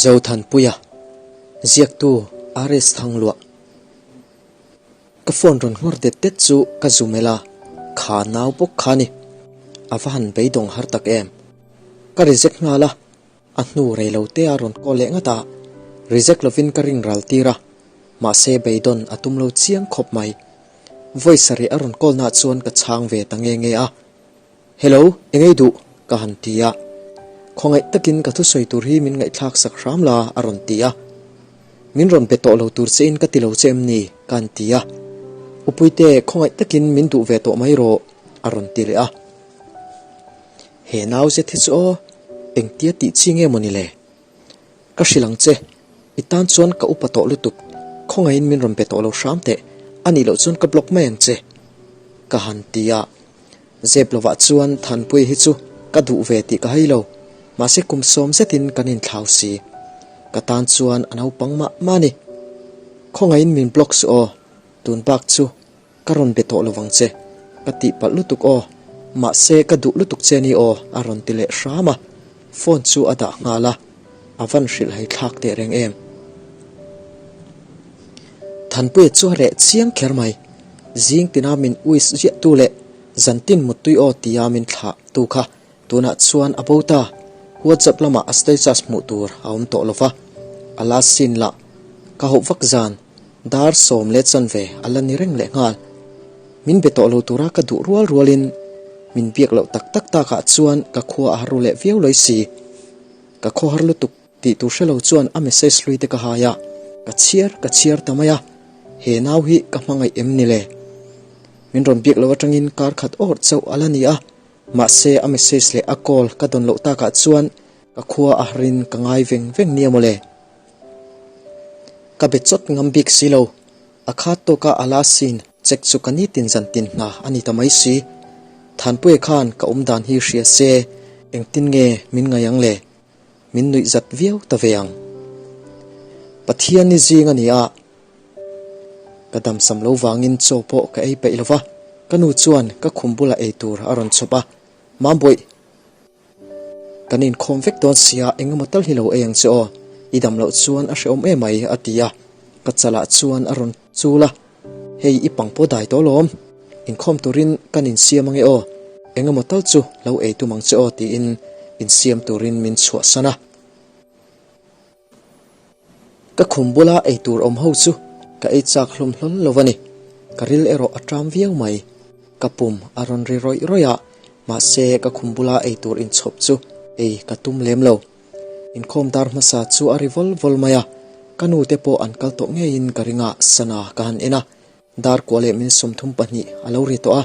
Zothanpuia, Ziaktu RS Thangluah. Ka phone rawn nghawr det det chu ka zu melh a, kha nau bawk kha ni. A va han beidawng har tak em. Ka reject nghal a, a hnu rei lo te a rawn call leh ngat a, reject lovin ka ring ral tir a, mahse beidawn a tum lo chiang khawp mai. Vawi sarih a rawn call nah chuan ka chhang ve ta nge nge a. Hello, engei duh? ka han ti a. Khawngaih takin ka thusawi tur hi min ngaihthlak sak hram la a rawn ti a. Min rawn be tawh lo tur che in ka ti lo che em ni? ka han ti a. Upuite, khawngaih takin min duh ve tawh mai rawh a rawn ti leh a. He nau zet hi chu aw, engtia tih chi nge mawni le? Ka hrilh ang che, i tan chuan ka upa tawh lutuk, khawngaihin min rawn be tawh lo hram teh, a nih loh chuan ka block mai ang che, ka han ti a. Zep lovah chuan Thanpuia hi chu ka duh ve tih ka hai lo, mahse kum sawm zetin kan inthlau si. Ka tan chuan a naupang mah mah a ni. Khawngaihin min block suh aw, tun bak chu Ka rawn be tawh lovang che, ka tih palh lutuk aw, mahse ka duh lutuk che ni aw a rawn ti leh hram a, phone chu a dah nghal a, a van hrilh hai thlak teh reng em. Thanpuia chu a reh chiang kher mai, zing tina min uis ziah tu leh zantin muttui aw tia min thlah tu kha tunah chuan a bo ta, WhatsApp lamah a status hmuh tur a awm tawh lova, a last seen lah ka hauh vak zan. Dar sawm leh chanve a la ni reng leh nghal. Min be tawh lo tura ka duh rual rualin min biak loh tak tak takah chuan ka khua a har ru leh viau lawi si. Ka khaw har lutuk tih tur hre lo chuan a message hlui te ka hai a, ka chhiar ka chhiar ta mai a, he nau hi ka hmangaih em ni le? Min rawn biak loh atangin kar khat awrh chauh a la ni a, mahse a message leh a call ka dawn loh takah chuan ka khua a harin ka ngai veng veng nia mawle. Ka be chawt ngam bik si lo. A khat tawka a la sin check chu ka nitin zan tin hna a ni ta mai si. Thanpuia khan ka awm dan hi hria se engtin nge min ngai ang le? Min nuih zat viau ta ve ang. Pathian ni zing a ni a, ka damsam lo vangin chaw pawh ka ei peih lo va, ka nu chuan ka khum bulah ei tur a rawn chhawp a, Mambawi, Kan inkhawm vek dawn sia, engemaw tal hi lo ei ang che aw, i dam loh chuan a hrehawm em mai, a ti a. Ka chalah chuan a rawn chul a, Hei i pang pawh dai tawh lawm, inkhawm turin kan insiam ange aw, engemaw tal chu lo ei tum ang che aw tiin insiam turin min chhuahsan a. Ka khum bula ei tur awm ho chu ka ei chak hlawm hlawl lo a ni. Ka ril erawh a ṭam viau mai. Ka pum a rawn ri rawih rawih a, mahse ka khum bula ei tur inchhawp chu ei ka tum lem lo. Inkhawm dar hmasa chu a ri vawl vawl mai a, ka nu te pawh an kal tawh ngeiin ka ring a, sana ka han en a. Dar kua leh min 32 a lo ri tawh a,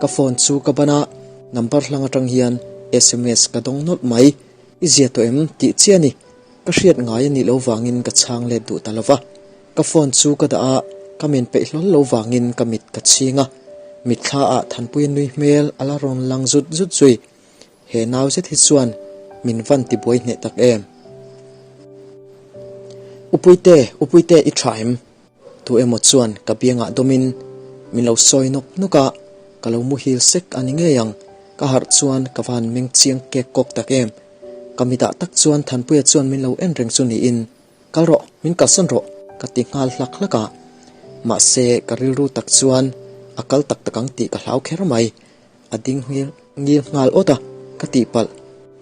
ka phone chu ka ban a, number hlang atang hian sms ka dawng nawlh mai. I zia tawh em? tih chiah a ni. Ka hriat ngai a nih loh vangin ka chhang let duh ta lo va. Ka phone chu ka dah a, ka men peih hlawl lo vangin ka mit ka chhing a. Mitthla ah Thanpuia nui hmel a la rawn lang zut zut zui. He nau zet hi chuan min van ti buai hneh tak em? Upuite, Upuite i tha em? Tu emaw chuan ka biangah dawmin min lo sawi nawk nawk a, ka lo muhil sek a ni ngei ang. Ka harh chuan ka van meng chiang kek kawk tak em. Ka mitah tak chuan Thanpuia chuan min lo en reng chu niin, Kal rawh, min kalsan rawh, ka ti nghal hlak hlak a. Mahse, ka rilru tak chuan a kal tak tak ang tih ka hlau kher mai. A ding ngil ngil nghal awt a, ka tihpalh,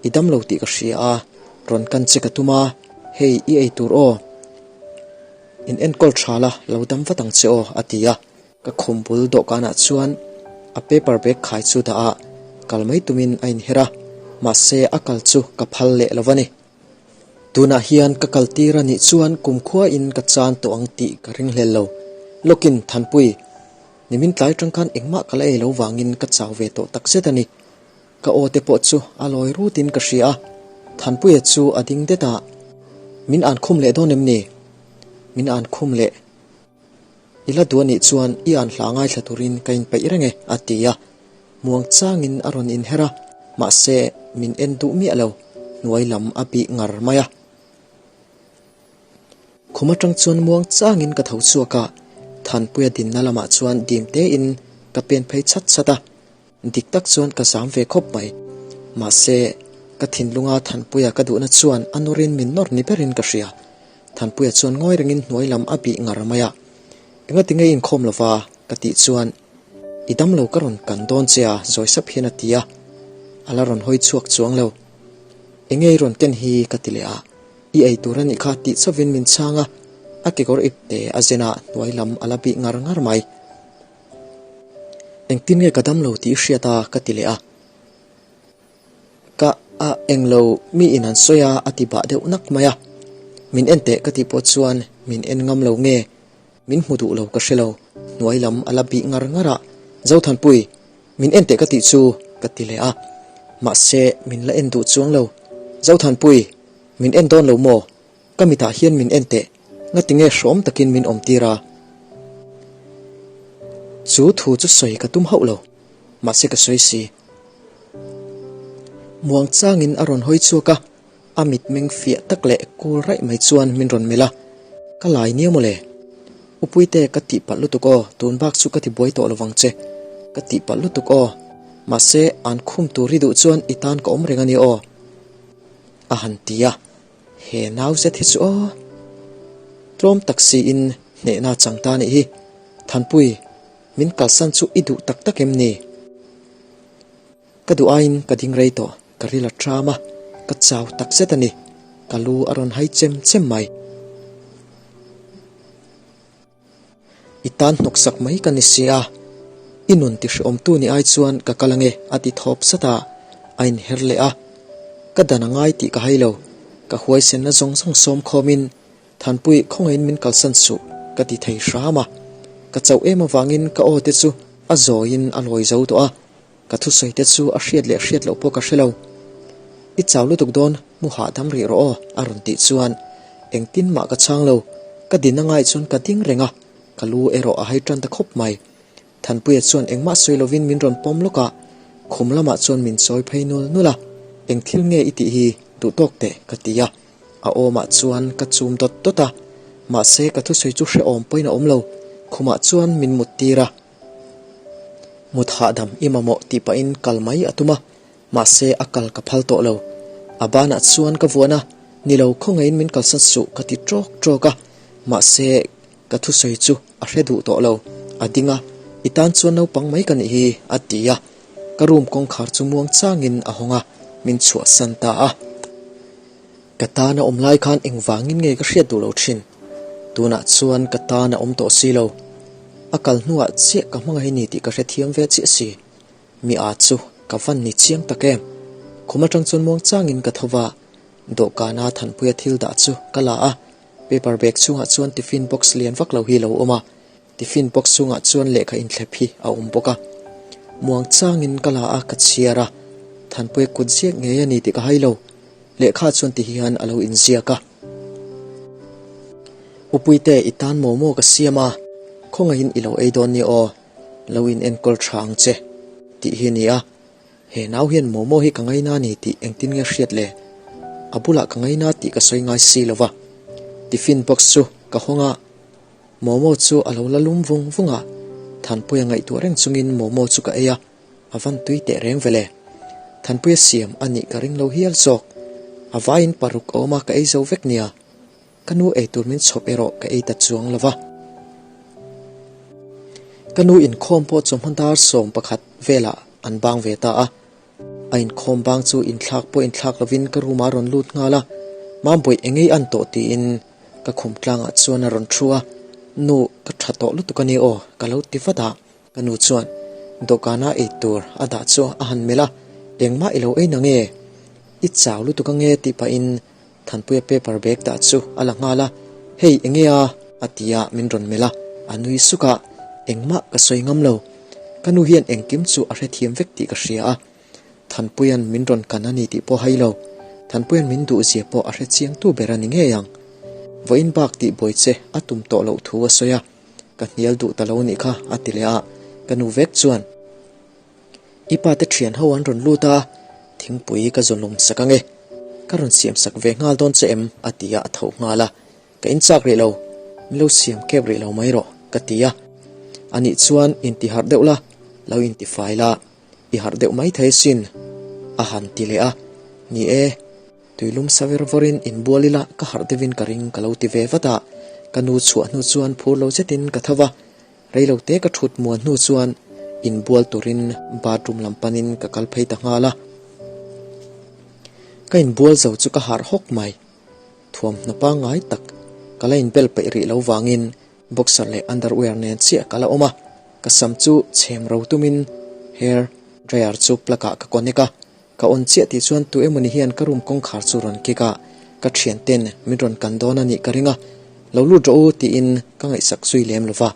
i dam lo tih ka hria a, rawn kan che ka tum a, hei i ei tur aw. In enkawl tha la, lo dam vat ang che aw, a ti a. Ka khum bul dawhkanah chuan a paper bag khai chu dah a, kal mai tumin a inher a, mahse a kal chu ka phal leh lo a ni. Tunah hian ka kal tir a nih chuan kumkhuain ka chan tawh ang tih ka ringhlel lo. Lawkin Thanpui, nimin tlai tang khan engmah ka la ei lo vangin ka chau ve tawh takzet a ni. Ka aw te pawh chu a lawi rutin ka hria a, Thanpuia chu a ding det a, Min an khum leh dawn em ni? Min an khum leh. I la duh a nih chuan i an hla ngaithla turin ka inpeih reng e, a ti a. Muang changin a rawn inher a, mahse min en duh miah lo, hnuai lam a bih ngar mai a. Khum atang chuan muang changin ka tho chhuak a, Thanpuia dinna lamah chuan dim tein ka pen phei chhat chhat a. Dik tak chuan ka zam ve khawp mai. Mahse, Ka thinlunga Thanpuia ka duhna chuan a nawrin min nawr ni berin ka hria. Thanpuia chuan ngawi rengin hnuai lam a bih ngar mai a. Engati nge i inkhawm lova? ka tih chuan, I dam lo ka rawn kan dawn che a, zawi sap hian a ti a. A la rawn hawi chhuak chuang lo. Enge i rawn ken hi? ka ti leh a. I ei tur a nih kha tih chauhin min chhang a, a kekawr ipte a zen a, hnuai lam a la bih ngar ngar mai. Engtin nge ka dam lo tih i hriat a? ka ti leh a. Ka a englo mi in an sawi a a ti bah deuh nak mai a. Min en teh ka tih pawh chuan min en ngam lo nge min hmu duh lo ka hre lo, hnuai lam a la bih ngar ngar a, Zothanpui, min en teh ka tih chu ka ti leh a, mahse min la en duh chuang lo, Zothanpui, min en dawn lo maw? Ka mitah hian min en teh, ngati nge hrawm takin min awm tir a? Chu thu chu sawi ka tum hauh lo, mahse ka sawi si. Muang changin a rawn hawi chhuak a, a mitmeng fiah tak leh kul raih mai chuan min rawn melh a, Ka lai nia mawle. Upuite ka tihpalh lutuk aw, tun bak chu ka ti buai tawh lovang che. Ka tihpalh lutuk aw, mahse an khum tur hi duh chuan i tan ka awm reng a nia aw. A han ti a, he nau zet hi chu aw. Tlawm tak siin hnehna chang ta nih hi, Thanpui, min kalsan chu i duh tak tak em ni? Ka duh aiin ka ding rei tawh, ka ril a tram a, ka chau tak zet a ni, ka lu a rawn hai chem chem mai. I tan hnawksak mai ka ni si a, i nun ti hrehawmtu ni ai chuan ka kal ange a ti thawp sat a, a inher leh a. Ka dan a ngai tih ka hai lo, ka huaisenna zawng zawng sawm khawmin Thanpui khawngaihin min kalsan suh ka ti thei hram a, ka chauh em avangin ka aw te chu a zawiin a lawi zo tawh a, ka thusawi te chu a hriat leh hriat loh pawh ka hre lo. I chau lutuk dawn, mu hahdam rih rawh aw a rawn tih chuan engtin mah ka chhang lo, ka din a ngai chuan ka ding reng a, ka lu erawh a hai tan ta khawp mai. Thanpuia chuan engmah sawi lovin min rawn pawm lawk a, khum lamah chuan min chawi phei nul nul a, Eng thil nge i tih hi duh tawk teh ka ti a. A awmah chuan ka chum dawt dawt a, mahse ka thusawi chu hrehawm pawhin a awm lo, khumah chuan min mut tir a. Mut hahdam i mamawh tih pahin kal mai a tum a, mahse a kal ka phal tawh lo. A banah chuan ka vuan a, ni lo khawngaihin min kalsan suh ka ti tawk tawk a, mahse ka thusawi chu a hre duh tawh lo. A ding a, I tan chuan naupang mai ka nih hi a ti a, ka room kawngkhar chu muang changin a hawng a, min chhuahsan ta a. Ka tan a awm lai khan engvangin nge ka hriat duh lo thin? Tunah chuan ka tan a awm tawh si lo. A kal hnuah chiah ka hmangaih ni tih ka hrethiam ve chiah si. Mi a chu ka van ni chiang tak em? Khum atang chuan muang changin ka tho va, dawhkana Thanpuia thil dah chu ka la a, paper bag chhungah chuan tiffin box lian vak lo hi lo awm a, Tiffin box chungah chuan lehkha inthlep hi a awm bawk a. Muang changin ka la a, ka chhiar a. Thanpuia kut ziak ngei a ni tih ka hai lo. Lehkha chuan ti hian a lo inziak a. Upuite i tan momo ka siam a, khawngaihin i lo ei dawn nia aw, lo in enkawl tha ang che tih hi a ni a. He nau hian momo hi ka ngaina a ni tih engtin nge hriat le? A bulah ka ngaina tih ka sawi ngai si lo va. Tiffin box chu ka hawng a. Momo chu a lo la lum vung vung a, Thanpuia ngaihtuah reng chungin Momo chu ka ei a, a van tui teh reng vele. Thanpuia siam a nih ka ring lo hial zawk. A vaiin paruk a awm a ka ei zo vek nia. Ka nu eitur min chhawp erawh ka ei ta chuang lo va. Ka nu inkhawm pawh chawhma dar 11 velah an bang ve ta a. A inkhawm bang chu inthlak pawh inthlak lovin ka room ah a rawn lut nghal a, Mambawih engei an tawh tiin Ka khum tlangah chuan a rawn thu a, Nu, ka tha tawh lutuk a ni aw, ka lo ti vat a. Ka nu chuan dawhkana ei tur a dah chu a han melh a, Engmah i lo ei na nge? I chau lutuk ange tih pahin Thanpuia paper bag dah chu a la nghal a, Hei enge a? a ti a, min rawn melh a, a nui suk a, Engmah ka sawi ngam lo. Ka nu hian engkim chu a hrethiam vek tih ka hria a. Thanpuia'n min rawn kan a ni tih pawh hai lo. Thanpuia'n min duh zia pawh a hre chiang tu ber a ni ngei ang. Vawiin bak tih buai che a tum tawh loh thu a sawi a, ka hnial duh ta lo nih kha a ti leh a, ka nu vek chuan, I pa te thian ho an rawn lut a, thingpui ka zawn lawm sak ange, ka rawn siam sak ve nghal dawn che em? a ti a, a tho nghal a, Ka inchak rih lo, min lo siam kep rih lo mai rawh ka ti a, anih chuan intiharh deuh la, lo intifai la. I harh deuh mai thei sin, a han ti leh a. Ni e, tuilum sa ver vawrin inbual ila ka harh deuhin ka ring ka lo ti ve vat a, ka nu chhuah hnu chuan phur lo zetin ka tho va, reilote ka thut muan hnu chuan inbual turin bathroom lam panin ka kal phei ta nghal a. Ka inbual zo chu ka harh hawk mai. Thuamhnaw pangngai tak ka la inbel peih rih lo vangin Boxer leh underwear nen chiah ka la awm a, ka sam chu chhem ro tumin hair dryer chu plug ah ka connect a, ka on chiah tih chuan tu emawni hian ka room kawngkhar chu rawn kick a, ka thian ten min rawn kan dawn a nih ka ring a, lo lut rawh u tiin ka ngaihsak zui lem lo va,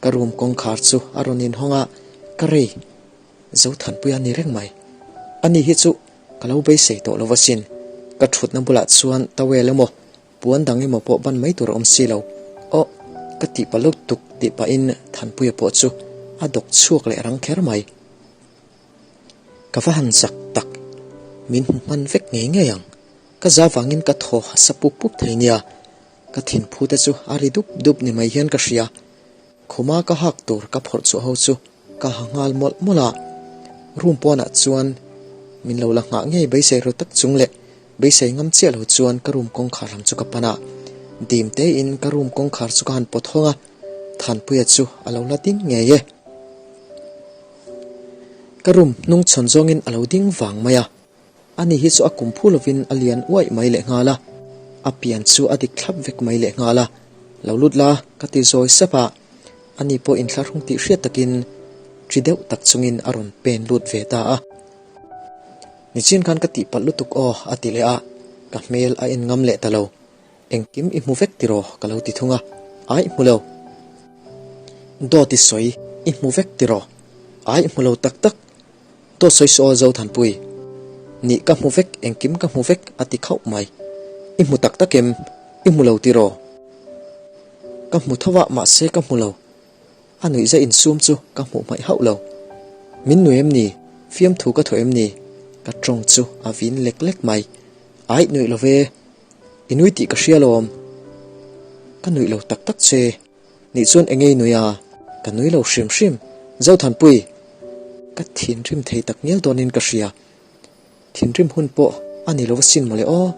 ka room kawngkhar chu a rawn inhawng a, ka rei Zothanpui a ni reng mai. Ani hi chu ka lo beisei tawh lo asin, ka thutna bulah chuan towel emaw Puan dang emaw pawh ban mai tur a awm si lo. Aw, ka tih pah lutuk tih pahin Thanpuia pawh chu a dawk chhuak leh rang kher mai. Ka va han zak tak, min hmu hman vek ngei ngei ang. Ka za vangin ka thaw a sa pup pup thei nia, ka thinphu te chu a ri dup dup ni mai hian ka hria. Khuma ka hak tur ka phawrh chhuah ho chu ka ha nghal mawlh mawlh a, room pawnah chuan min lo la nghah ngei beisei ru tak chung leh beisei ngam chiah lo chuan ka room kawngkhar lam chu ka pan a, dim tein ka room kawngkhar chu ka han pawt hawng a, Thanpuia chu a lo la ding ngei e. Ka room hnung chhawn zawngin a lo ding vang mai a. Ani hi chu a kum phu lovin a lian uaih mai lehnghal a, a pian chu a dik thlap vek mai lehnghal a, Lo lut la, ka ti zawi sap a, ani pawh inthlahrung tih hriat takin ṭi deuh tak chungin a rawn pen lut ve ta a. Nichin khan ka tihpalh lutuk aw, a ti leh a, ka hmel a en ngam leh ta lo. Engkim i hmu vek tiraw? ka lo ti thung a, Aih hmu lo. Dawt i sawi i hmu vek tiraw? Aih hmu lo tak tak. Dawt sawi saw Zothanpui. Nih ka hmu vek, engkim ka hmu vek a ti khauh mai. I hmu tak tak em? I hmu lo tiraw? Ka hmu tho a, mahse ka hmu lo. A nuihza insum chu ka hmuh hmaih hauh lo. Min nui em ni? Fiamthu ka thaw em ni? Ka tawng chu a vin lek lek mai. Aih nuih lo ve. I nui tih ka hria lawm. Ka nuih lo tak tak che. Nih chuan enge i nui a? Ka nui lo hrim hrim. Zothanpui! Ka thinrim thei tak ngial dawnin ka hria. Thinrim hun pawh a ni lo asin mawle aw.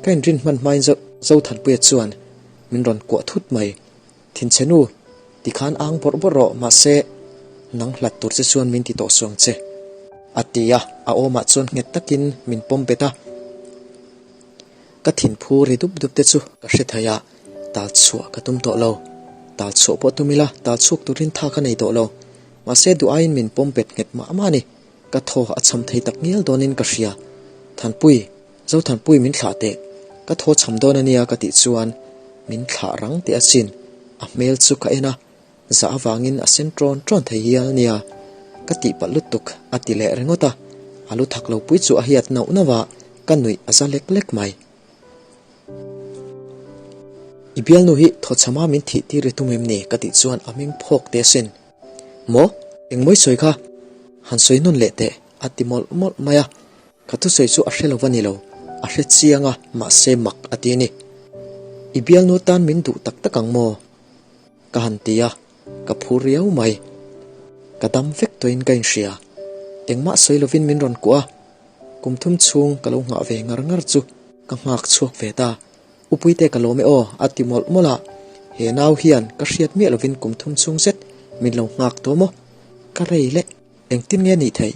Ka inrin hman hmain Zothanpuia chuan min rawn kuah thut mai. Thinchhe nu, tikhan ang bawrh bawrh rawh, mahse nang hlat tur che chuan min ti tawh suang che. A ti a, a awmah chuan nghet takin min pawm bet a. Ka thinphu ri dup dup te chu ka hre thei a, tal chhuah ka tum tawh lo. Tal chhuah pawh tum ila, tal chhuak turin tha ka nei tawh lo. Mahse duh aiin min pawm bet nghet mah mah a ni. Ka thaw a cham thei tak ngial dawnin ka hria. Thanpui, Zothanpui min thlah teh. Ka thaw cham dawn a nia ka tih chuan min thlah rang teh asin. A hmel chu ka en a, Zah avangin a sen ṭawn ṭawn thei hial nia, ka tih palh lutuk a ti leh ringawt a, a lu thak lo pui chu a hiat nauh nauh a, ka nuih a za lek lek mai. I bialnu hi thawchhama min thih tir i tum em ni? ka tih chuan a meng phawk teh asin. Maw? Engmawi sawi kha? Han sawi nawn leh teh a ti mawlh mawlh mai a, ka thusawi chu a hre lo va ni lo, a hre chiang a, mahse mak a ti a ni. I bialnu tan min duh tak tak ang maw? Ka han ti a, ka phur riau mai. Ka dam vek tawhin ka inhria. Engmah sawi lovin min rawn kuah a, kum thum chhung ka lo nghah ve ngar ngar chu ka nghak chhuak ve ta. U Puite ka lawm e aw, a ti mawlh mawlh a. He nau hian ka hriat miah lovin kum thum chhung zet min lo nghak tawh maw? Ka rei leh, engtin nge nih theih?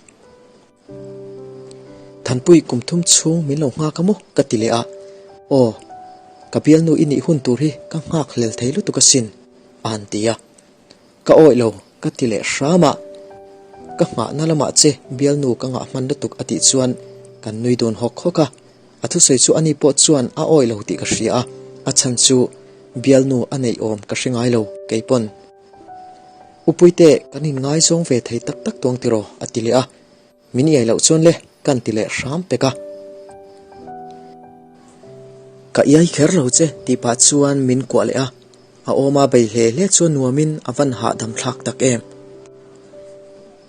Thanpui kum thum chhung min lo nghak a maw? ka ti leh a, Aw, ka bialnu i nih hun tur hi ka nghak hlel thei lutuk asin, a han ti a. Ka awih lo, ka ti leh hram a, Ka nghahna lamah che bialnu ka ngah hman lutuk a tih chuan kan nui dun hawk hawk a, a thusawi chu ani pawh chuan a awih lo tih ka hria a, a chhan chu bialnu a neih awm ka hre ngai lo keipawn. U Puite, kan inngaizawng ve thei tak tak tuang tiraw? a ti leh a. Min iai loh chuan le, kan ti leh hram pek a. Ka iai kher lo che tih pah chuan min kuah leh a. A awma bei hle hle chu nuamin a van hahdam thlak tak em.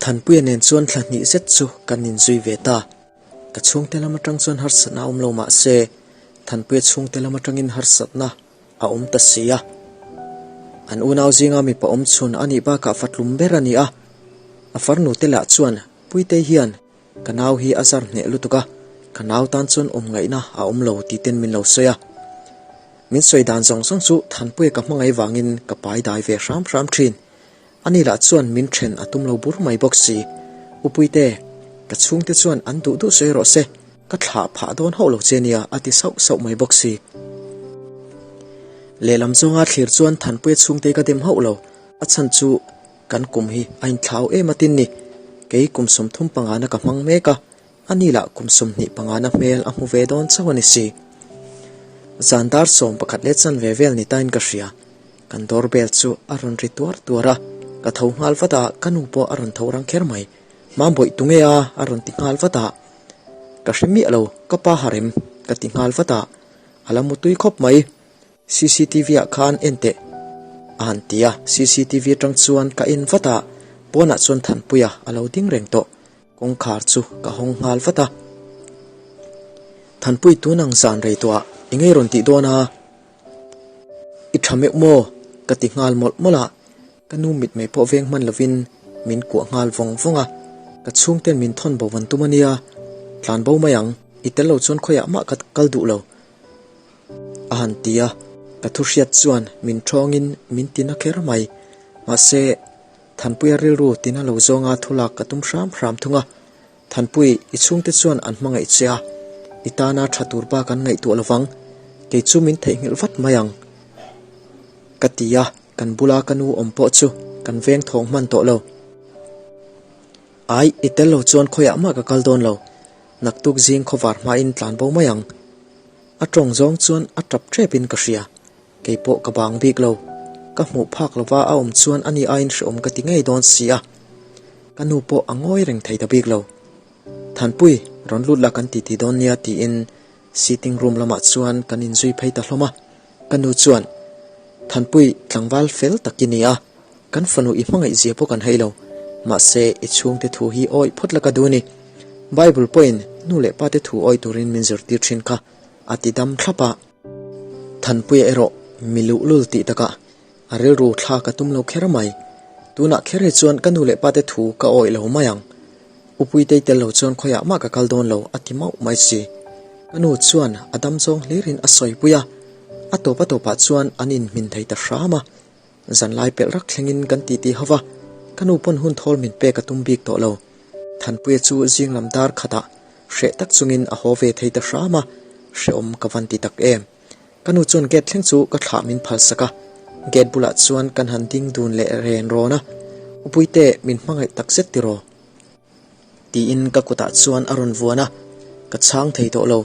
Thanpuia nen chuan thla hnih zet chu kan inzui ve ta. Ka chhungte lam atang chuan harsatna a awm lo mah se, Thanpuia chhungte lam atangin harsatna a awm ta si a. An unau zinga mipa awm chhun a nih bakah fatlum ber a ni a. A farnu te lah chuan Puitei hian ka nau hi a zar hneh lutuk a. Ka nau tan chuan awm ngaihna a awm lo tih ten min lo sawi a. Min sawi dan zawng zawng chu Thanpuia ka hmangaih vangin ka pai dai ve hram hram thin. Ani lah chuan min then a tum lo bur mai bawk si. Upuite, ka chhungte chuan an duh duh sawi rawh se, ka thlah phah dawn hauh lo che nia a ti sauh sauh mai bawk si. Lehlam zawnga thlir chuan Thanpuia chhungte ka dem hauh lo, a chhan chu kan kum hi a inthlau em a tin ni. Kei kum 30 pangana ka hmang mek a, Ani lah kum 20 pangana hmel a hmu ve dawn chauh a ni si. Zan dar 11 leh chanve vel ni tain ka hria. Kan doorbell chu a rawn ri tuar tuar a, ka tho nghal vat a, ka nu pawh a rawn tho rang kher mai. Mambawi tunge a? a rawn ti nghal vat a. Ka hre miah lo, ka pa harem ka ti nghal vat a. A la mutui khawp mai. Cctv ah khan en teh a han ti a, cctv atang chuan ka en vat a, pawnah chuan Thanpuia a lo ding reng tawh. Kawngkhar chu ka hawng nghal vat a. Thanpui tun ang zan rei tawh ah i ngei rawn tih dawn a? I tha meuh maw? Ka ti nghal mawlh mawlh a, ka nu mitmei pawh veng hman lovin min kuah nghal vawng vawng a. Ka chhungten min thawn bo van tum a nia, tlan bo mai ang, i tel lo chuan khawiah mah ka kal duh lo a han ti a, ka thu hriat chuan min thawngin min ti na kher mai. Mahse, Thanpuia rilru tina lo zawnga thu lak ka tum hram hram thung a, Thanpui, i chhungte chuan an hmangaih che a, i tana tha tur bak an ngaihtuah lo vang, kei chu min theihnghilh vat mai ang, ka ti a, kan bula ka nu awm pawh chu kan veng thawng hman tawh lo. Ai, i tel lo chuan khawiah mah ka kal dawn lo, naktuk zing khawvar hmain tlan bo mai ang. A tawng zawng chuan a tap tepin ka hria. Kei pawh ka bang bik lo. Ka hmuh phak lova a awm chuan ani aiin hrehawm ka ti ngei dawn si a. Ka nu pawh a ngawi reng thei ta bik lo. Thanpui, rawn lut la kan titi dawn nia tiin sitting room lamah chuan kan inzui phei ta hlawm a. Ka nu chuan, Thanpui, tlangval fel tak i ni a, kan fanu i hmangaih zia pawh kan hei lo. Mahse, i chhungte thu hi awih phawt la ka duh a ni. Bible pawhin nu leh pate thu awih turin min zirtir thin kha, a ti dam thlap a. Thanpuia erawh mi luhlul tih takah a rilru thla ka tum lo kher mai. Tunah kher hi chuan ka nu leh pate thu ka awih lo mai ang. U Puitei tel lo chuan khawiah mah ka kal dawn lo a ti mauh mai si. Ka nu chuan a dam zawng hlirin a sawipui a, a tawp a tawpah chuan an inhmin thei ta hram a. Zanlai pelh rak thlengin kan titi ho va, ka nu pawn hun thawl min pek a tum bik tawh lo. Thanpuia chu zing lam dar khatah hreh tak chungin a haw ve thei ta hram a, hrehawm ka van ti tak em. Ka nu chuan gate thleng chu ka thlah min phal sak a, gate bulah chuan kan han ding dun leh ren rawn a, U Puite min hmangaih tak zet tiraw? Tiin ka kutah chuan a rawn vuan a, ka chhang thei tawh lo.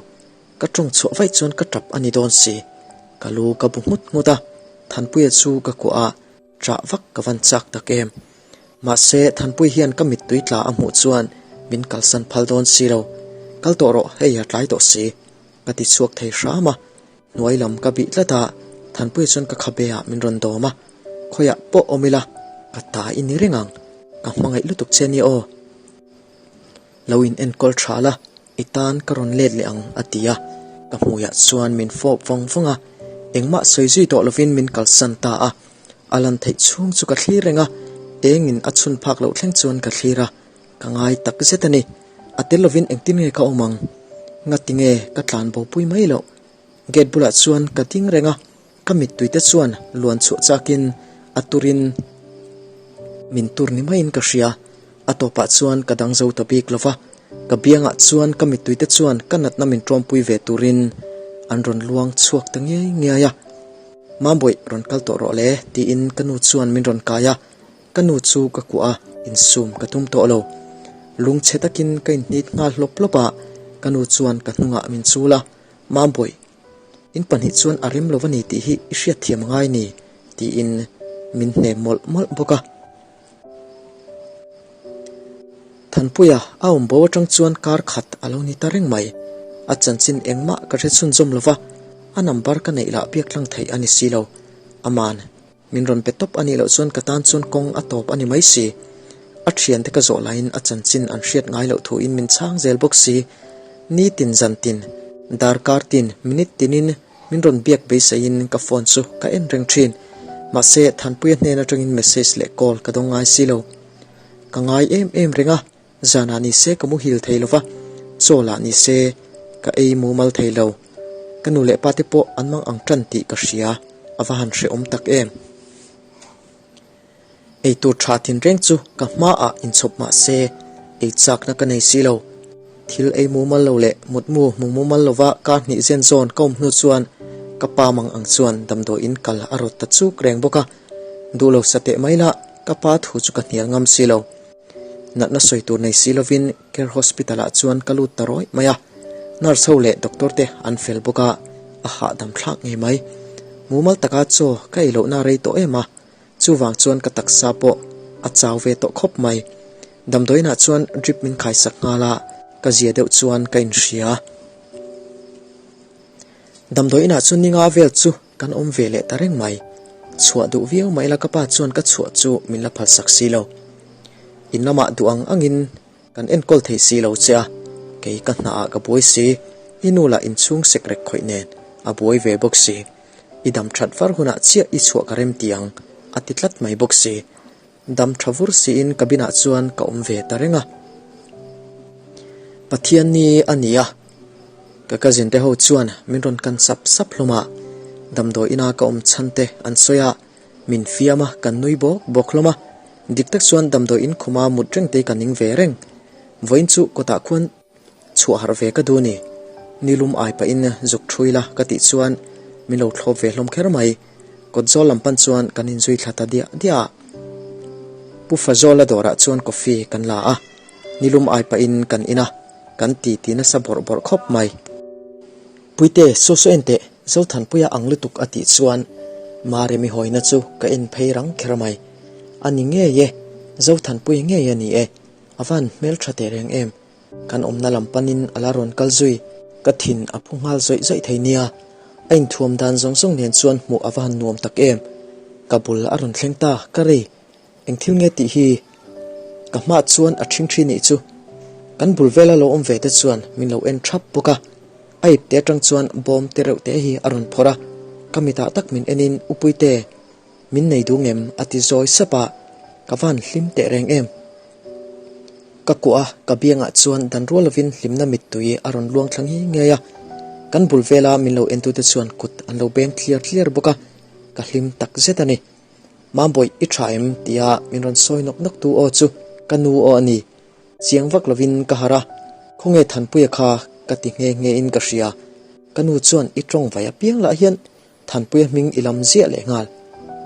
Ka tawng chhuah vaih chuan ka tap a ni dawn si. Ka lu ka bu nghut nghut a, Thanpuia chu ka kuah a, ṭah vak ka van chak tak em. Mahse, Thanpui hian ka mittui tla a hmuh chuan min kalsan phal dawn si lo. Kal tawh rawh, hei a tlai tawh si. Ka ti chhuak thei hram a, hnuai lam ka bih tlat a, Thanpuia chuan ka khabe ah min rawn dawm a, Khawiah pawh awm ila, ka ta i ni reng ang, ka hmangaih lutuk che nia aw. Lo in enkawl tha la, I tan ka rawn let leh ang a ti a, ka hmuiah chuan min fawp vawng vawng a, engmah sawi zui tawh lovin min kalsan ta a, a lan theih chhung chu ka thlir reng a, engin a chhun phak loh thleng chuan ka thlir a, ka ngai tak zet a ni, a tel lovin engtin nge ka awm ang? Ngati nge ka tlan bo pui mai loh? Gate bulah chuan ka ding reng a, Ka mittui te chuan luan chhuah chakin a turin min tur ni maiin ka hria. A tawpah chuan ka dang zo ta bik lo va, ka biangah chuan ka mittui te chuan ka natna min ṭawmpui ve turin an rawn luang chhuak ta ngiai ngiai a. Mambawi rawn kal tawh rawh le tiin ka nu chuan min rawn kai a, ka nu chu ka kuah a, insum ka tum tawh lo. Lungchhe takin ka inhnit nghal hlawp hlawp a, ka nu chuan ka hnungah min chul a, Mambawi, In pahnih chuan a rem lo a ni tih hi i hriatthiam a ngai ni, tiin min hnem mawlh mawlh bawk a. Thanpuia a awm bo atang chuan kar khat a lo ni ta reng mai. A chanchin engmah ka hre chhunzawm lo va, a number ka neih lah biak tlang theih a ni si lo. Aman. Min rawn pe tawp a nih loh chuan ka tan chuan kawng a tawp a ni mai si. A thiante ka zawh laiin a chanchin an hriat ngai loh thuin min chhang zel bawk si. Nitin zantin, darkar tin, minute tinin min rawn biak beiseiin ka phone chu ka en reng thin. Mahse, Thanpuia hnen atangin message leh call ka dawng ngai si lo. Ka ngai em em reng a, zanah ni se ka muhil thei lo va, chaw lah ni se. Ka ei mumal thei lo. Ka nu leh pa te pawh an mang ang tan tih ka hria, a va han hrehawm tak em. Eitur tha thinreng chu ka hmaah inchhawp mah se, ei chakna ka nei si lo. Thil ei mumal lo leh mutmu hmu mumal lova kar hnih zen zawn ka awm hnu chuan ka pa mang ang chuan damdawiin kal a rawt ta chuk reng bawk a. Duh lo sa teh mai lah, ka pa thu chu ka hnial ngam si lo. Natna sawi tur nei si lovin Care Hospital ah chuan ka lut ta rawih mai a. Nurse ho leh doctor te an fel bawk a, a hahdam thlak ngei mai. Mumal taka chaw ka ei lohna rei tawh em a, chuvang chuan ka taksa pawh a chau ve tawh khawp mai. Damdawiinah chuan drip min khaisak nghal a, ka zia deuh chuan ka inhria. Damdawiinah chuan ninga vel chu kan awm ve leh ta reng mai. Chhuah duh viau mai la ka pa chuan ka chhuah chu min la phalsak si lo. In lamah duh ang angin kan enkawl thei si lo che a, kei ka hnaah ka buai si, i nu lah inchhung sek rek khawih nen a buai ve bawk si. I dam that var hunah chiah i chhuah ka rem ti ang a ti tlat mai bawk si. Dam tha vur siin cabin ah chuan ka awm ve ta reng a. Pathian ni a ni a, ka cousin te ho chuan min rawn kan sap sap hlawm a, damdawi ina ka awm chhan te an sawi a, min fiam a, kan nui bawk bawk hlawm a. Dik tak chuan damdawi in khuma mut reng te ka ning ve reng. Vawiin chu kawtah khuan Chhuah harh ve ka duh ni. Nilum ai pahin zuk thui la ka tih chuan min lo thlawp ve hlawm kher mai. Kawt zawl lam pan chuan kan inzui thla ta diah diah a. Pu Fazawla dawrah chuan coffee kan la a, nilum ai pahin kan in a, kan ti ti nasa bawrh bawrh khawp mai. Puite, saw saw en teh, Zothanpuia ang lutuk a tih chuan Maremi hawina chu ka en phei rang kher mai. A ni ngei e, Zothanpuia ngei a ni e, a van hmeltha teh reng em. Kan awmna lam panin a la rawn kal zui. Ka thin a phu nghal zawih zawih thei nia. A inthuam dan zawng zawng nen chuan hmuh a va han nuam tak em. Ka bul a rawn thleng ta, ka rei. Eng thil nge tih hi? Ka hmah chuan a ṭhing ṭhin nih chu. Kan bul vela lo awm ve te chuan min lo en ṭhap bawk a. A ipte aṭang chuan bawm te reuh te hi a rawn phawrh a. Ka mitah tak min enin, U Puite, min nei duh ngem? a ti zawi sap a. Ka van hlim teh reng em. Ka kuah a, ka biangah chuan dan rual lovin hlimna mittui a rawn luang thla ngei ngei a. Kan bul vela min lo entute chuan kut an lo beng tliar tliar bawk a, ka hlim tak zet a ni. Mambawih i tha em? tia min rawn sawi nawk nawk tu aw chu ka nu aw a ni. Chiang vak lovin ka harh a, khawnge Thanpuia kha ka ti nghe nghe in ka hria. Ka nu chuan i tawng vai apiang lah hian Thanpuia hming i lam ziah leh nghal.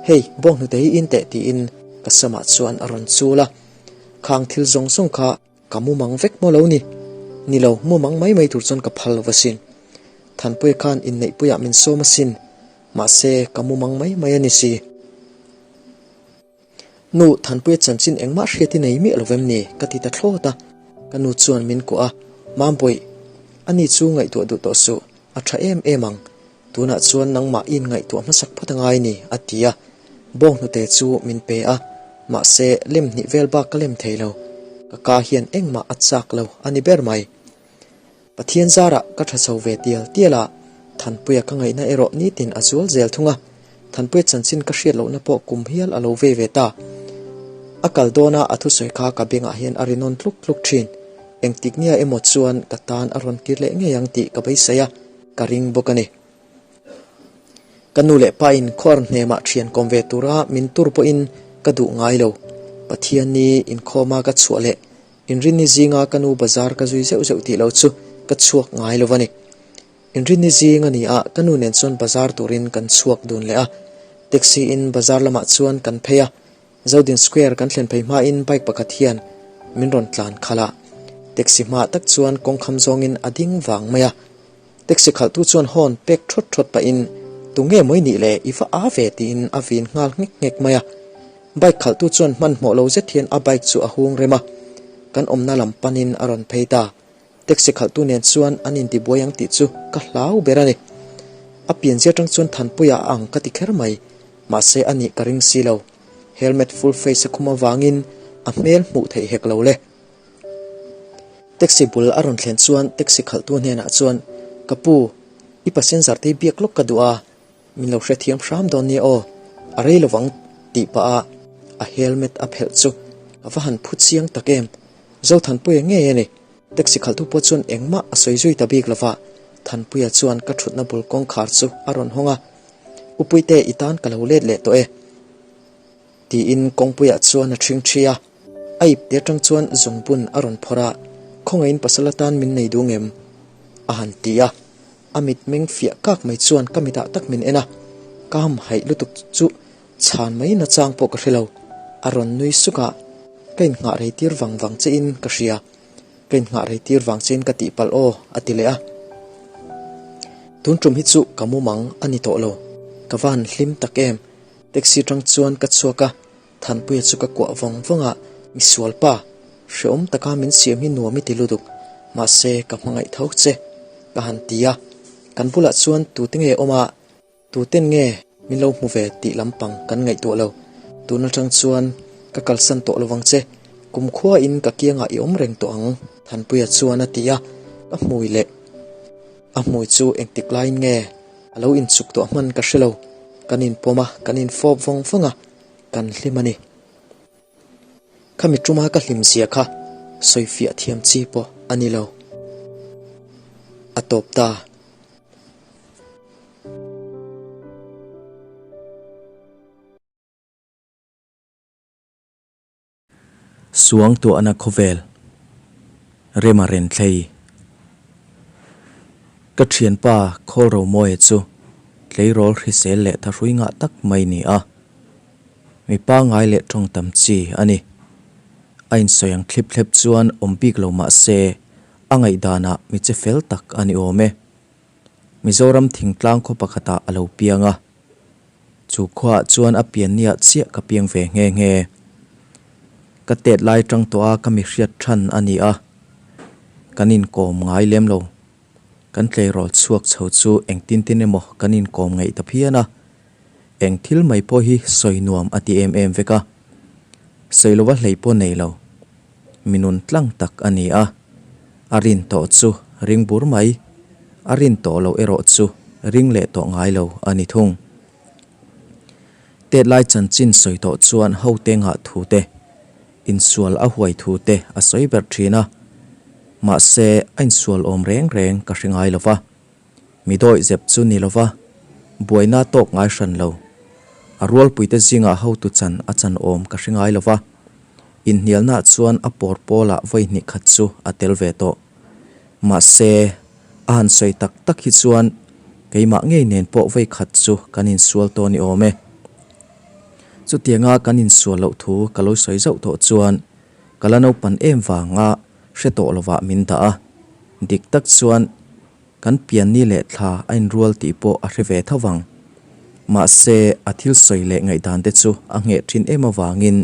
Hei, bawnghnute hi in teh tiin ka samah chuan a rawn chul a. Khang thil zawng zawng kha ka mumang vek maw lo ni? Ni lo, mumang mai mai tur chuan ka phal lo asin. Thanpuia khan inneihpuiah min sawm asin. Mahse, ka mumang mai mai a ni si. Nu, Thanpuia chanchin engmah hriat i nei miah lo vem ni? ka ti ta thlawt a. Ka nu chuan min kuah a, Mambawih, ani chu ngaihtuah duh tawh suh, a tha em em ang. Tunah chuan nangmah i inngaihtuah hmasak phawt a ngai ni, a ti a. Bawnghnute chu min pe a, mahse lem hnih vel bak ka lem thei lo. Ka ka hian engmah a chak lo a ni ber mai. Pathian zarah ka tha chho ve tial tial a, Thanpuia ka ngaihna erawh nitin a zual zel thung a, Thanpuia chanchin ka hriat lohna pawh kum hial a lo ve ve ta. A kal dawna a thusawi kha ka bengah hian a ri nawn tluk tluk thin. Engtik nia emaw chuan ka tan a rawn kir leh ngei ang tih ka beisei a, ka ring bawk a ni. Ka nu leh pa in khuar hnemah thian kawm ve tura min tur pawhin ka duh ngai lo. Pathianni inkhawma ka chhuah leh Inrinni zinga ka nu bazar ka zui zeuh zeuh tih lo chu ka chhuak ngai lo a ni. Inrinni zing a ni a, ka nu nen chuan bazar turin kan chhuak dun leh a. Taxi in bazar lamah chuan kan phei a, Zodin Square kan thlen phei hmain bike pakhat hian min rawn tlan khalh a. Taxi hmaah tak chuan kawngkham zawngin a ding vang mai a. Taxi khalhtu chuan horn pek thawt thawt pahin, Tunge mawi nih le, i va a ve tiin a vin nghal nghek nghek mai a. Bike khalhtu chuan hmanhmawh lo zet hian a bike chu a hung rem a, kan awmna lam panin a rawn phei ta. Taxi khalhtu nen chuan an intibuai ang tih chu ka hlau ber a ni. A pianzia atang chuan Thanpuia a ang ka ti kher mai, mahse a nih ka ring si lo. Helmet full face a khum avangin a hmel hmuh theih hek lo le. Taxi bul a rawn thlen chuan taxi khalhtu hnenah chuan, Ka pu, i passenger te biak lawk ka duh a, Min lo hrethiam hram dawn nia aw, a rei lovang tih pah a a helmet a phelh chu a va han phu chiang tak em. Zothanpuia ngei a ni. Taxi khalhtu pawh chuan engmah a sawi zui ta bik lova. Thanpuia chuan ka thutna bul kawngkhar chu a rawn hawng a, U Puite i tan ka lo let leh tawh e. Tiin kawngpuiah chuan a ṭhing ṭhi a, a ipte aṭang chuan zungbun a rawn phawrh a, Khawngaihin pasal atan min nei duh ngem? a han ti a, a mitmeng fiah kak mai chuan ka mitah tak min en a, ka hamhaih lutuk chu chhan mai nachang pawh ka hre lo, a rawn nui suk a, ka innghah rei tir vang vang chein ka hria. Ka innghah rei tir vang chein ka tihpalh aw, a ti leh a. Tun tum hi chu ka mumang a ni tawh lo. Ka va han hlim tak em? Taxi tang chuan ka chhuak a, Thanpuia chu ka kuah vawng vawng a, Misual pa, hreawm taka min siam hi nuam i ti lutuk, mahse ka hmangaih tho che, ka han ti a. Kan bulah chuan tute nge awm a? Tuten nge min lo hmu ve tih lampang kan ngaihtuah lo. Tun atang chuan ka kalsan tawh lovang che, kumkhuain ka kiangah i awm reng tawh ang, Thanpuia chuan a ti a, ka hmui leh a hmui chu engtik laiin nge a lo inchuk tawh hman ka hre lo. Kan inpawm a, kan infawp vawng vawng a, kan hlim a ni. Khami tuma ka hlim zia kha sawifiah thiam chi pawh a ni lo. A tawp ta. Suangtuahna khawvel rema renthlei. Ka thianpa Khawlromawia chu tleirawl hrisel leh thahrui ngah tak mai ni a. Mi pangngai leh tawng tam chi a ni. A insawi ang thlip thlep chuan awm bik lo mah se a ngaihdanah mi che fel tak a ni awm e. Mizoram thingtlang khaw pakhatah a lo piang a. Chu khuaah chuan a pianniah chiah ka piang ve nghe nghe. Ka tet lai tang tawh a ka mi hriat than a ni a. Kan inkawm ngai lem lo. Kan tleirawl chhuak chho chu engtin tin emaw kan inkawm ngaih ta phian a. Eng thil mai pawh hi sawi nuam a ti em em vek a. Sawi lova hlei pawh nei lo. Mi nun tlang tak a ni a. A rin tawh chu ring bur mai, a rin tawh loh erawh chu ring leh tawh ngai lo a ni thung. Tet lai chanchin sawi tawh chuan hote ngah thu te, insual a huai thu te a sawi ber thin a. Mahse, a insual awm reng reng ka hre ngai lo va. Mi dawih zep chu ni lova, buaina tawk ngai hran lo. A rualpuite zingah hotu chan a chan awm ka hre ngai lova, inhnialnaah chuan a pawr pawlah vawi hnih khat chu a tel ve tawh. Mahse, a han sawi tak tak hi chuan keimah ngei nen pawh vawi khat chu kan insual tawh ni awm e. Chutianga kan insual loh thu ka lo sawi zauh tawh chuan ka la naupan em vanga hre tawh lovah min dah a, dik tak chuan Kan pianni leh thla a inrual tih pawh a hre ve tho vang. Mahse, a thil sawi leh ngaihdan te chu a ngheh thin em avangin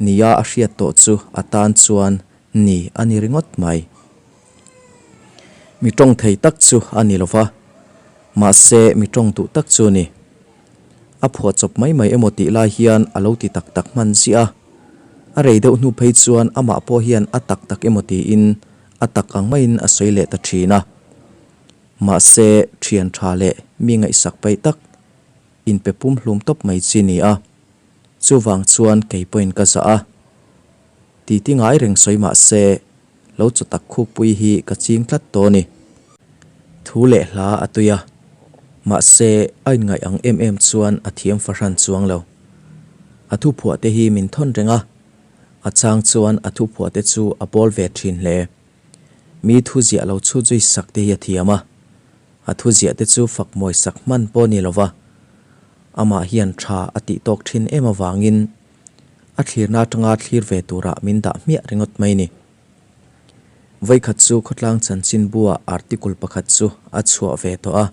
nia a hriat tawh chu a tan chuan ni a ni ringawt mai. Mi tawng thei tak chu a ni lo va, mahse mi tawng duh tak chu a ni. A phuahchawp mai mai emaw tih lai hian a lo ti tak tak hman ziah a. A rei deuh hnu phei chuan amah pawh hian a tak tak emaw tiin A tak ang maiin a sawi leh ta thin a. Mahse, thian tha leh mi ngaihsak paih tak inpe pumhlum tawp mai chi ni a. Chuvang chuan kei pawhin ka zah a. Titi ngai reng sawi mah se, lo chaw tak khukpui hi ka ching tlat tawh a ni. Thu leh hla a tui a. Mahse, a inngaih ang em em chuan a thiam fahran chuang lo. A thuphuah te hi min thawn reng a. A chang chuan a thuphuah te chu a bawl ve thin hle. Mi thu ziah lo chhut zui sak te hi a thiam a. A thu ziah te chu fak mawi sak hman pawh ni lova. Amah hian tha a tih tawk thin em avangin a thlirna atanga thlir ve turah min dah hmiah ringawt mai ni. Vawikhat chu khawtlang chanchin buah article pakhat chu a chhuah ve tawh a.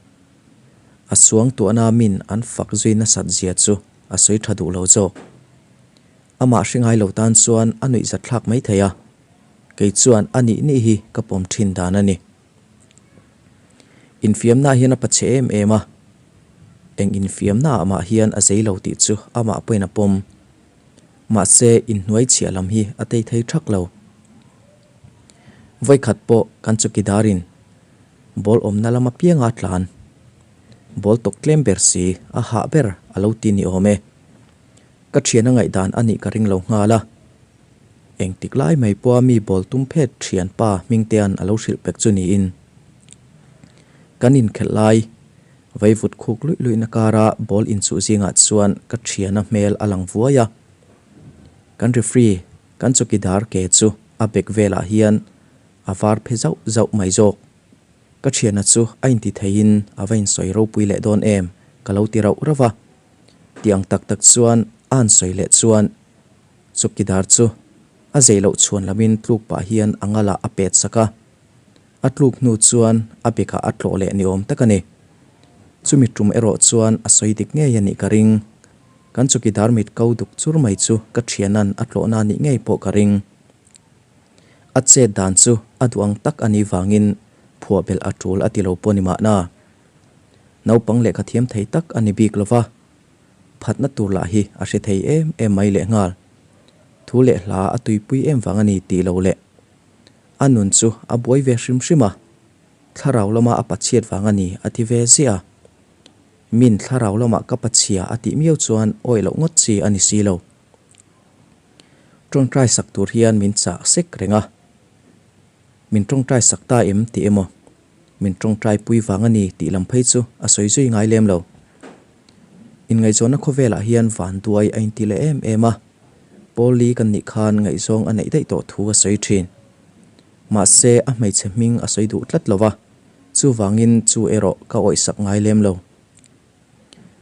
A suangtuahna min an fak zui nasat zia chu a sawi tha duh lo zawk. Amah hre ngai lo tan chuan a nuihzat thlak mai thei a, kei chuan a nih nih hi ka pawm thin dan a ni. Infiamna hian a pachhe em em a, eng infiamna ah mah hian a zei lo tih chu amah pawhin a pawm. Mahse inhnuai chhiah lam hi a tei thei thak lo. Vawikhat pawh kan chawkidarin ball awmna lam apianga tlan, ball tawk tlem ber si a hah ber a lo ti ni awm e. Ka thian a ngaihdan a nih ka ring lo nghal a. Engtik lai mai pawha mi bawl tum phet thianpa Hmingtea'n a lo hrilh pek chu niin. Kan inkhelh lai vaivut khuk luih luihna kara ball inchuh zingah chuan ka thiana hmel a lang vuai a. Kan referee kan chawkidar ke chu a bek velah hian a var phe zauh zauh mai zawk. Ka thiana chu a inti theiin a va insawi ropui leh dawn em ka lo ti rauh rauh a. Tiang tak tak chuan a han sawi leh chuan chawkidar chu a zei loh chhuan lamin tluk pah hian a ngalah a pet sak a. A tluk hnu chuan a bekah a tlawh leh ni awm tak a ni. Chumi tum erawh chuan a sawi dik ngei a nih ka ring. Kan chawkidar mit ko duk chur mai chu ka thianan a tlawhna nih ngei pawh ka ring. A chet dan chu a duh ang tak a nih vangin phuah belh a tul a ti lo pawh ni mahna. Naupang lehkha thiam thei tak a ni bik lo va, phatna tur lah hi a hre thei em em mai lehnghal. Thu leh hla a tuipui em vang a ni tih lo leh. A nun chu a buai ve hrim hrim a, thlarau lama a pachhiat vang a ni a ti ve ziah a. Min thlarau lamah ka pachhia a tih miau chuan awih loh ngawt chi a ni si lo. Tawngtai sak tur hian min chah sek reng a, min tawngtai sak ta em tih emaw, min tawngtai pui vang a ni tih lam phei chu a sawi zui ngai lem lo. Inngaihzawnna khawvelah hian vanduai a inti leh em em a, Paul Lee kan nih khan ngaihzawng a neih daih tawh thu a sawi thin. Mahse a hmeichhe hming a sawi duh tlat lo va, chuvangin chu erawh ka awihsak ngai lem lo.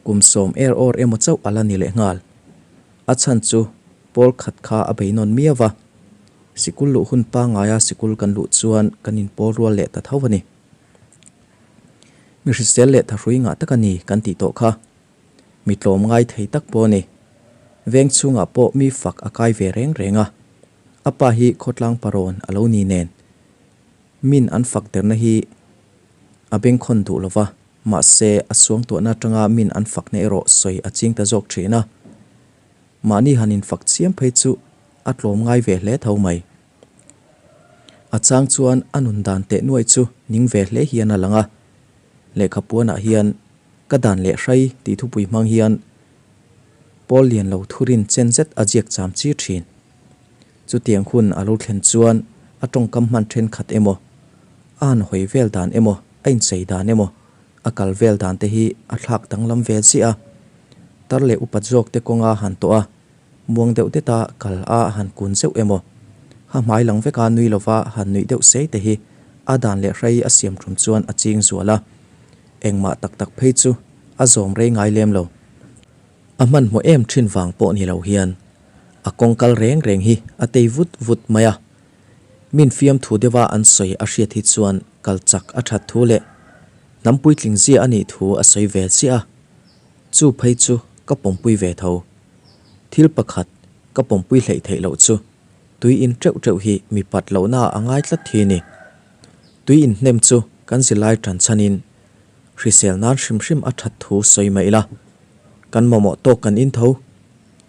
Kum sawm er awr emaw chauh a la ni leh nghal. A chhan chu Paul khat kha a bei nawn miau va, sikul luh hun pangaia sikul kan luh chuan kan inpawl rual leh ta tho a ni. Mi hrisel leh thahrui ngah tak a ni kan tih tawh kha. Mi tlawm ngai thei tak pawh a ni. Veng chhungah pawh mi fak a kai ve reng reng a. A pa hi khawtlang parawn a lo ni nen. Min an fak derna hi a bengkhawn duh lo va, mahse a suangtuahna atanga min an fakna erawh sawi a ching ta zawk thin a. Mahni han infak chiam phei chu a tlawm ngai ve hle tho mai. A chang chuan a nun dan teh nuai chu ning ve hle hian a lang a. Lehkha puanah hian ka dan leh hrai tih thupui hmang hian Paul lian lo thurin chen zet a ziak cham chi thin. Chutiang hun a lo thlen chuan a tawngkam hman thenkhat emaw, a han hawi vel dan emaw, a inchei dan emaw, a kal vel dan te hi a thlak danglam ve chiah a. Tar leh upat zawk te kawnga han tawh a, Muang deuh deta kal a han kun zeuh emaw? Ha hmai lang veka nui lova han nuih deuh sei te hi a dan leh hrei a siam tum chuan a ching zual a. Engmah tak tak phei chu a zawm rei ngai lem lo. A hmanhmawh em thin vang pawh ni lo hian a kawng kal reng reng hi a tei vut vut mai a. Min fiamthu deuha an sawi a hriat hi chuan kal chak a that thu leh hnam puitling zia a nih thu a sawi ve chiah a. Chu phei chu ka pawmpui ve tho. Thil pakhat ka pawmpui hleih theih loh chu tui in teuh teuh hi mi pat lohna a ngai tlat thi ni. Tui in hnem chu kan zilai tan chhanin hrisel nan hrim hrim a that thu sawi mai ila. Kan mamawh tawk kan in tho.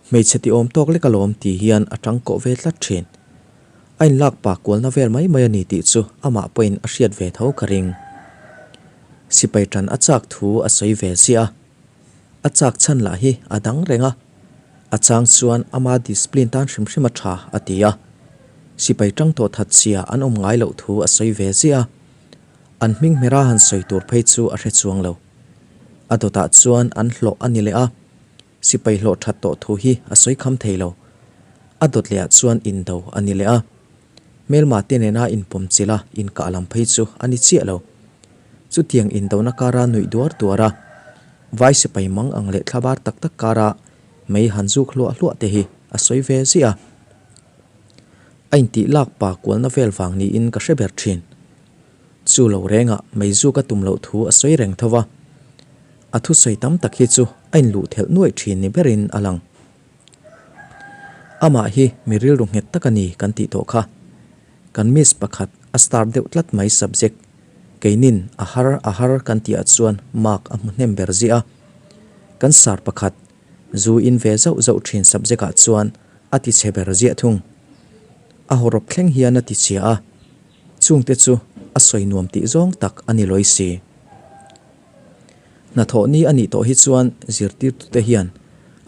Hmeichhe ti awm tawk lek alawm ti hian a tang kawh ve tlat thin. A inlak pa kualna vel mai mai a ni tih chu amah pawhin a hriat ve tho ka ring. Sipai tan a chak thu a sawi ve ziah a. A chak chhan lah hi a dang reng a, a chang chuan ama discipline tan hrim hrim a tha a ti a. Sipai tang tawh that chhia an awm ngai loh thu a sawi ve ziah a, an hming hmera han sawi tur phei chu a hre chuang lo. A dawtah chuan an hlawh a ni leh a, sipai hlawh that tawh thu hi a sawi kham thei lo. A dawt lehah chuan indo a ni leh a, hmelma te nena inpawm chilh a inkah lam phei chu a ni chiah lo. Chutiang indona kara nuih duar duar a, vai sipai mang ang leh thlabar tak tak kara mei han zuk hluah hluah te hi a sawi ve ziah a. A intih lak pa kualna vel vang niin ka hre ber thin. Chu lo rengah mei zuk a tum loh thu a sawi reng tho va. A thusawi tam tak hi chu a inluh thelh nuaih thin ni berin a lang. Amah hi mi rilru nghet tak a ni kan tih tawh kha. Kan miss pakhat a star deuh tlat mai subject keinin a har a har kan tihah chuan mark a hmu hnem ber ziah a. Kan sar pakhat zu in ve zauh zauh thin subject ah chuan a ti chhe ber ziah thung. A hawrawp thleng hian a ti chhia a, chungte chu a sawi nuam tih zawng tak a ni lawi si. Hnathawh ni a nih tawh hi chuan zirtirtute hian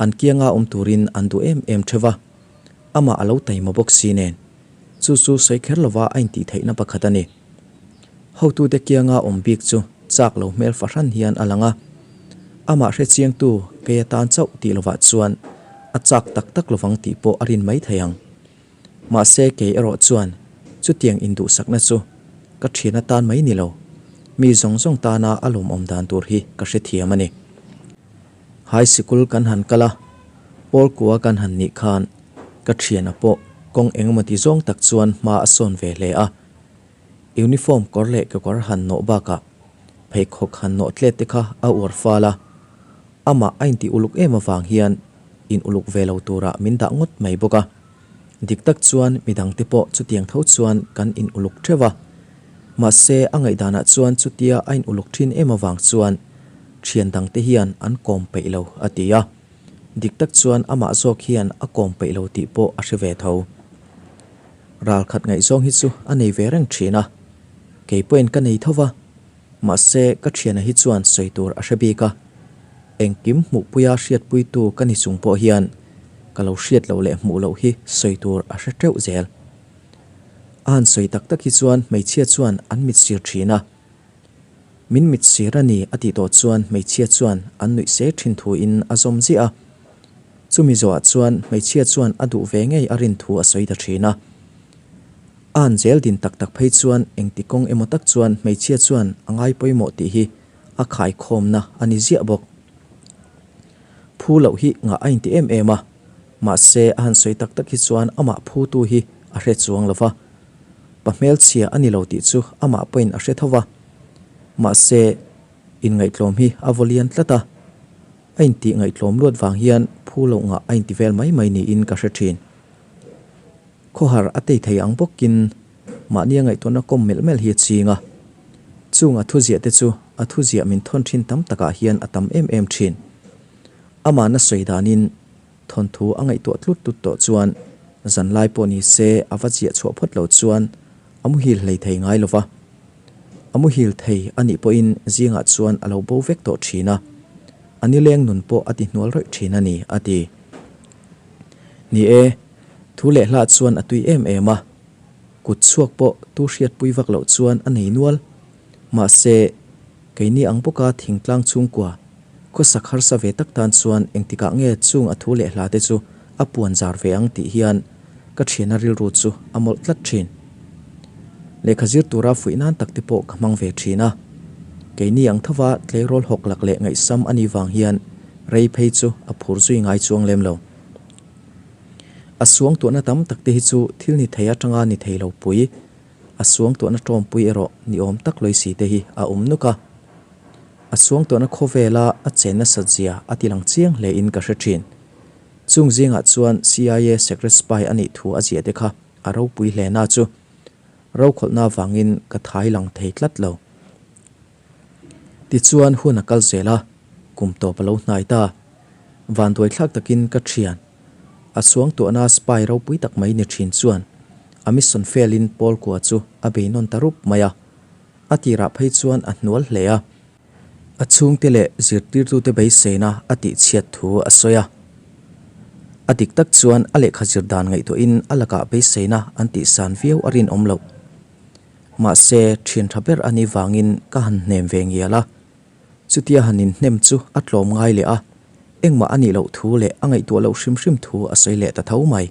an kianga awm turin an duh em em theuh a, amah a lo taima bawk si nen. Chu chu sawi kher lova a intih theihna pakhat a ni. Hotute kianga awm bik chu chak lo hmel fahran hian a lang a. Amah hrechiangtu kei atan chauh tih lovah chuan a chak tak tak lovang tih pawh a rin mai thei ang. Mahse kei erawh chuan chutiang induhsakna chu ka thian atan mai ni lo, mi zawng zawng tana a lawmawm dan tur hi ka hrethiam a ni. High sikul kan han kal a, pawl kua kan han nih khan ka thiana pawh kawng engemaw ti zawng tak chuan hma a sawn ve hle a. Uniform kawr leh kekawr han nawh bakah pheikhawk han nawh tlet te kha a uar fal a, amah a intih uluk em avang hian in uluk ve lo turah min dah ngawt mai bawk a. Dik tak chuan midangte pawh chutiang tho chuan kan in uluk theuh a, mahse a ngaihdanah chuan chutia a in uluk thin em avang chuan thian dangte hian an kawm peih lo a ti a, dik tak chuan amah zawk hian a kawm peih lo tih pawh a hre ve tho. Ralkhat ngaihzawng hi chu a nei ve reng thin a, kei pawhin ka nei tho va, mahse ka thiana hi chuan sawi tur a hre bik a, engkim hmuhpuia hriatpuitu ka ni chung pawh hian ka lo hriat loh leh hmuh loh hi sawi tur a hre teuh zel. A han sawi tak tak hi chuan hmeichhia chuan an mit sir thin a, min mit sir a ni a tih tawh chuan hmeichhia chuan an nuih se thin thuin a zawm ziah a, Chumi zawhah chuan hmeichhia chuan a duh ve ngei a rin thu a sawi ta thin a. A han zel din tak tak phei chuan engti kawng emaw tak chuan hmeichhia chuan a ngai pawimawh tih hi a khaikhawmna a ni ziah bawk. Phu loh hi ngah a inti em em a, mahse a han sawi tak tak hi chuan amah phutu hi a hre chuang lo va. Pa hmelchhia a ni lo tih chu amah pawhin a hre tho va. Mahse inngaihtlawm hi a vaw lian tlat a. A intih ngaihtlawm luat vang hian phu loh ngah a inti vel mai mai niin ka hre thin. Khawhar a tei thei ang bawkin mahnia ngaihtuahna kawm melh melh hi a ching a. Chung a thuziah te chu a thuziah min thawn thin tam takah hian a tam em em thin. Amahna sawi danin thawnthu a ngaihtuah tlut tlut tawh chuan zanlai pawh ni se a va ziah chhuah phawt lo chuan a muhil hlei thei ngai lo va. A muhil thei a nih pawhin zingah chuan a lo bo vek tawh thin a, a nileng nun pawh a ti hnual rawih thin a ni, a ti. Ni e, thu leh hlah chuan a tui em em a, kut chhuak pawh tu hriatpui vak loh chuan a nei nual. Mahse, keini ang bawka thingtlang chhungkua, khawsak harsa ve tak tan chuan engtikah nge chung a thu leh hla te chu a puan zar ve ang tih hian ka thiana rilru chu a mawlh tlat thin. Lehkha zir tura fuih nan tak te pawh ka hmang ve thin a. Keini ang thova tleirawl hawk lak leh ngaihsam a nih vang hian rei phei chu a phur zui ngai chuang lem lo. A suangtuahna tam tak te hi chu thil ni thei atanga ni thei lo pui, a suangtuahna tawmpui erawh ni awm tak lawi si te hi a awm nuk a. A suangtuahna khawvela a chen nasat zia a ti lang chiang hle in ka hre thin. Chung zingah chuan CIA secret spy a nih thu a ziah te kha a ropui hle na chu rokhawlhna avangin ka thai lang thei tlat lo. Tichuan hun a kal zel a, kum tawp a lo hnai ta. Vanduaithlak takin ka thian, a suangtuahna spy ropui tak mai ni thin chuan a mission fail-in Paul kua chu a bei nawn ta rup mai a. A tirah phei chuan a hnual hle a. A chhungte leh zirtirtute beiseina a tihchhiat thu a sawi a. A dik tak chuan a lehkha zir dan ngaihtuahin a lakah beiseina an tihsan viau a rinawm loh. Mahse, thian tha ber a nih vangin ka han hnem ve ngial a. Chutia han inhnem chu a tlawm ngai leh a, engmah a nih loh thu leh a ngaihtuah loh hrim hrim thu a sawi leh ta tho mai.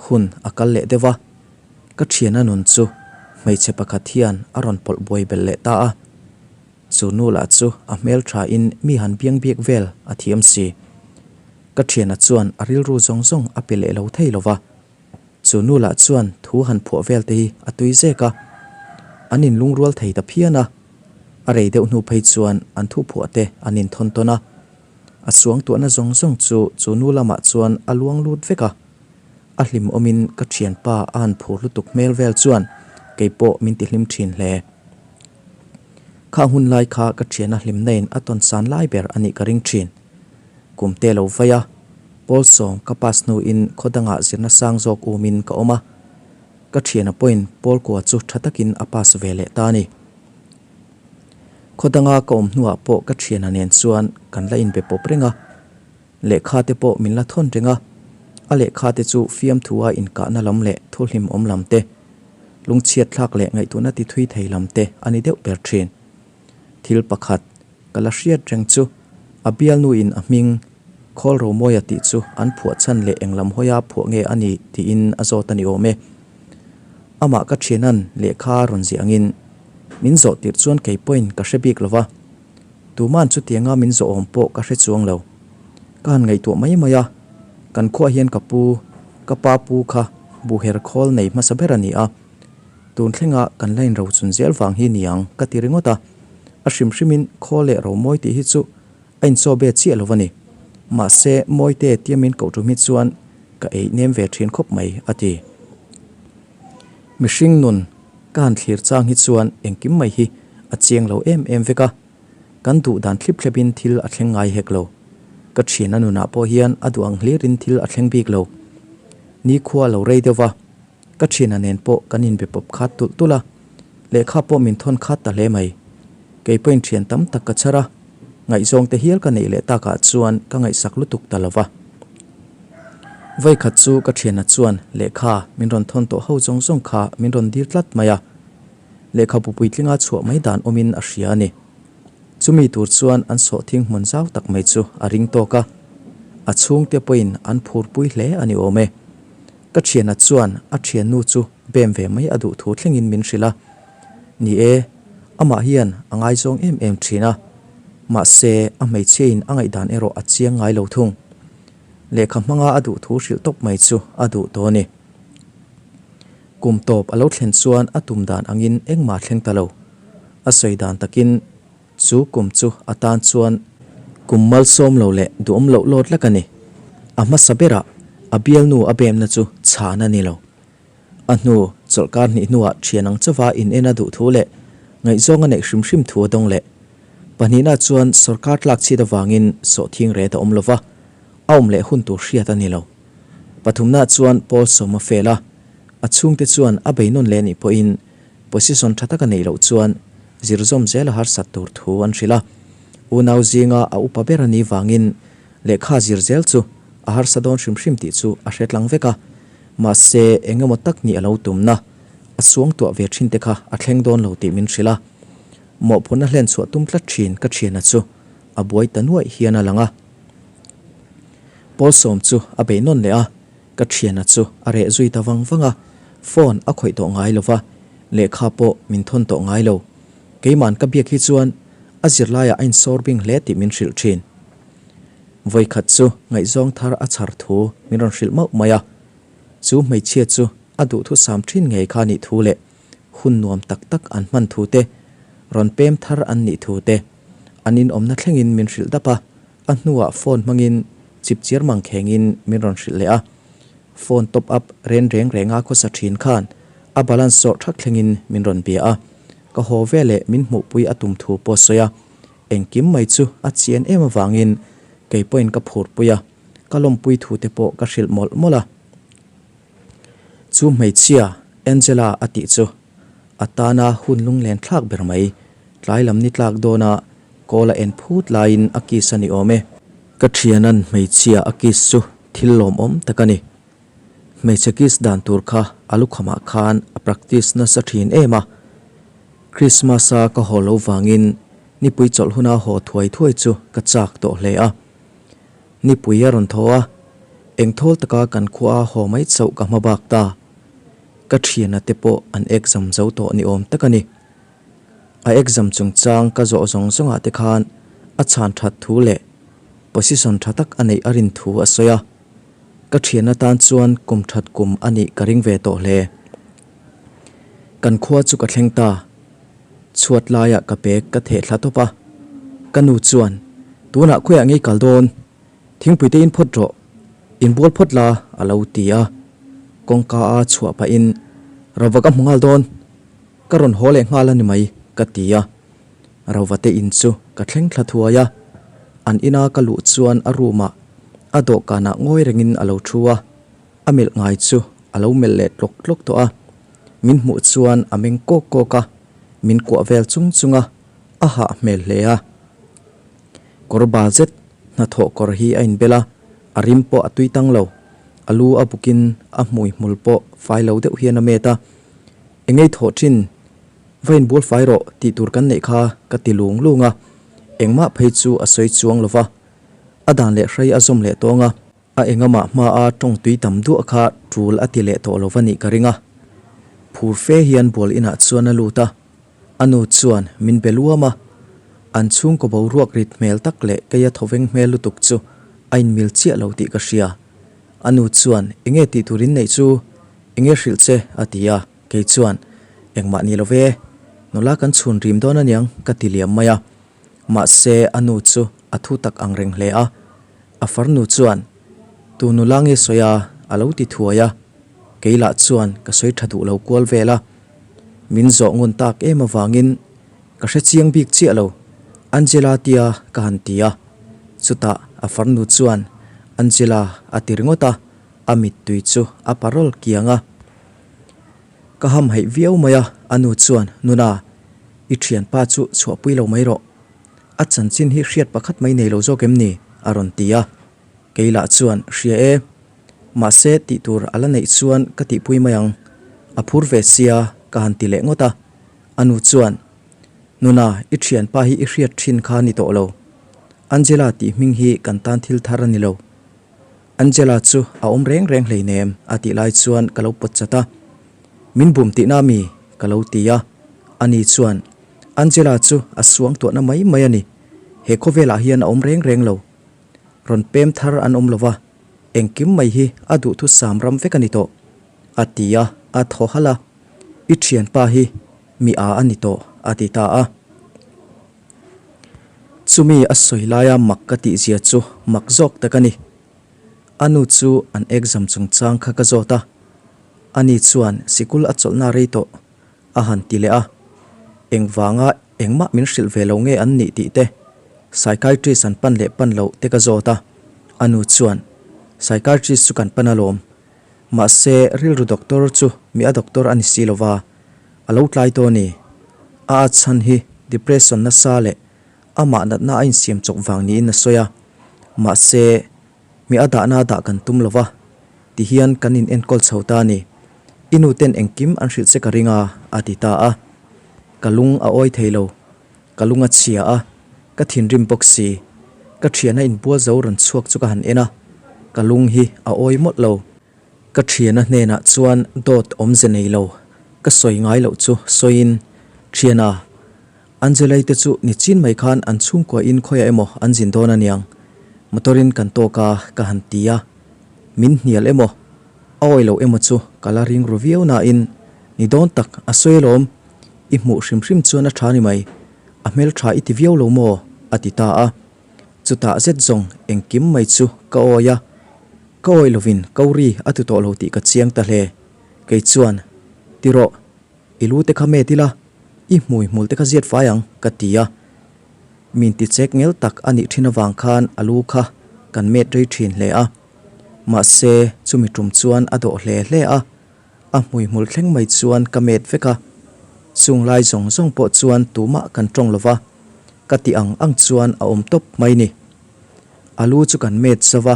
Hun a kal leh deuh a, ka thiana nun chu hmeichhe pakhat hian a rawn pawlh buai belh leh ta a. Chu nu lah chu a hmel thain mi han biang biak vel a thiam si. Ka thiana chuan a rilru zawng zawng a pe leh lo thei lo va. Chu nu lah chuan thu han phuah vel te hi a tui zek a, an inlungrual thei ta phian a. A rei deuh hnu phei chuan an thu phuah te an inthawn tawn a. A suangtuahna zawng zawng chu chu nu lamah chuan a luang lut vek a. A hlim awmin ka thianpa a han phur lutuk hmel vel chuan kei pawh min tihlim thin hle. Kha hun lai kha ka thiana hlimna in a tawn san lai ber a nih ka ring thin. Kum te lo vai a, pawl sawm ka pass hnuin khaw dangah zirna sang zawk umin ka awm a. Ka thiana pawhin pawl kua chu tha takin a pass ve leh ta a ni. Khaw danga ka awm hnuah pawh ka thiana nen chuan kan la inbe pawp reng a. Lehkha te pawh min la thawn reng a, a lehkha te chu fiamthua inkahna lam leh thu hlimawm lam te, lungchhiat thlak leh ngaihtuahna ti thui thei lam te a ni deuh ber thin. Thil pakhat ka la hriat reng chu a bialnuin a hming Khawl Romawia tih chu an phuah chhan leh englam hawia phuah nge a ni tiin a zawt a ni awm e. Amah ka thianan lehkha rawn ziah angin min zawh tirh chuan kei pawhin ka hre bik lo va, tuma'n chutianga min zawh awm pawh ka hre chuang lo. Ka han ngaihtuah mai mai a, kan khuaah hian ka pu, ka pa pu kha buhher khawl nei hmasa ber a ni a, tun thlenga kan la inrochun zel vang hi niang ka ti ringawt a, a hrim hrimin khawl leh romawi tih hi chu A inchaw be chiah lo a ni. Mahse, Mawite tia min koh tum hi chuan ka ei nem ve thin khawp mai, a ti. Mihring nun ka han thlir chang hi chuan engkim mai hi a chiang lo em em vek a. Kan duh dan thlip thlepin thil a thleng ngai hek lo. Ka thiana nunah pawh hian a duh ang hlirin thil a thleng bik lo. Nikhua a lo rei deuh va. Ka thiana nen pawh kan inbe pawp khat tulh tulh a, lehkha pawh min thawn khat ta hle mai. Kei pawhin thian tam tak ka chhar a, ngaihzawng te hial ka neih leh takah chuan ka ngaihsak lutuk ta lo va. Vawikhat chu ka thiana chuan lehkha min rawn thawn tawh ho zawng zawng kha min rawn dil tlat mai a, lehkhabu puitlinga chhuah mai dan awmin a hria a ni. Chumi tur chuan an sawhthing hmun zau tak mai chu a ring tawk a, a chhungte pawhin an phurpui hle a ni awm e. Ka thiana chuan a thiannu chu bem ve mai a duh thu thlengin min hrilh a. Ni e, amah hian a ngaizawng em em thin a. Mahse, a hmeichhiain a ngaihdan erawh a chiang ngai lo thung. Lehkha hmanga a duh thu hrilh tawp mai chu a duh tawh a ni. Kum tawp a lo thlen chuan a tum dan angin engmah thleng ta lo. A sawi dan takin. Chu kum chu a tan chuan kum malsawm lo leh duhawm loh lawt lek a ni. A hmasa berah a bialnu a bemna chu chhan a ni lo. A hnu chawlhkar hnih hnuah thian ang chauva in en a duh thu leh ngaihzawng a neih hrim hrim thu a dawng leh. Pahnihna chuan sawrkar tlak chhit avangin sawhthing ret a awm lo va, a awm leh hun tur hriat a ni lo. Pathumna chuan Paul sawm a fel a, a chhungte chuan a beinawn leh nih pawhin Position tha taka neih loh chuan zir zawm zel a harsat tur thu an hrilh a. Unau zinga a upa ber a nih vangin lehkha zir zel chu a harsa dawn hrim hrim tih chu a hre tlang vek a. Mahse, eng emaw tak nih a lo tumna, a suangtuah ve thin te kha a thleng dawn lo tih min hrilh a. Mawhphurhna hlen chhuah tum tlat thin ka thiana chu a buai ta nuaih hian a lang a. Pawlsawm chu a beih nawn leh a. Ka thiana chu a reh zui ta vang vang a, phone a khawih tawh ngai lo va, lehkha pawh min thawn tawh ngai lo. Keima'n ka biak hi chuan a zirlaiah a insawr bing hle tih min hrilh thin. Vawikhat chu ngaihzawng thar a chhar thu min rawn hrilh mauh mai a, chu hmeichhia chu a duhthusam thin ngei kha nih thu leh hun nuam tak tak an hman thu te, rawn pem thar an nih thu te, an inawmna thlengin min hrilh dap a. A hnuah phone hmangin chip chiar mang khengin min rawn hrilh leh a, phone top up ren reng renga khawsa thin khan a balance sawh thak thlengin min rawn bia a, ka haw veleh min hmuhpui a tum thu pawh sawi a, engkim mai chu a chian em avangin kei pawhin ka phurpui a, ka lawmpui thu te pawh ka hrilh mawlh mawlh a. Chu hmeichhia Angela a tih chu a tana hun lunglen thlak ber mai, tlai lam ni tlak dawna Kawl a en phut laiin a kiss a ni awm e. Ka thianan hmeichhia a kiss chu thil lawmawm tak a ni. Hmeichhe kiss dan tur kha a lukhamah khan a practice nasa thin em a. Christmas a ka haw lo vangin nipui chawlh huna haw thuai thuai chu ka chak tawh hle a. Nipui a rawn thaw a, engthawl taka kan khua a haw mai chauh ka hma bak ta. Ka thiana te pawh an exam zo tawh ni awm tak a ni. A exam chungchang ka zawh zawng zawngah te khan a chhan that thu leh position tha tak a neih a rin thu a sawi a. Ka thian atan chuan kum that kum a nih ka ring ve tawh hle. Kan khua chu ka thleng ta. Chhuat laiah ka bag ka theh thla tawp a. Ka nu chuan, Tunah khawiah ngei kal dawn? Thingpui te in phawt rawh. Inbual phawt la a lo ti a. Kawngka a chhuah pahin, Rova ka hmu nghal dawn. Ka rawn haw leh nghal a ni mai, ka ti a. Rovate in chu ka thleng thla thuai a. An ina ka luh chuan a room ah a dawhkanah ngawi rengin a lo thu a. A melh ngai chu a lo melh leh tlawk tlawk tawh a. Min hmuh chuan a meng kawk kawk a, min kuah vel chung chung a, a hah hmel hle a. Kawr bal zet hnathawh kawr hi a inbel a, a rim pawh a tui tang lo. A lu a bukin a hmui hmul pawh fai lo deuh hian a met a. Engei thawh thin? Va inbual fai rawh tih tur kan neih kha ka ti lung lung a, engmah phei chu a sawi chuang lo va. A dan leh hrei a zawm leh tawng a, a engamah hmaa tawng tui tam duah kha tul a ti leh tawh lo va nih ka ring a. Phur fe hian bual inah chuan a lut a, a nu chuan min be luam a, an chhungkaw boruak rit hmel tak leh keia thawveng hmel lutuk chu a inmil chiah lo tih ka hria. A nu chuan enge tih tur in neih chu enge hrilh che a ti a. Kei chuan, Engmah ni lo ve, nula kan chhun rim dawn aniang ka ti liam mai a. Mahse, a nu chu a thu tak ang reng hle a. A farnu chuan, Tu nula nge sawi a? a lo ti thuai a. Kei lah chuan ka sawi tha duh lo kual vel a. Min zawh ngun tak em avangin ka hre chiang bik chiah lo, Angela tia ka han ti a. Chutah a farnu chuan, Angela a ti ringawt a, a mittui chu a parawl kiang a. Ka ham haih viau mai a, a nu chuan, Nuna, i thianpa chu chhuahpui lo mai rawh. A chanchin hi hriat pakhat mai nei lo zawk em ni? a rawn ti a. Kei lah chuan, Hria e. Mahse, tih tur a la neih chuan ka tihpui mai ang. A phur ve sia, ka han ti leh ngawt a. A nu chuan, Nuna, i thianpa hi i hriat thin kha ni tawh lo. Angela tih hming hi kan tan thil thar a ni lo. Angela chu a awm reng reng hleinem a tih lai chuan ka lo pawt chat a, Min bum tihna mi? ka lo ti a, ani chuan Angela chu a suang tuahna mai mai a ni, he khawvelah hian a awm reng reng lo. Rawn pem thar an awm lo va, engkim mai hi a duhthusam ram vek a ni tawh, a ti a, a thaw halh a, I thianpa hi mi a a ni tawh, a ti ta a. Chumi a sawi laia mak ka tih zia chu mak zawk tak a ni. A nu chu an exam chungchang kha ka zawt a, ani chuan sikul a chawlhna rei tawh a han ti leh a, engvanga engmah min hrilh ve lo nge an nih tih te, psychiatrist an pan leh pan loh te ka zawt a, a nu chuan psychiatrist chu kan pan alawm, mahse rilru doctor chu mi a doctor a ni si lova, A lo tlai tawh a ni. A at chhan hi depression nasa leh amah natna a insiam chawp vang niin a sawi a. Mahse, mi a dahna dah kan tum lo va, tihian kan in enkawl chho ta a ni. I nu ten engkim an hrilh che ka ring a, a ti ta a. Ka lung a awi thei lo. Ka lung a chhia a, ka thinrim bawk si. Ka thiana inbual zo rawn chhuak chu ka han en a, ka lung hi a awi mawlh lo. Ka thiana hnenah chuan dawt awmze nei lo ka sawi ngai loh chu sawiin, Thiana, Angelai te chu nichin mai khan an chhungkua in khawiah emaw an zin dawn aniang, motor in kan tawk a ka han ti a, min hnial emaw, a awih loh emaw chu ka la ring ru viau nain ni dawn tak a sawi alawm, i hmuh hrim hrim chuan a tha ni mai, a hmeltha i ti viau lo maw? a ti ta a. Chutah zet zawng engkim mai chu ka awi a, ka awih lovin Kauri a tu tawh lo tih ka chiang ta hle. Kei chuan, Ti rawh, i lu te kha met ila, i hmui hmul te kha ziat fai ang, ka ti a. Min ti chek ngel tak a nih thin avang khan a lu kha kan met rei thin hle a. Mahse, chumi tum chuan a dawh hle hle a. A hmuihmul thleng mai chuan ka met vek a, chung lai zawng zawng pawh chuan tumah kan tawng lo va, ka ti ang ang chuan a awm tawp mai ni. A lu chu kan met zo va,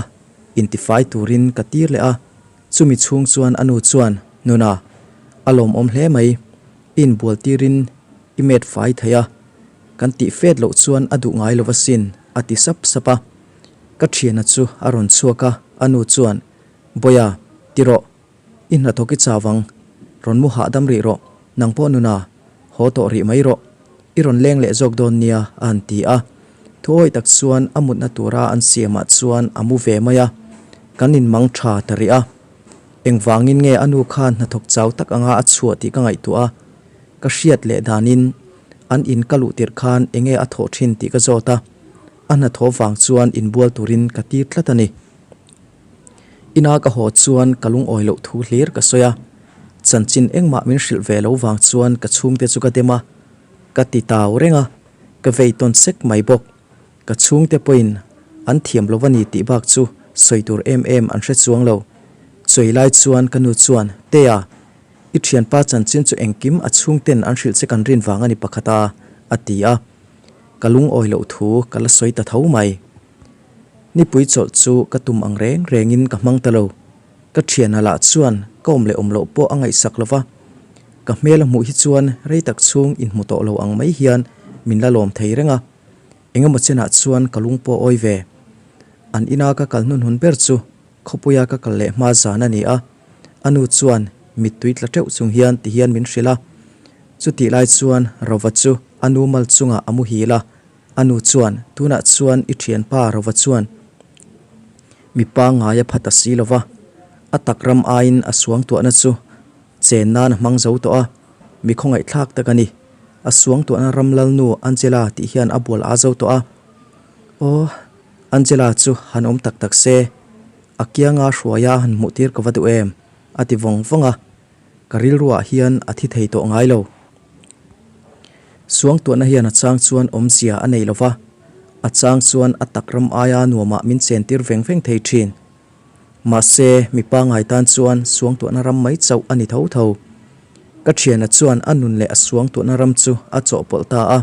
intifai turin ka tir leh a, chumi chhung chuan a nu chuan, Nuna, a lawmawm hle mai, i inbual tirin i met fai thei a, kan tih fet loh chuan a duh ngai lo va sin, a ti sap sap a. Ka thiana chu a rawn chhuak a, a nu chuan, Bawiha, ti rawh, I hnathawk i chau ang, rawn mu hahdam rih rawh, nang pawh nuna, haw tawh rih mai rawh, i rawn leng leh zawk dawn nia, a han ti a. Thuawi tak chuan a mutna tura an siamah chuan a mu ve mai a, kan inmang tha ta rih a. Engvangin nge a nu khan hnathawk chau tak anga a chhuah tih ka ngaihtuah a, ka hriat leh danin an in ka luh tirh khan enge a thawh thin tih ka zawt a, a hnathawh vang chuan inbual turin ka tir tlat a ni. Ina ka haw chuan ka lungawi loh thu hlir ka sawi a, chanchin engmah min hrilh ve lo vang chuan ka chhungte chu ka dem a, ka ti tau reng a, ka vei tawn sek mai bawk. Ka chhungte pawhin an thiam lo a ni tih bak chu sawi tur em em an hre chuang lo. Chawi lai chuan ka nu chuan, Tea, i thianpa chanchin chu engkim a chhungten an hrilh che kan rin vang a ni pakhat a, a ti a. Ka lungawi loh thu ka la sawi ta tho mai. Nipui chawlh chu ka tum ang reng rengin ka hmang ta lo. Ka thiana lah chuan ka awm leh awm loh pawh a ngaihsak lo va. Ka hmel a hmuh hi chuan rei tak chhung inhmu tawh lo ang mai hian min la lawm thei reng a. Engemaw chenah chuan ka lung pawh awi ve. An ina ka kal hnunhun ber chu khawpuia ka kal leh hma zan a ni a. A nu chuan mittui tla teuh chung hian ti hian min hrilh a. Chutih lai chuan Rova chu a nu mal chungah a muhil a. A nu chuan, Tunah chuan i thianpa Rova chuan mi pangngai a pha ta si lo va, a tak ram aiin a suangtuahna chu chen nan a hmang zo tawh a, mi khawngaihthlak tak a ni. A suangtuahna ram lalnu Angela tih hian a bual a zo tawh a. Aw, Angela chu han awm tak tak se, a kianga hruaia han hmuhtir ka va duh em? a ti vawng vawng a. Ka rilruah hian a thi thei tawh ngai lo. Suangtuahna hian a chang chuan awmzia a nei lo va, a chang chuan a tak ram aia nuamah min chentir veng veng thei thin. Mahse, mi pangngai tan chuan suangtuahna ram mai chauh a ni tho tho. Ka thiana chuan a nun leh a suangtuahna ram chu a chawhpawlh ta a,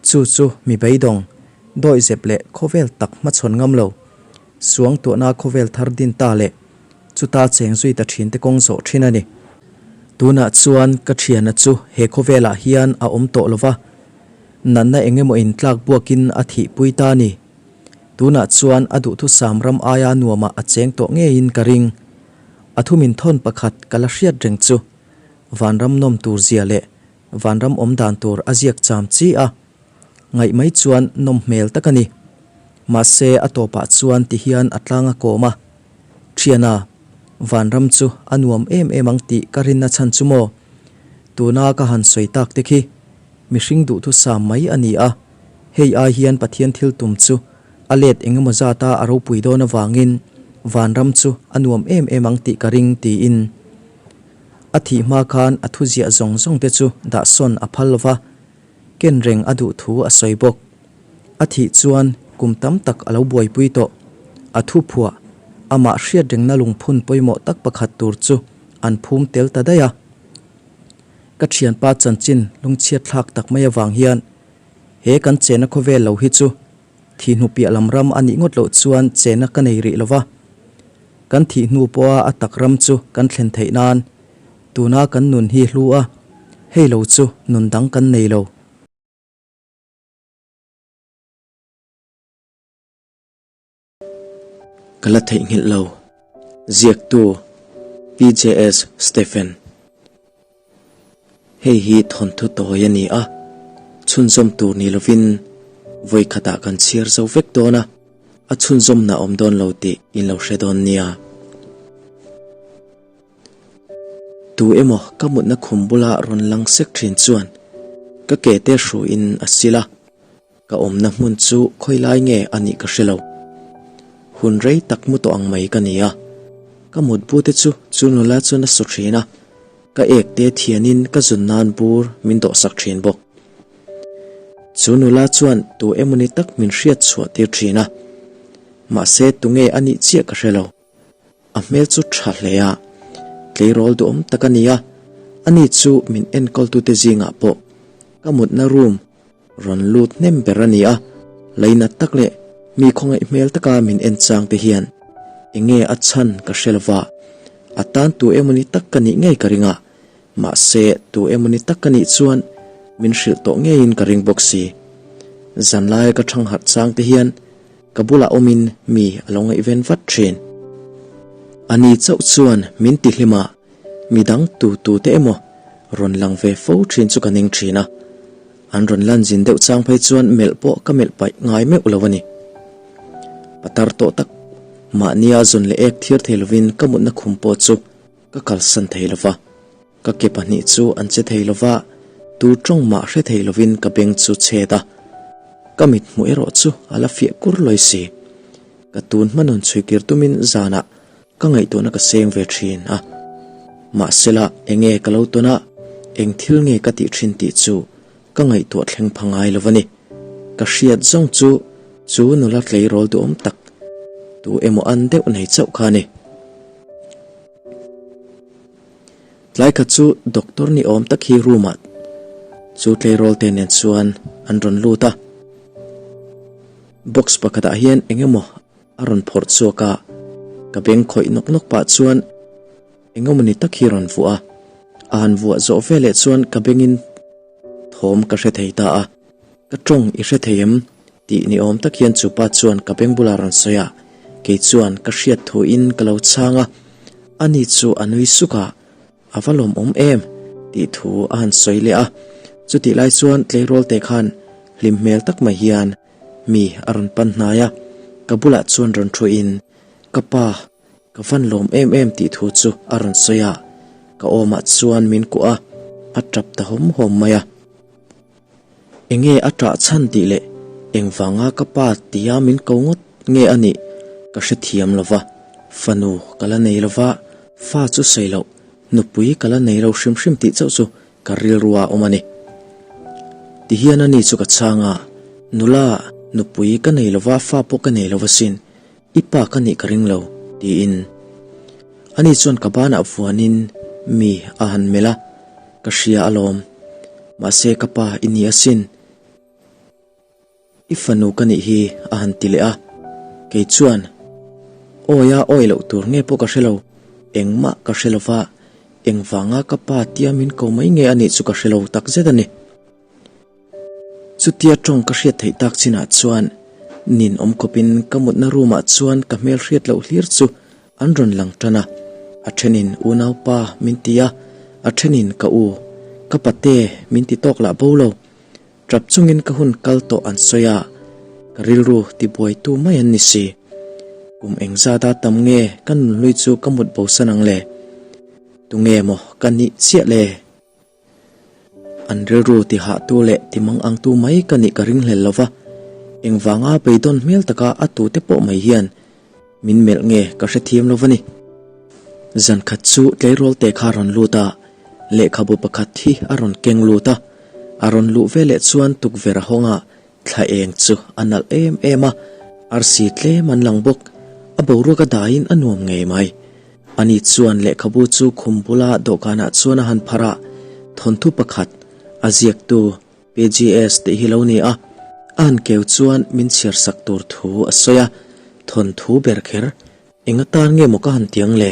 chu chu mi beidawng, dawihzep leh khawvel tak hmachhawn ngam lo, suangtuahna khawvel thar din ta leh Chuta cheng zui ta thin te kawng zawh thin a ni. Tunah chuan ka thiana chu he khawvelah hian a awm tawh lova, natna eng emaw in tlak buakin a thihpui ta a ni. Tunah chuan a duhthusam ram aia nuamah a cheng tawh ngeiin ka ring. A thumin thawn pakhat ka la hriat reng chu vanram nawm tur zia leh vanram awm dan tur a ziak cham chi a. Ngaih mai chuan nawm hmel tak a ni. Mahse a tawpah chuan tihian a tlang a kawm a. Thiana, vanram chu a nuam em em ang tih ka rinna chhan chu maw? Tuna ka han sawi tak te khi mihring duhthusam mai a ni a, hei ai hian Pathian thil tum chu a let engemaw zata a ropui dawn avangin vanram chu a nuam em em ang tih ka ring tiin a thih hma khan a thuziah zawng zawng te chu dahsawn a phal lova. Ken reng a duh thu a sawi bawk. A thih chuan kum tam tak a lo buaipui tawh. A thu phuah, amah hriat rengna lungphun pawimawh tak pakhat tur chu an phum tel ta daih a. Ka thianpa chanchin lungchhiat thlak tak mai avang hian he kan chena khawvel lo hi chu thih hnu piah lam ram a nih ngawt loh chuan chena ka nei rih lo va. Kan thih hnu pawha a tak ram chu kan thlen theih nan Tuna kan nun hi hlu a, hei lo chu nun dang kan nei lo. Ka la theihnghilh lo. Ziaktu, PJS Stephen. Hei hi thawnthu tawi a ni a, chhunzawm tur ni lovin vawi khatah kan chhiar zo vek dawn a, a chhunzawmna awm dawn lo tih in lo hre dawn nia. Tu emaw ka mutna khum bula rawn lang sek thin chuan ka ke te hruiin a sil a, ka awmna hmun chu khawi lai nge a nih ka hre lo. Hun rei tak mu tawh ang mai ka ni a, ka mutbu te chu chu nula chuan a su thin a, ka ek te thianin ka zun nan bur min dawhsak thin bawk. Chu nula chuan tu emawni tak min hriat chhuah tir thin a, mahse tunge a nih chiah ka hre lo. A hmel chu tha hle a, tleirawl duhawm tak a ni a, ani chu min enkawltute zingah pawh ka mutna room rawn lut hnem ber a ni a, lainat tak leh mi khawngaih hmel taka min en chang te hian enge a chhan ka hre lova, a tan tu emawni tak ka nih ngei ka ring a, mahse tu emawni tak ka nih chuan min hrilh tawh ngeiin ka ring bawk si. Zanlaia ka thangharh chang te hian Ka bulah awmin mi a lo ngaihven vat thin. Ani chauh chuan min ti hlim a, mi dang tu tu te emaw rawn lang ve fo thin chu ka ning thin a. An rawn lan zin deuh chang phei chuan melh pawh ka melh paih ngai meuh lo a ni. Patar tawh tak mahnia zawn leh ek thir thei lovin ka mutna khum pawh chu ka kalsan thei lo va. Ka ke pahnih chu an che thei lo va, tu tawng mah hre thei lovin ka beng chu chhet a. Ka mit hmuh erawh chu a la fiah kur lawi si. Ka tun hma nun chhuikir tumin zanah ka ngaihtuahna ka seng ve thin a. Mahsela enge ka lo tawn a, eng thil nge ka tih thin tih chu ka ngaihtuah thleng pha ngai lo a ni. Ka hriat zawng chu chu nula tleirawl duhawm tak tu emaw an deuh nei chauh kha a ni. Tlai khat chu doctor ni awm tak hi room ah chu tleirawl te nen chuan an rawn lut a, box pakhat ah hian eng emaw a rawn phawrh chhuak a, ka beng khawih nawk nawk pah chuan eng emaw ni tak hi rawn vuah a. A han vuah zawh veleh chuan ka bengin thawm ka hre thei ta a, Ka tawng i hre thei em? tih ni awm tak hian chupa chuan ka beng bulah rawn sawi a, kei chuan ka hriat thuin ka lo chhang a, ani chu a nui suk a, A va lawmawm em? tih thu a han sawi leh a, chutih lai chuan tleirawl te khan hlim hmel tak mai hian mi a rawn pan hnai a, ka bulah chuan rawn thuin, Ka pa, ka van lawm em em tih thu chu a rawn sawi a, ka awmah chuan min kuah a, a tap ta hawm hawm mai a. Enge a ṭah chhan tih leh engvanga ka pa tia min ko ngawt nge a nih ka hrethiam lo va, fanu ka la nei lo va, fa chu sawi loh, nupui ka la nei lo hrim hrim tih chauh chu ka rilru a awm a ni. Tihian ani chu ka chhang a, nula, nupui ka nei lo va, fa pawh ka nei lo va sin, I pa ka nih ka ring lo, tiin. Ani chuan ka banah vuanin mi a han melh a, ka hria alawm. Mahse ka pa i ni asin. I fanu ka nih hi a han ti leh a. Kei chuan, Awi a awi loh tur nge pawh ka hre lo, engmah ka hre lo va, engvanga ka pa tia min ko mai nge a nih chu ka hre lo takzet a ni. Chutia tawng ka hriat theih tak chinah chuan nin awm khawpin ka mutna room ah chuan ka hmel hriat loh hlir chu an rawn lang tan a, a thenin unaupa min ti a, a thenin ka u, ka pate min ti tawk lah bo lo. Tap chungin ka hun kal tawh an sawi a, ka rilru tibuaitu mai an ni si. Kum engzata tam nge ka nunhlui chu ka mut bosan ang le? Tunge maw ka nih chiah le? An rilru ti hahtu leh ti mang angtu mai ka nih ka ringhlel lo va, engvanga beidawn hmel taka a tute pawh mai hian min melh nge ka hrethiam lo va ni. Zan khat chu tleirawl te kha a rawn lut a, lehkhabu pakhat hi a rawn keng lut a, a rawn luh veleh chuan tukverh a hawng a, thla eng chu a nalh em em a, arsi tlem an lang bawk, a boruak a daiin a nuam ngei mai. Ani chuan lehkhabu chu khum bula dawhkanah chuan a han pharh a, thawnthu pakhat, a ziaktu PGS tih hi lo ni a, a han keu chuan min chhiar sak tur thu a sawi a, thawnthu ber kher eng atan nge maw ka han ti ang le?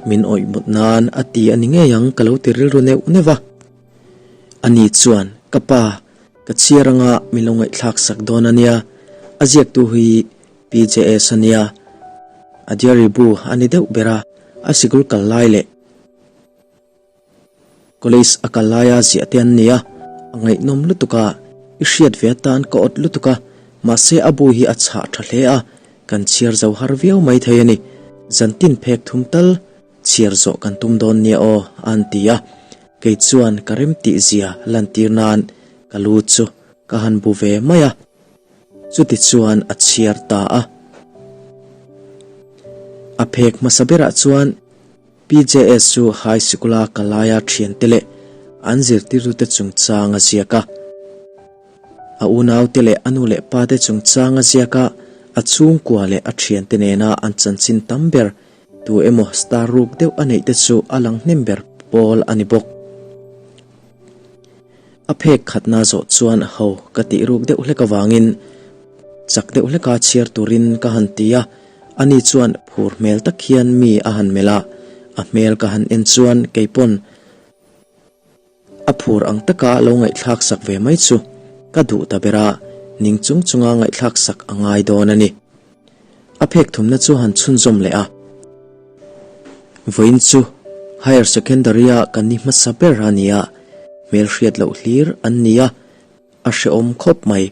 Min awih mut nan a ti a ni ngei ang ka lo ti rilru neuh neuh va. Ani chuan, Ka pa, ka chhiar anga min lo ngaihthlak sak dawn a nia, a ziaktu hi PJS a nia, a diary bu a ni deuh ber a, a sikul kal lai leh college a kal laia ziah te an ni a, a ngaihnawm lutuk a, i hriat ve atan ka awt lutuk a, mahse a bu hi a chhah tha hle a, kan chhiar zo har viau mai thei a ni, zantin phek thum tal chhiar zawh kan tum dawn nia aw a han ti a, kei chuan ka remtih zia lantir nan ka lu chu ka han bu ve mai a. Chutichuan a chhiar ta a. A phek hmasa berah chuan PJS chu high sikula kalaia thiante leh an zirtirtute chungchang a ziak a. A unaute leh a nu leh pate chungchang a ziak a, a chhungkua leh a thiante nena an chanchin tam ber tu emaw star ruk deuh a neih te chu a lang hnem ber pawl a ni bawk. A phek khatna zawh chuan ho ka tih ruk deuh hlek avangin chak deuh hleka chhiar turin ka han ti a, ani chuan phur hmel tak hian mi a han melh a, a hmel ka han en chuan keipawn a phur ang taka lo ngaihthlak sak ve mai chu ka duh ta ber a, ning chung chunga ngaihthlak sak a ngai dawn a ni. A phek thumna chu han chhunzawm leh a. Vawiin chu Higher Secondary-a kan ni hmasa ber a ni a, hmelhriat loh hlir an ni a, a hrehawm khawp mai.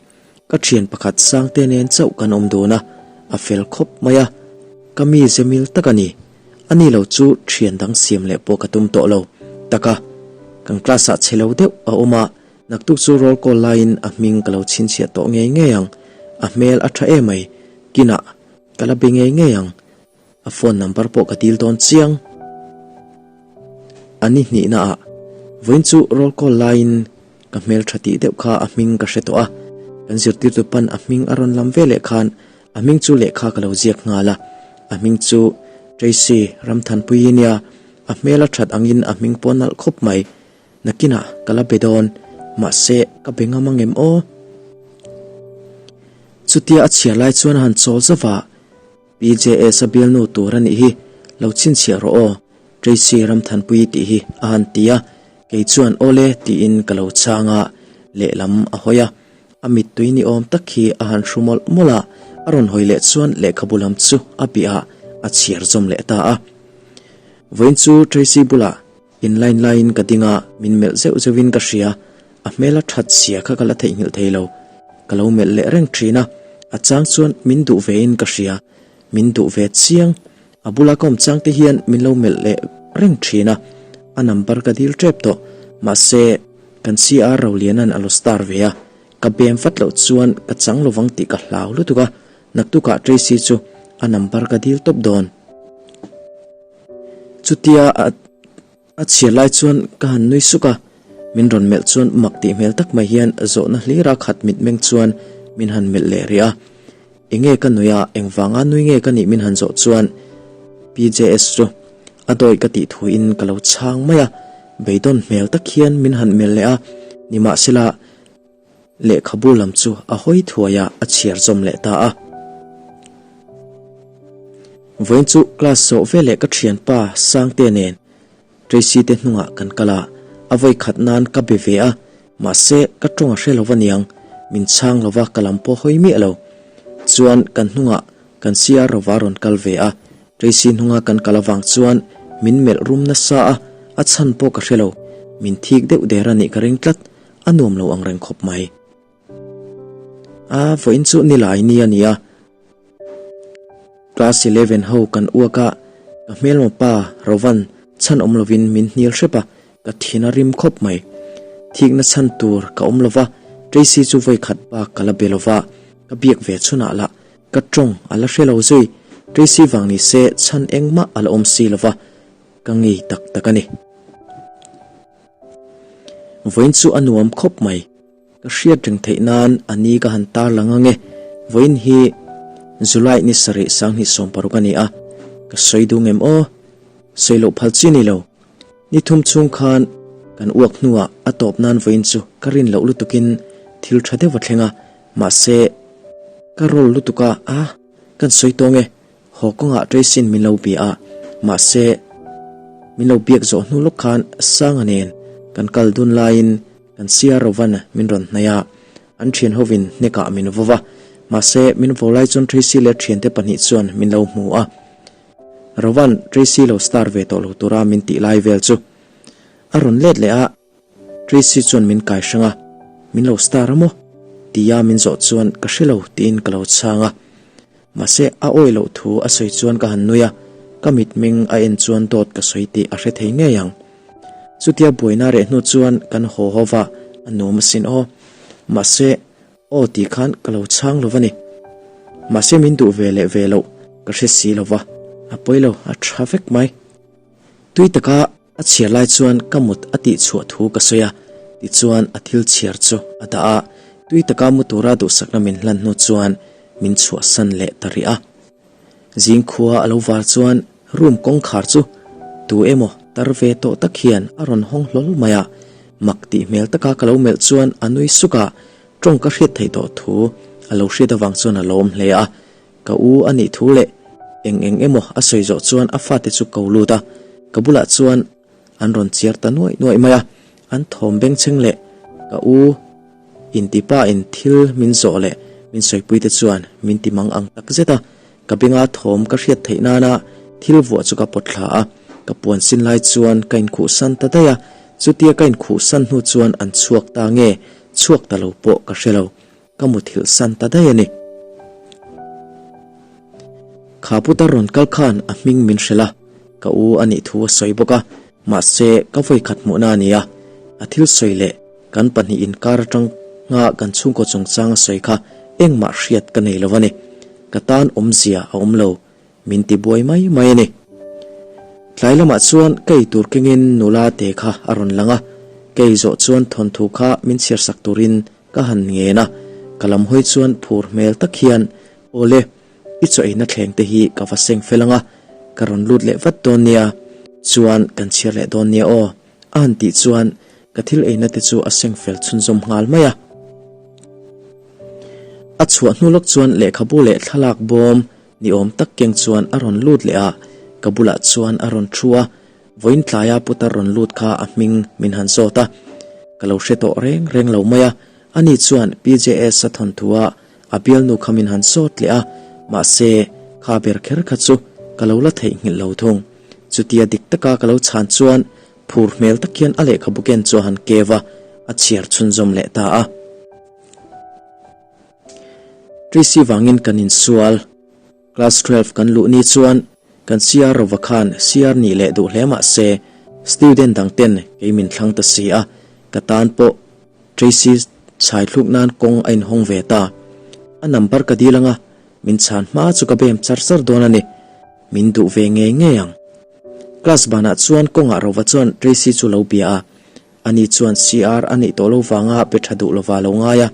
Ka thian pakhat Sangte nen chauh kan awm dun a, a fel khawp mai a, ka mi zemil tak a ni. Ani lo chu thian dang siam leh pawh ka tum tawh lo. Taka, kan class-ah chhe lo deuh a awm a, Naktuk chu roll call laiin a hming ka lo chhinchhiah tawh ngei ngei ang, a hmel a tha emai, kinah ka la be ngei ngei ang, a phone number pawh ka dil dawn chiang. A ni hnihna ah vawiin chu roll call laiin ka hmel tha tih deuh kha a hming ka hre tawh a, kan zirtirtu pan a hming a rawn lam ve leh khan a hming chu lehkha ka lo ziak nghal a, a hming chu Tracy Ramthanpuii nia, a hmel a that angin a hming pawh a nalh khawp mai. Nakinah ka la be dawn, mahse ka be ngam angem aw? Chutia a chhiar lai chuan a han chawl zauh a, PJS a bialnu tur a nih hi, lo chhinchhiah rawh aw. Tracy Ramthanpuii tih hi a han ti a, kei chuan awle tiin ka lo chhang a, lehlam a hawi a. A mittui ni awm tak hi a han hru mawlh mawlh a, a rawn hawi leh chuan lehkhabu lam chu a bih a, a chhiar zawm leh ta a. Vawiin chu Tracy bulah in line laiin ka ding a, min melh zeuh zeuhin ka hria, a hmel a that sia kha ka la theihnghilh thei lo. Ka lo melh leh reng thin a, a chang chuan min duh vein ka hria, min duh ve chiang. A bula ka awm chang te hian min lo melh leh reng thin a, a number ka dil tep tawh, mahse kan CR Rolianan a lo star ve a, ka bem vat loh chuan ka chang lovang tih ka hlau lutuk a, naktukah Tracy chu a number ka dil tawp dawn. Chutia a a chhiar lai chuan ka han nui suk a, min rawn melh chuan mak tih hmel tak mai hian zawhna hlira khat mitmeng chuan min han melh leh rih a. Enge ka nui a, engvanga nui nge ka nih min han zawh chuan PJS chu a dawi ka tih thuin ka lo chhang mai a, beidawn hmel tak hian min han melh leh a, nimahsela lehkhabu lam chu a hawi thuai a, a chhiar zawm leh ta a. Vawiin chu class zawh veleh ka thianpa Sangte nen Tracy te hnungah kan kal a, a vawi khat nan ka be ve a, mahse ka tawng a hre lo aniang, min chhang lo va ka lam pawh hawi miah lo. Chuan kan hnungah kan CR rova rawn kal ve a, Tracy hnunga kan kal avang chuan min melh rum nasa a, a chhan pawh ka hre lo, min thik deuh der a nih ka ring tlat, a nuam lo ang reng khawp mai. A vawiin chu nilai ni a ni a. Class 11 ho kan uak a, ka hmelma pa Rovan chhan awm lovin min hnial hrep a, ka thin a rim khawp mai. Thikna chhan tur ka awm lova, Tracy chu vawi khat bak ka la be lova, ka biak ve chhunah lah ka tawng a la hre lo zui. Tracy vang ni se chhan engmah a la awm si lova, ka ngei tak tak a ni. Vawiin chu a nuam khawp mai. Ka hriat reng theih nan a ni ka han tar lang ang e. Vawiin hi July ni sarih 2016 a ni a, ka sawi duh ngem aw? Sawi loh phal chi ni lo. Ni thum chhung khan kan uak hnuah a tawp nan vawiin chu ka rin loh lutukin thil tha deuh a thleng a, mahse ka roll lutuk a, a kan sawi tawng e. Haw kawngah Tracy-in min lo bia a, mahse min lo biak zawh hnu lawk khan Sanga nen kan kal dun laiin kan CR Rovan min rawn hnaih a, an thian hovin hnekah min vaw va, mahse min vaw lai chuan Tracy leh a thiante pahnih chuan min lo hmu a. Rovan Tracy lo star ve tawh lo tura min tih lai vel chu a rawn let leh a, Tracy chuan min kai hrang a, Min lo star a maw? tia min zawh chuan ka hre lo tiin ka lo chhang a. Mahse a awih loh thu a sawi chuan ka han nui a, ka mitmeng a en chuan dawt ka sawi tih a hre thei ngei ang. Chutia buaina reh hnu chuan kan haw haw va, a nuam asin aw. Mahse aw tih khan ka lo chhang lo va ni. Mahse min duh ve leh ve loh ka hre si lo va, a pawi lo, a tha vek mai. Tui taka A chhiar lai chuan ka mut a tih chhuah thu ka sawi a, tichuan a thil chhiar chu a dah a, tui taka mu tura duhsakna min hlan hnu chuan min chhuahsan leh ta rih a. Zing khua a lo var chuan room kawngkhar chu tu emaw tar ve tawh tak hian a rawn hawng hlawl mai a, mak tih hmel taka ka lo melh chuan a nui suk a, tawng ka hriat theih tawh thu a lo hriat avang chuan a lawm hle a. Ka u a nih thu leh eng eng emaw a sawi zawh chuan a fate chu ko lut a, ka bulah chuan an rawn chiar ta nuaih nuaih mai a, an thawm bengchheng leh ka u intipa in thil min zawh leh min sawipui te chuan min ti mang ang tak zet a, ka benga thawm ka hriat theih nana thil vuah chu ka pawt thla a, ka puan sin lai chuan ka inkhuhsan ta daih a, chutia ka inkhuhsan hnu chuan an chhuak ta nge chhuak ta lo pawh ka hre lo. Ka muthilh san ta daih a ni. Kha putar rawn kal khan a hming min hrilh a, ka u a nih thu a sawi bawk a, mahse ka vawikhat hmuhna a ni a, a thil sawi leh kan pahnih inkar atanga kan chhungkaw chungchang a sawi kha engmah hriat ka nei lo a ni. Ka tan awmzia a awm lo, min ti buai mai mai a ni. Tlai lamah chuan ka ei tur kengin nula te kha a rawn lang a, ka ei zawh chuan thawnthu kha min chhiarsak turin Ka han ngen a, ka lam hawi chuan phur hmel tak hian, Awle, i chaw eina thleng te hi ka va seng fel ang a, ka rawn lut leh vat dawn nia, chuan kan chhiar leh dawn nia aw, a han tih chuan ka thil eina te chu a seng fel chhunzawm nghal mai a. A chhuah hnu lawk chuan lehkhabu leh thlalak bawm ni awm tak keng chuan a rawn lut leh a, ka bulah chuan a rawn thu a. Vawiin tlaia putar rawn lut kha a hming min han zawt a, ka lo hre tawh reng reng lo mai a, ani chuan PJS a thawnthua a bialnu kha min han zawt leh a, mahse kha ber kher kha chu ka lo la theihnghilh lo thung. Chutia dik taka ka lo chhan chuan phur hmel tak hian a lehkhabu ken chu a han keu a, a chhiar chhunzawm leh ta a. Tracy vangin kan insual. Class 12 kan luh ni chuan kan CR Rova khan CR nih leh duh hle mah se student dang ten kei min thlang ta si a, ka tan pawh Tracy chhai thluk nan kawng a inhawng ve ta. A number ka dil anga min chhan hma chu ka bem char char dawn a ni. Min duh ve ngei ngei ang. Class banah chuan kawngah Rova chuan Tracy chu lo bia a, Ani chuan CR a neih tawh lo vanga pe tha duh lova lo ngai a,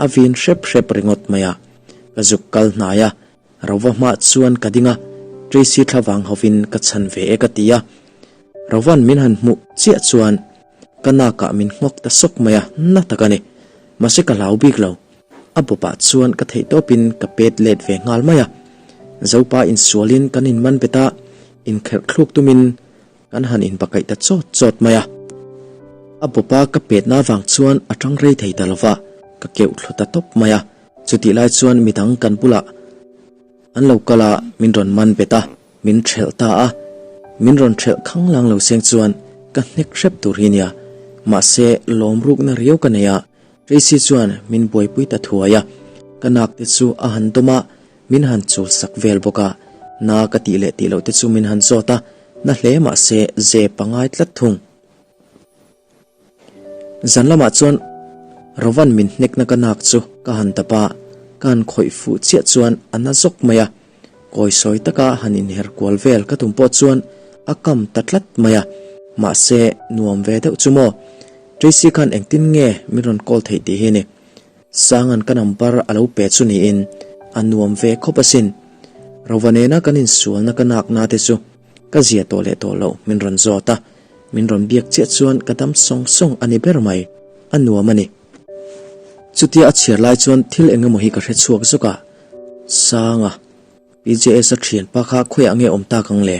a vin hrep hrep ringawt mai a. Ka zuk kal hnai a, Rova hmah chuan ka ding a, Tracy thla vang hovin ka chhan ve e ka ti a. Rovan min han hmuh chiah chuan ka nakah min nghawk ta sawk mai a, na tak a ni. Mahse ka hlau bik lo. A bawpah chuan ka theih tawpin ka pet let ve nghal mai a. Zopa insualin kan inman bet a, inkherh thluk tumin Kan han inbakaih ta chawt chawt mai a. A bawpa ka petna avang chuan a tang rei thei ta lova, ka keuh thlu ta tawp mai a. Chutih lai chuan midang kan bulah an lo kal a, min rawn man bet a, min thelh ta a. Min rawn thelh khang lang lo seng chuan ka hnek hrep tur hi nia. Mahse, lawm rukna riau ka nei a, Tracy chuan min buaipui ta thuai a. Ka nak te chu a han dawm a, Min han chul sak vel bawk a, na ka tih leh tih loh te chu min han zawt a, na hle mah se zep a ngai tlat thung. Zan lamah chuan Rovan min hnekna ka nak chu ka han dap a, ka han khawih fuh chiah chuan a na zawk mai a, kawisawi taka han inher kual vel ka tum pawh chuan a kam ta tlat mai a, mahse nuam ve deuh chu maw. Tracy khan engtin nge min rawn call theih tih hi ni. Sanga'n ka number a lo pe chu niin a nuam ve khawp asin. Rova nena kan insualna ka nakna te chu ka zia tawh leh tawh loh min rawn zawt a, min rawn biak chiah chuan ka dam sawng sawng a ni ber mai, a nuam a ni. Chutia a chhiar lai chuan thil eng emaw hi ka hre chhuak zawk a, Sanga, PJS-a thianpa kha khawiah nge awm tak ang le?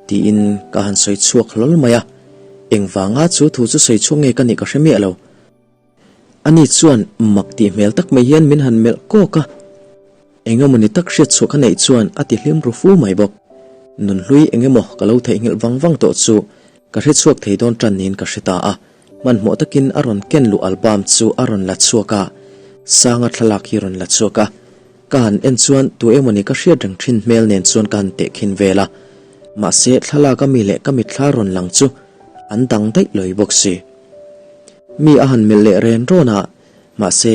Tiin ka han sawi chhuak hlawl mai a, engvanga chu thu chu sawi chhuak nge ka nih ka hre miah lo. Ani chuan mak tih hmel tak mai hian min han melh kawk a, eng emaw ni tak hriat chhuah ka neih chuan a ti hlim ru fu mai bawk. Nunhlui eng emaw ka lo theihnghilh vang vang tawh chu ka hre chhuak thei dawn tan niin ka hre ta a, hmanhmawh takin a rawn ken luh album chu a rawn la chhuak a, Sanga thlalak hi rawn la chhuak a, ka han en chuan tu emaw ni ka hriat reng thin hmel nen chuan ka han tehkhin vel a, mahse thlalak ami leh ka mitthla rawn lang chu an dang daih lawi bawk si. Mi a han melh leh ren rawn a, mahse,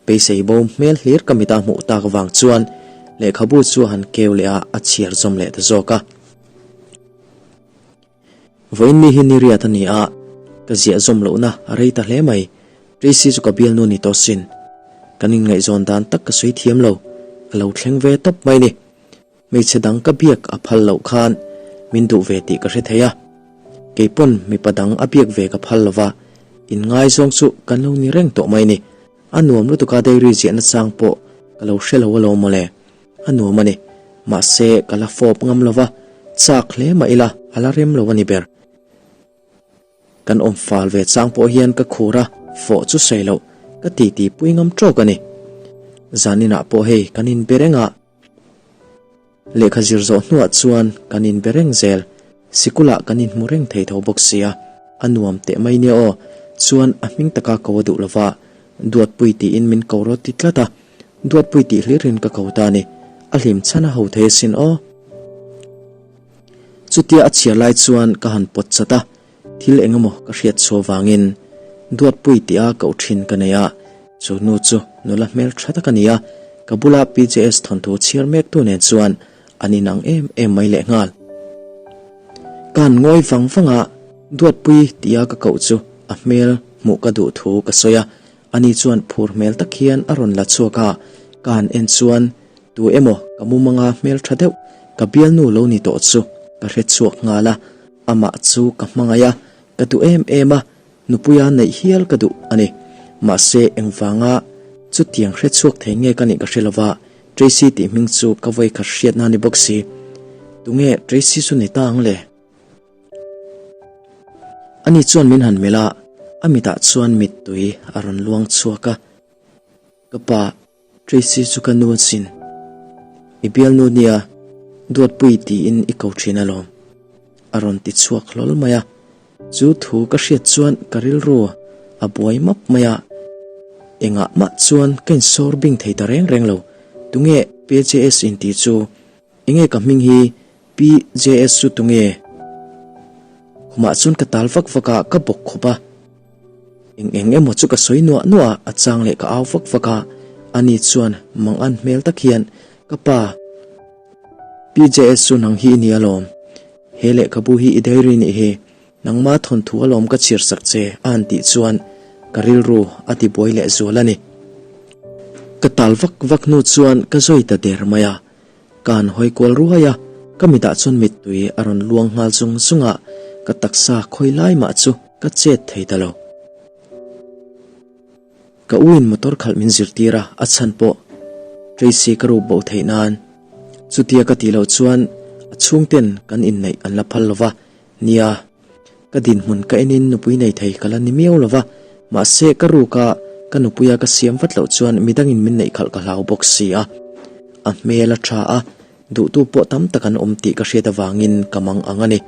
beisei bo hmel hlir ka mita hmuh tak vang chuan lehkhabu chu a han keu leh a, a chhiar zawm leh ta zawk a. Vawiin mi hi ni riat a ni a, ka ziah zawm lohna a rei ta hle mai. Tracy chu ka bialnu ni tawh sin. Kan inngaihzawn dan tak ka sawi thiam lo, a lo thleng ve tawp mai ni. Hmeichhe dang ka biak a phal loh khan min duh ve tih ka hre thei a, kei pawn mipa dang a biak ve ka phal lova, inngaizawng chu kan lo ni reng tawh mai ni. A nuam lutuk a dairy ziahna chang pawh ka lo hre lo alawm mawle, a nuam a ni. Mahse ka la fawp ngam lova, chak hle mah ila a la rem lo a ni ber. Kan awm fal ve chang pawh hian ka khur a, fawh chu sawi loh ka titi pui ngam tawk a ni. Zaninah pawh hei kan inbe reng a. Lehkha zir zawh hnuah chuan kan inbe reng zel, sikulah kan inhmu reng thei tho bawk sia, a nuam teh mai nia aw, chuan a hming taka ko a duh lova, Duatpui tiin min ko rawt ti tlat a, Duatpui tih hlirin ka ko ta a ni, a hlim chhan a ho thei asin aw. Chutia a chhiar lai chuan ka han pawt chat a, Thil eng emaw ka hriat chhuah vangin Duatpui tia koh thin ka nei a, chu nu chu nula hmel tha tak a ni a, ka bula PJS thawnthu chhiar mektu nen chuan an inang em em mai lehnghal. Ka han ngawi vang vang a, Duatpui tia ka koh chu a hmel hmuh ka duh thu ka sawi a, ani chuan phur hmel tak hian a rawn la chhuak a, ka han en chuan tu emaw ka mumanga hmel tha deuh ka bialnu lo ni tawh chu ka hre chhuak nghal a. Amah chu ka hmangaih a, ka duh em em a, nupuia neih hial ka duh a ni. Mahse, engvanga chutiang hre chhuak thei nge ka nih ka hre lova, Tracy tih hming chu ka vawi khat hriatna a ni bawk si. Tunge Tracy chu ni ta ang le? Ani chuan min han melh a, a mitah chuan mittui a rawn luang chhuak a. Ka pa, Tracy chu ka nu asin. I bialnu nia, Duatpui tiin i ko thin alawm. A rawn ti chhuak hlawl mai a. Chu thu ka hriat chuan ka rilru a buai map mai a. Engah mah chuan ka insawr bing thei ta reng reng lo. Tunge PJS intih chu? Enge ka hming hi PJS chu tunge? Khumah chuan ka tal vak vak a, ka bawk khawp a. Eng eng emaw chu ka sawi nuah nuah a, a chang leh ka au vak vak a. Ani chuan mangan hmel tak hian, Ka pa, PJS chu nang hi i ni alawm. He lehkhabu hi i diary nih hi. Nangma thawnthu alawm ka chhiar sak che a han tih chuan ka rilru a ti buai leh zual a ni. Ka tal vak vak hnu chuan ka zawi ta der mai a. Ka han hawi kual ruai a, ka mitah chuan mittui a rawn luang nghal zung zung a, ka taksa khawi lai mah chu ka chet thei ta lo. Ka u in motor khalh min zirtir a, a chhan pawh Tracy ka ruk bo theih nan. Chutia ka tih loh chuan a chhungten kan inneih an la phal lo va, nia, Ka dinhmun ka enin nupui nei thei ka la ni miau lo va, mahse ka ruka ka nupuia ka siam vat loh chuan midangin min neih khalh ka hlau bawk si a. A hmel a tha a, duhtu pawh tam tak an awm tih ka hriat avangin ka mang ang a ni.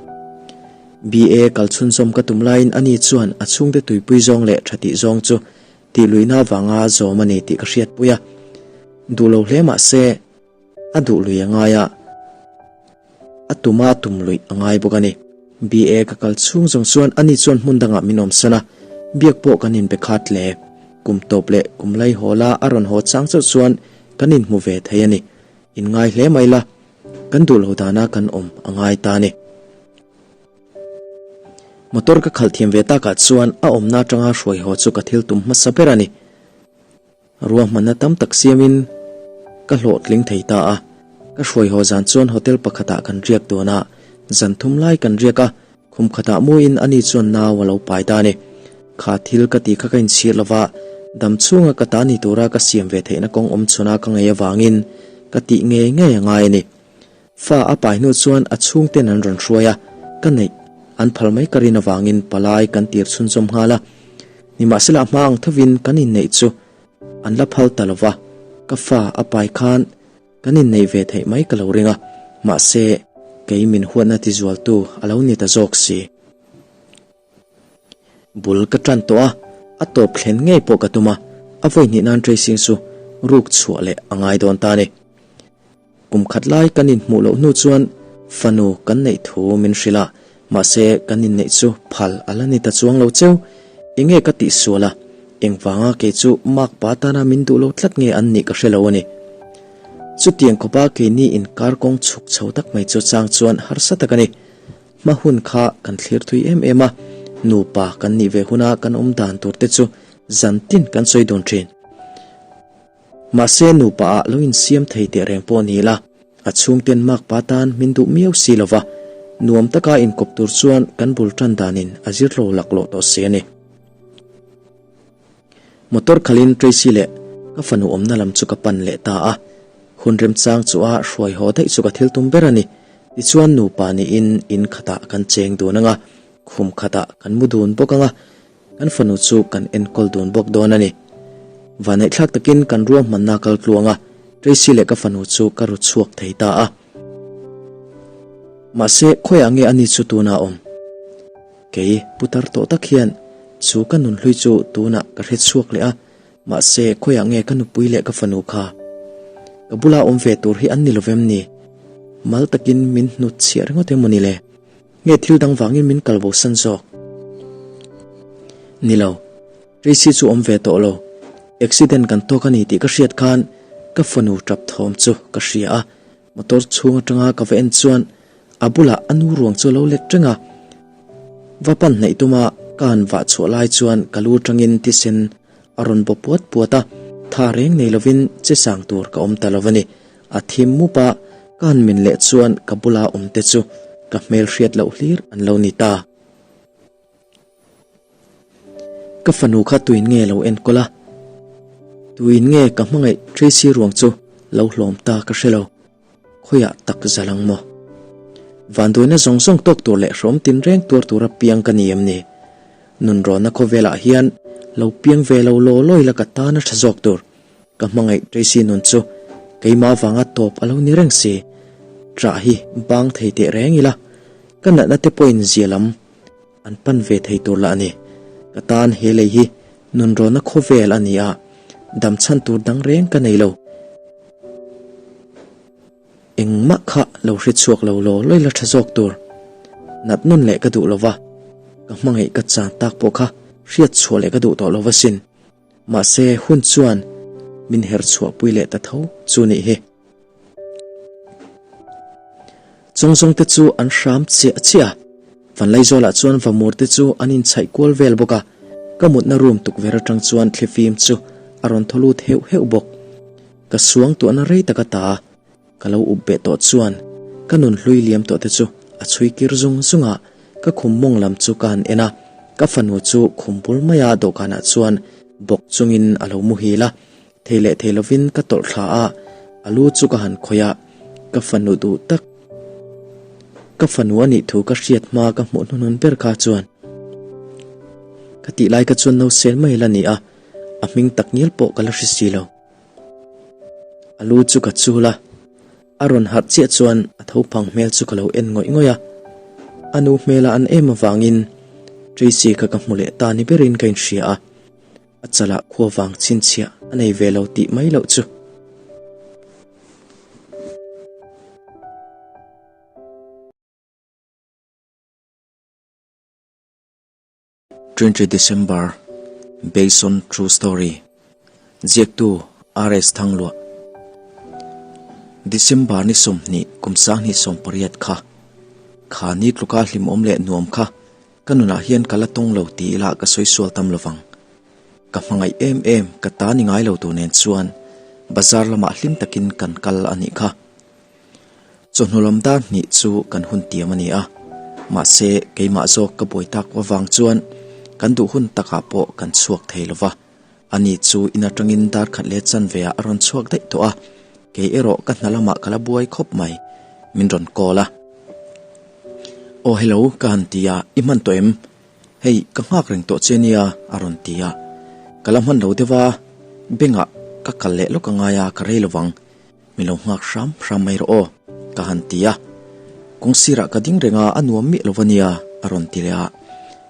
BA kal chhunzawm ka tum laiin ani chuan a chhungte tuipui zawng leh tha tih zawng chu tihluihna avanga zawm a ni tih ka hriatpui a. Duh lo hle mahse a duh lui a ngai a. A tuma tum luih a ngai bawk a ni. BA ka kal chhung zawng chuan ani chuan hmun dangah min awmsan a, biak pawh kan inbe khat hle. Kum tawp leh kum lai haw la a rawn haw chang chauh chuan kan inhmu ve thei a ni. Inngai hle mai la, kan duh lo dana kan awm a ngai ta a ni. Motor ka khalh thiam ve takah chuan a awmna atanga hruai haw chu ka thil tum hmasa ber a ni. Ruahmanna tam tak siamin ka hlawhtling thei ta a, ka hruai haw zan chuan hotel pakhatah kan riak dawn a, zan thum lai kan riak a, khum khatah muin ani chuan nau a lo pai ta a ni. Kha thil ka tih kha ka inchhir lo va, dam chhunga ka ta ni tura ka siam ve theihna kawng awm chhuna ka ngei avangin ka tih ngei ngei a ngai a ni. Fa a pai hnu chuan a chhungten an rawn hruai a, ka neih an phal mai ka rin avangin palai kan tir chhunzawm nghal a. Nimahsela a hma ang thovin kan inneih chu an la phal ta lo va, ka fa a pai khan kan inneih ve theih mai ka lo ring a, mahse kei min huatna tizualtu a lo ni ta zawk si. Bul ka tan tawh a, a tawp thlen ngei pawh ka tum a, a vawi hnih nan Tracy chu ruk chhuah leh a ngai dawn ta a ni. Kum khat lai kan inhmuh loh hnu chuan fanu kan neih thu min hrilh a, mahse kan inneih chu phal a la ni ta chuang lo cheu. Enge ka tihsual a, engvanga kei chu makpa tana min duh lo tlat nge an nih ka hre lo a ni. Chutiang khawpa keini inkar kawng chhuk chho tak mai chu chang chuan harsa tak a ni. Hma hun kha kan thlir thui em em a, nupa kan nih ve huna kan awm dan tur te chu zan tin kan sawi dun thin. Mahse nupa ah lo insiam thei teh reng pawh ni la, a chhungten makpa tan min duh miau si lo va, nuam taka inkawp tur chuan kan bul tan danin a zir lo laklawh tawh si a ni. Motor khalhin Tracy leh ka fanu awmna lam chu ka pan leh ta a, hun remchang chu a hruai haw daih chu ka thil tum ber a ni. Tichuan nupa niin in khatah kan cheng dun ang a, khum khatah kan mu dun bawk ang a, kan fanu chu kan enkawl dun bawk dawn a ni. Vaneihthlak takin kan ruahmanna kal tluang a, Tracy leh ka fanu chu ka ru chhuak thei ta a. Mahse khawiah nge ani chu tuna awm? Kei putar tawh tak hian chu ka nunhlui chu tunah ka hre chhuak leh a, mahse khawiah nge ka nupui leh ka fanu kha? Ka bula awm ve tur hi an ni lovem ni? Mal takin min hnut chhiah ringawt emaw ni le? Nge thil dang vangin min kal bo san zawk? Ni lo, Tracy chu awm ve tawh lo. Accident kan tawk a ni tih ka hriat khan ka fanu tap thawm chu ka hria a, Motor chhung atanga ka va en chuan a bulah a nu ruang chu a lo let reng a. Va pan hnaih tuma ka han vah chhuah lai chuan ka lu atangin thisen a rawn baw puat puat a, tha reng nei lovin che sang tur ka awm ta lo a ni. A thim mup a, ka han min leh chuan ka bula awm te chu ka hmel hriat loh hlir an lo ni ta. Ka fanu kha tuin nge lo enkawl a? Tuin nge ka hmangaih Tracy ruang chu lo hlawm ta ka hre lo. Khawiah tak zal ang maw? Vanduaina zawng zawng tawk tur leh hrawm tinreng tuar tura piang ka ni em ni? Nunrawnna khawvelah hian lo piang ve lo law law ila ka tan a tha zawk tur. Ka hmangaih Tracy nun chu keimah avanga tawp a lo ni reng si. Ṭah hi bang thei teh reng ila, ka natna te pawhin zia lam an pan ve thei tur lah a ni. Ka tan he lei hi nunrawnna khawvel a ni a, dam chhan tur dang reng ka nei lo. Engmah kha lo hre chhuak lo law lawi la tha zawk tur. Nat nawn leh ka duh lo va, ka hmangaih ka chan tak pawh kha hriat chhuah leh ka duh tawh lo va sin. Mahse hun chuan min her chhuah pui leh ta tho chu nih hi. Chawngzawng te chu an hram chiah chiah a, Vanlaizawlah chuan vamur te chu an inchhaih kual vel bawk a, ka mutna room tukverh atang chuan thlifim chu a rawn thaw lut heuh heuh bawk. Ka suang tuahna rei taka ta ka lo up beh tawh chuan ka nun hlui liam tawh te chu a chhui kir zung zung a, ka khum mawng lam chu ka han en a, ka fanu chu khum bul maia dawhkanah chuan bawk chungin a lo muhil a, thei leh thei lovin ka tawlh thla a, a lu chu ka han khawih a, ka fanu duh tak ka fanu a nih thu ka hriat hma ka hmuh hnuhnun ber kha chuan ka tih lai kha chuan no sel mai la ni a, a hming tak ngial pawh ka la hre si lo. A lu chu ka chul a, a rawn harh chiah chuan a tho phang hmel chu ka lo en ngawih ngawih a. A nu hmela an em avangin Tracy kha ka hmu leh ta ni berin ka inhria a, a chalah khua vang chhinchhiah a nei ve lo tih mai loh chu. 20 December Based on true story Ziaktu RS Thangluah December ni 20 kum 2018 kha kha ni tluka hlimawm leh nuam kha ka nunah hian ka la tawng lo ti ila ka sawi sual tam lovang. Ka hmangaih em em ka ta ni ngai lo tur nen chuan bazar lamah hlim takin kan kal a nih kha. Chawhnu lam dar hnih chu kan hun tiam a ni a, mahse keimah zawk ka buai tak avang chuan kan duh hun takah pawh kan chhuak thei lo va, ani chu in atangin dar khat leh chanve ah a rawn chhuak daih tawh a, kei erawh ka hna lamah ka la buai khawp mai, min rawn call a. Aw hello ka han ti a, i hman tawh em? Hei ka nghak reng tawh che nia a rawn ti a, ka la hman lo deuh a, bengah ka kal leh lawk angai a ka rei lovang. Min lo nghak hram hram mai rawh aw, ka han ti a. Kawng sirah ka ding reng a, a nuam miah lo va nia, a rawn ti leh a.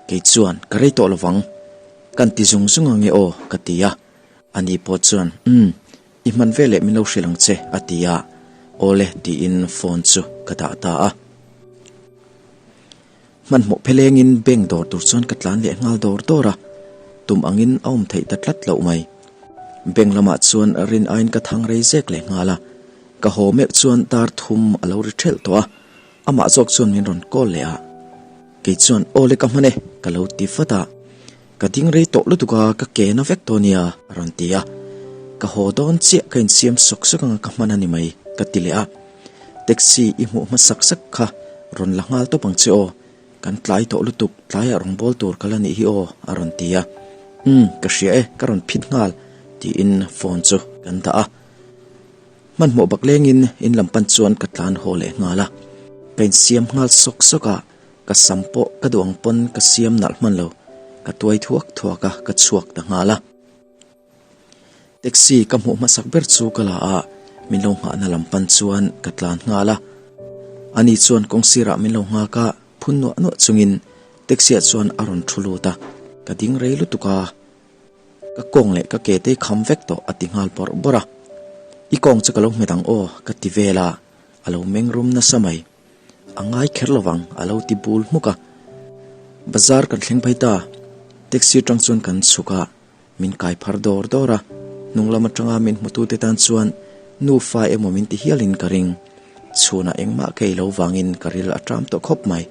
Kei chuan, Ka rei tawh lo vang, kan ti zung zung ang e aw, ka ti a. Ani pawh chuan, Umm, i hman veleh min lo hrilh ang che, a ti a. Awle, tiin phone chu ka dah ta a. Hmanhmawh phelengin bank dawr tur chuan ka tlan leh nghal dawr dawr a, tum angin a awm theih ta tlat loh mai. Bank lamah chuan rin aiin ka thang rei zek leh nghal a, ka haw meuh chuan dar thum a lo ri thelh tawh a, amah zawk chuan min rawn call leh a. Kei chuan aw le ka hman e ka lo ti vat a, ka ding rei tawh lutuk a ka ke na vek tawh nia a rawn ti a, ka haw dawn chiah ka insiam sawk sawk anga ka hman a ni mai ka ti leh a. Taxi i hmuh hmasak sak kha rawn la nghal tawp ang che aw, kan tlai tawh lutuk, tlaiah rawn bawl tur ka la nih hi aw a rawn ti a. Umm, ka hria e, ka rawn phit nghal tiin phone chu kan dah a. Hmanhmawh bak lengin in lam pan chuan ka tlan haw leh nghal a, ka insiam nghal sawk sawk a, ka sam pawh ka duh ang pawn ka siam nalh hman lo, ka tuai thuak thuak a, ka chhuak ta nghal a. Taxi ka hmuh hmasak ber chu ka la a, min lo nghahna lam pan chuan ka tlan nghal a. Ani chuan kawng sirah min lo nghak a, phun nuah nuah chungin taxi ah chuan a rawn thu lut a, ka ding rei lutuk a, ka kawng leh ka ke te kham vek tawh a ti nghal bawrh bawrh a. I kawng chu ka lo hmet ang aw ka ti vel a, a lo meng rum nasa mai. A ngai kher lovang a lo ti bul hmuk a. Bazar kan thleng phei ta, taxi atang chuan kan chhuk a. Min kai phar dawr dawr a, hnung lam atanga min hmutute tan chuan nufa emaw min ti hialin ka ring. Chhunah engmah ka ei lo vangin ka ril a ṭam tawh khawp mai.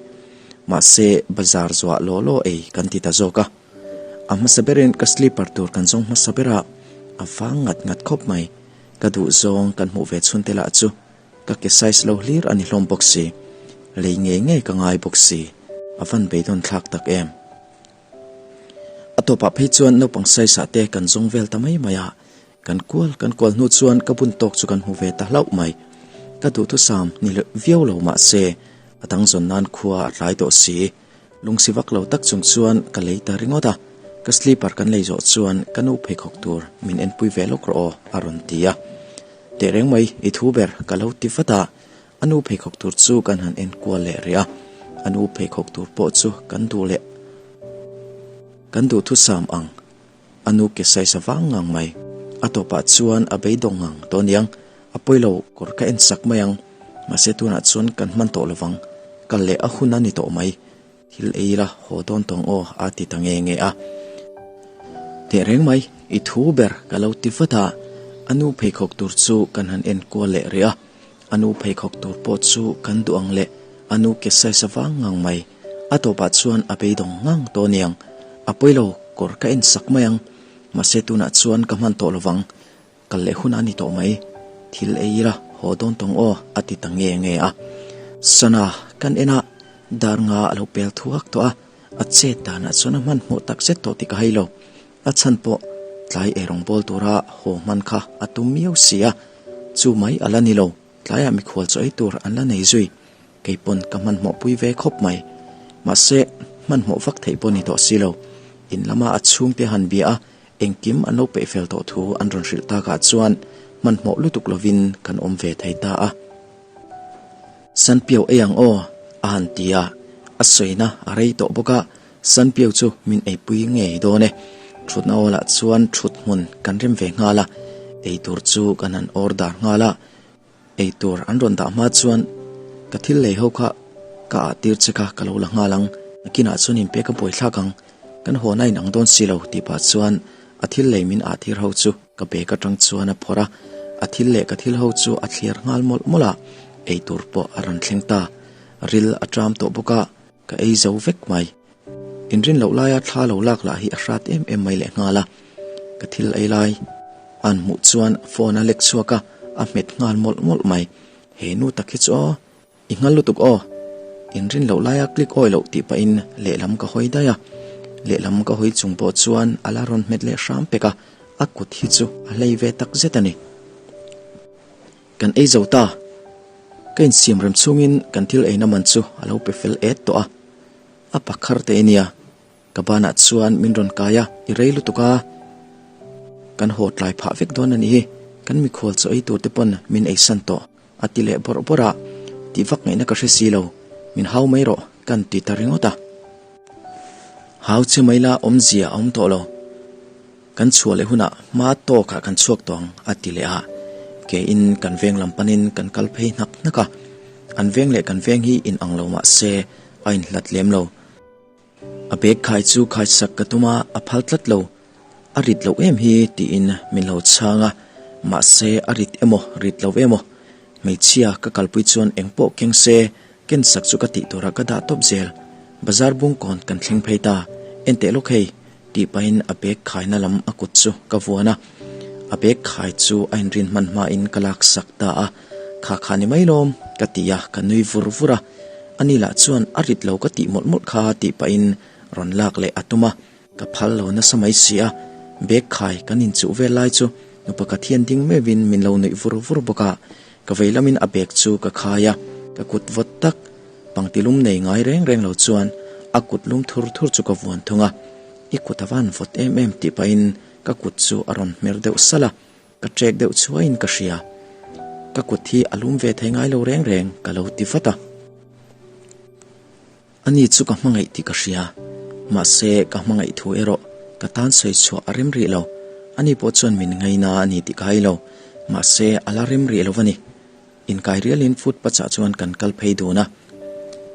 Mahse, bazar zuah law law ei kan ti ta zawk a. A hmasa berin ka slipper tur kan zawng hmasa ber a, a vang ngat ngat khawp mai. Ka duh zawng kan hmuh ve chhun te lah chu ka ke size lo hlir a ni hlawm bawk si. Lei ngei ngei ka ngai bawk si. A van beidawn thlak tak em. A tawpah phei chuan naupang size ah te kan zawng vel ta mai mai a, kan kual kan kual hnu chuan ka bun tawk chu kan hmu ve ta hlauh mai. Ka duhthusam ni leh viau lo mah se, a dang zawn nan khua a tlai tawh si. Lungsi vak lo tak chung chuan ka lei ta ringawt a, ka slipper kan lei zawh chuan ka nu pheikhawk tur min enpui ve lawk rawh aw a rawn ti a. Tehreng mai i thu ber ka lo ti vat a, a nu pheikhawk tur chu kan han enkual leh rih a, a nu pheikhawk tur pawh chu kan duh leh kan duhthusam ang. A nu ke size a vang ngang mai. A tawpah chuan a beidawng ngang tawh aniang. A pawi lo kawr ka en sak mai ang. Mahse tunah chuan kan hman tawh lovang. Kal leh a hun a ni tawh mai. Thil ei ila haw dawn tawng aw a ti ta nge nge a. Teh reng mai, i thu ber ka lo ti vat a. A nu pheikhawk tur chu kan han en kual leh rih a. A nu pheikhawk tur pawh chu kan duh ang leh a nu ke size a vang ngang mai. A tawpah chuan a beidawng ngang tawh aniang. A pawi lo, kawr ka en sak mai ang. Mahse tunah chuan ka hman tawh lovang. Kal leh hun a ni tawh mai. Thil ei ila, haw dawn tawng aw, a ti ta nge nge a. Sana, kan en a, dar nga a lo pel thuak tawh a. A chet danah chuan a hmanhmawh tak zet tawh tih ka hai lo. A chhan pawh tlai eirawng bawl tura haw hman kha a tum miau si a. Chu mai a la ni lo, tlaiah mikhual chaw ei tur an la nei zui. Kei pawn ka hmanhmawh pui ve khawp mai. Mahse, hmanhmawh vak theih pawh ni tawh si lo. In lama a chhungte han bia a, engkim an lo peih fel tawh thu an rawn hrilh takah chuan hmanhmawh lutuk lovin kan awm ve thei ta a. Sanpiau ei ang aw, a han ti a. A sawina a rei tawh bawk a, Sanpiau chu min eipui ngei dawn e. Thutna awlah chuan thut hmun kan rem ve nghal a, eitur chu kan han order nghal a. Eitur an rawn dah hma chuan ka thil lei ho kha ka ah tir che kha ka lo la nghal ang, nakinah chuan inpek a buaithlak ang, kan hawn a inang dawn si lo tih pah chuan a thil lei min ah tir ho chu ka bag atang chuan a phawrh a, a thil leh ka thil ho chu a thliar nghal mawlh mawlh a, eitur pawh a rawn thleng ta, ril a ṭam tawh bawk a, ka ei zo vek mai. Inrin loh laia thla lo lak lah hi a hrat em em mai leh nghal a, ka thil ei lai an hmuh chuan phone a lek chhuak a, a hmet nghal mawlh mawlh mai. He nu tak hi chu aw, i nghal lutuk aw, inrin loh laia click awi loh tih pahin lehlam ka hawi daih a, lehlam ka hawi chung pawh chuan a la rawn hmet leh hram pek a, a kut hi chu a hlei ve tak zet a ni. Kan ei zo ta, ka insiam rem chhungin kan thil eina man chu a lo pe fel et tawh a. A pakhar teh ania, ka banah chuan min rawn kai a, i rei lutuk a, kan haw tlai phah vek dawn a nih hi, kan mikhual chaw ei tur te pawn min eisan tawh, a ti leh bawrh bawrh a, tih vak ngaihna ka hre si lo, min hau mai rawh kan ti ta ringawt a. Hau che mai la awmzia a awm tawh lo, kan chhuah leh hunah hma tawkah kan chhuak tawh ang, a ti leh a, keiin kan veng lam panin kan kal phei hnak hnak a, an veng leh kan veng hi inang lo mah se, A inhlat lem lo. A bag khai chu khaisak ka tum a, a phal tlat lo. A rit loh em hi tiin min lo chhang a, mahse a rit emaw rit lo emaw hmeichhia ka kalpui chuan engpawh keng se kensak chu ka tih turah ka dah tawp zel. Bazar bungkawn kan thleng phei ta, enteh lawk hei tih pahin a bag khaina lam a kut chu ka vuan a, a bag khai chu a inrin hman hmain ka laksak ta a, Kha kha ni mai lawm ka ti a, ka nui vur vur a, ani lah chuan a rit lo ka tih mawlh mawlh kha tih pahin rawn lak leh a tum a, ka phal lo nasa mai si a, bag khai kan inchuh vel lai chu nu pakhat hian ding meuhin min lo nuih vur vur bawk a, ka vei lamin a bag chu ka khai a, ka kut vawt tak pangti lum nei ngai reng reng lo chuan a kut lum thur thur chu ka vuan thung a, i kut a van vawt em em tih pahin ka kut chu a rawn hmer deuh salh a. Ka trek deuh chhuaiin ka hria. Ka kut hi a lum ve thei ngai lo reng reng ka lo ti vat a. Ani chu ka hmangaih tih ka hria. Mahse ka hmangaih thu erawh ka tan sawi chhuah a rem rih lo. Ani pawh chuan min ngaina a ni tih ka hai lo. Mahse a la rem rih lo a ni. Inkai rialin footpath ah chuan kan kal phei dun a,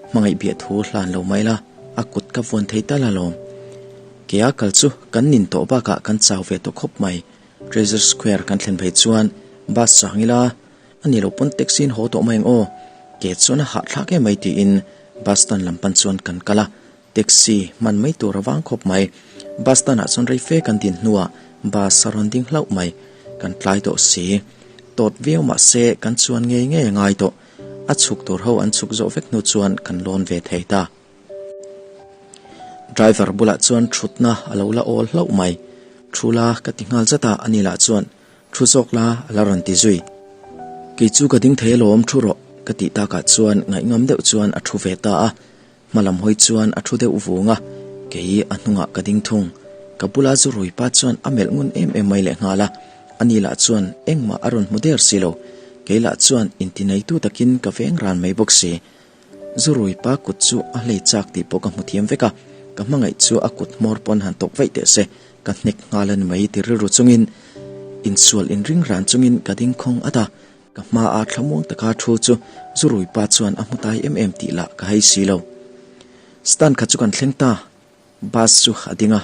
hmangaih biah thu hlan lo mai la, a kut ka vuan thei tal alawm. Kea kal chu kan nin tawh bakah kan chau ve tawh khawp mai. Treasure Square kan thlen phei chuan bus chang ila, a ni lo pawn taxi in haw tawh mai ang aw, ke chuan a hahthlak em mai tiin bus stand lam pan chuan kan kal a, taxi hman mai tur a vang khawp mai. Bus stand ah chuan rei fe kan din hnuah bus a rawn ding hlauh mai, kan tlai tawh si. Tawt viau mah se kan chuan ngei ngei a ngai tawh. A chhuk tur ho an chhuk zawh vek hnu chuan kan lawn ve thei ta. Driver bulah chuan thutna a lo la awl hlauh mai. Thu la ka ti nghal zat a, ani lah chuan thu zawk la a la rawn ti zui. Kei chu ka ding thei alawm thu rawh ka tih takah chuan ngaihngam deuh chuan a thu ve ta a. Hma lam hawi chuan a thu deuh vung a, kei a hnungah ka ding thung. Ka bula zu rui pa chuan a melh ngun em em mai lehnghal a, ani lah chuan engmah a rawn hmu der si lo. Kei lah chuan intineitu takin ka veng ran mai bawk si. Zu rui pa kut chu a hlei chak tih pawh ka hmu thiam vek a, ka hmangaih chu a kut hmawr pawn han tawp vaih teh se, ka hnek nghal a ni mai ti rilru chungin insual inring ran chungin ka ding khawng at a. Ka hmaa thlamuang taka thu chu Zurui pa chuan a hmu tai em em tih lah ka hai si lo. Stand kha chu kan thleng ta. Bus chu a ding a,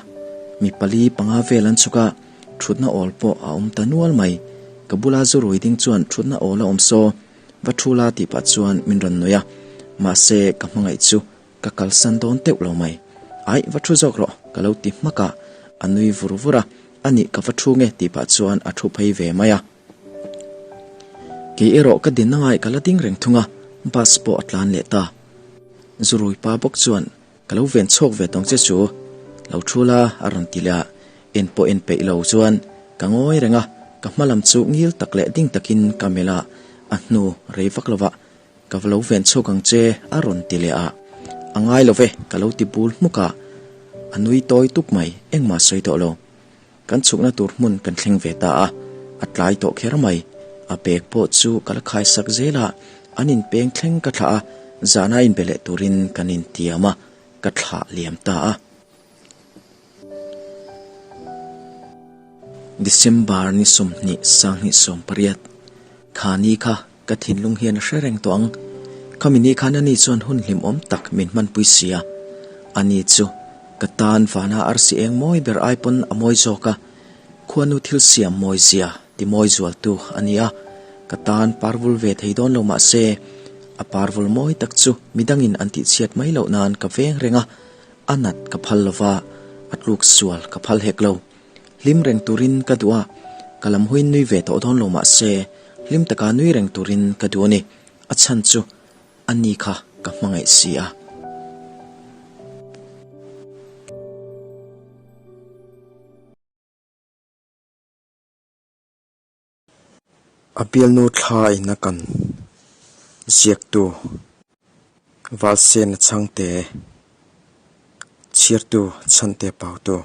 mi pali panga vel an chhuk a, thutna awl pawh a awm ta nual mai. Ka bula Zurui ding chuan thutna awl a awm saw, va thu la tih pah chuan min rawn nuih a. Mahse ka hmangaih chu ka kalsan dawn teuh lo mai. Aih va thu zawk rawh ka lo ti hmak a, a nui vur vur a, anih ka va thu nge tih pah chuan a thu phei ve mai a. Kei erawh ka din angai ka la ding reng thung a, bus pawh a tlan leh ta. Zurui pa bawk chuan ka lo ven chhawk ve tawng che chu, lo thu la a rawn ti leh a, en pawh en peih lo chuan ka ngawi reng a, ka hma lam chu ngil tak leh ding takin ka melh a, a hnu rei vak lovah ka va lo ven chhawk ang che a rawn ti leh a, a ngai lo ve ka lo ti bul hmuk a, a nui tawi tuk mai engmah sawi tawh lo. Kan chhukna tur hmun kan thleng ve ta a, a tlai tawh kher mai. A bag pawh chu ka la khaisak zel a, an inpeng thleng ka thlah a, zana inbe leh turin kan intiam a, ka thlah liam ta a. December ni 20 2018 kha ni kha Ka thinlung hian a hre reng tawh ang. Khami ni khan ani chuan hun hlimawm tak min hmanpui si a. Ani chu ka tan vana arsi eng mawi ber ai pawn a mawi zawk a, khuanu thil siam mawi zia ti mawi zualtu a ni a. Ka tan parvul ve thei dawn lo mah se, a parvul mawi tak chu midangin an tihchhiat mai loh nan ka veng reng a, a nat ka phal lo va, a tluk sual ka phal hek lo. Hlim reng turin ka duh a, ka lam huin nui ve tawh dawn lo mah se, hlim taka nui reng turin ka duh a ni. A chhan chu a ni kha ka hmangaih si a. A bialnu thla in a kan ziaktu Valsena Chhangte chhiartu Chhante Pautu.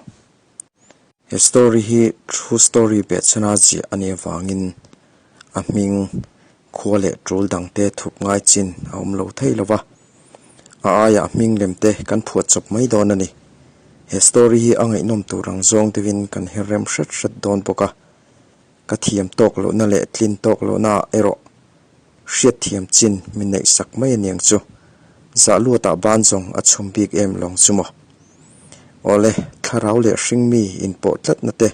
He story hi true story behchhana ziah a nih avangin a hming khua leh tul dangte thup ngai chin a awm lo thei lo va, a aiah hming lem te kan phuah chawp mai dawn a ni. He story hi a ngaihnawm tur ang zawng deuhin kan her rem hret hret dawn bawk a. Ka thiam tawk lohna leh tlin tawk lohna ah erawh hriat thiam chin min neih sak mai a niang chu. Zah luatah ban zawng a chhum bik em lawng chu maw? Awle, thlarau leh hringmi inpawh tlatna te,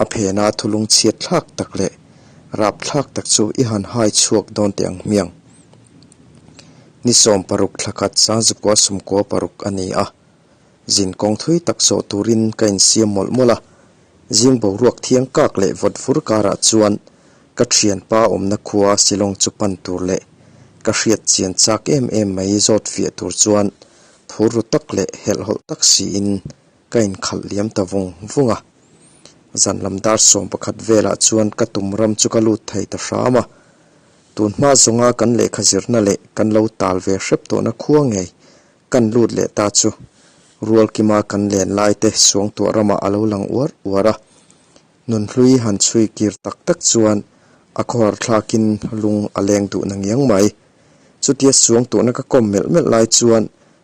a phena thulung chhiat thlak tak leh rap thlak tak chu i han hai chhuak dawn teh ang hmiang. Ni 16 thla khat sangzukua sumkua paruk a ni a. Zin kawng thui tak zawh turin ka insiam mawlh mawlh a, zing boruak thiang kak leh vawt vur karah chuan ka thianpa awmna khua Shillong chu pan tur leh ka hriat chian chak em em mai zawt fiah tur chuan phur ru tak leh helhhawlh tak siin ka inkhalh liam ta vung vung a. Zan lam dar 11 velah chuan ka tum ram chu ka lut thei ta hram a, tun hma zawnga kan lehkha zirna leh kan lo tal ve hrep tawhna khua ngei Kan lut leh ta chu Rualkima kan len lai te Suangtuah ramah a lo lang uar uar a. Nunhlui han chhui kir tak tak chuan a khawhar thlakin lung a leng duh na ngiang mai. Chutia Suangtuahna ka kawm melh melh lai chuan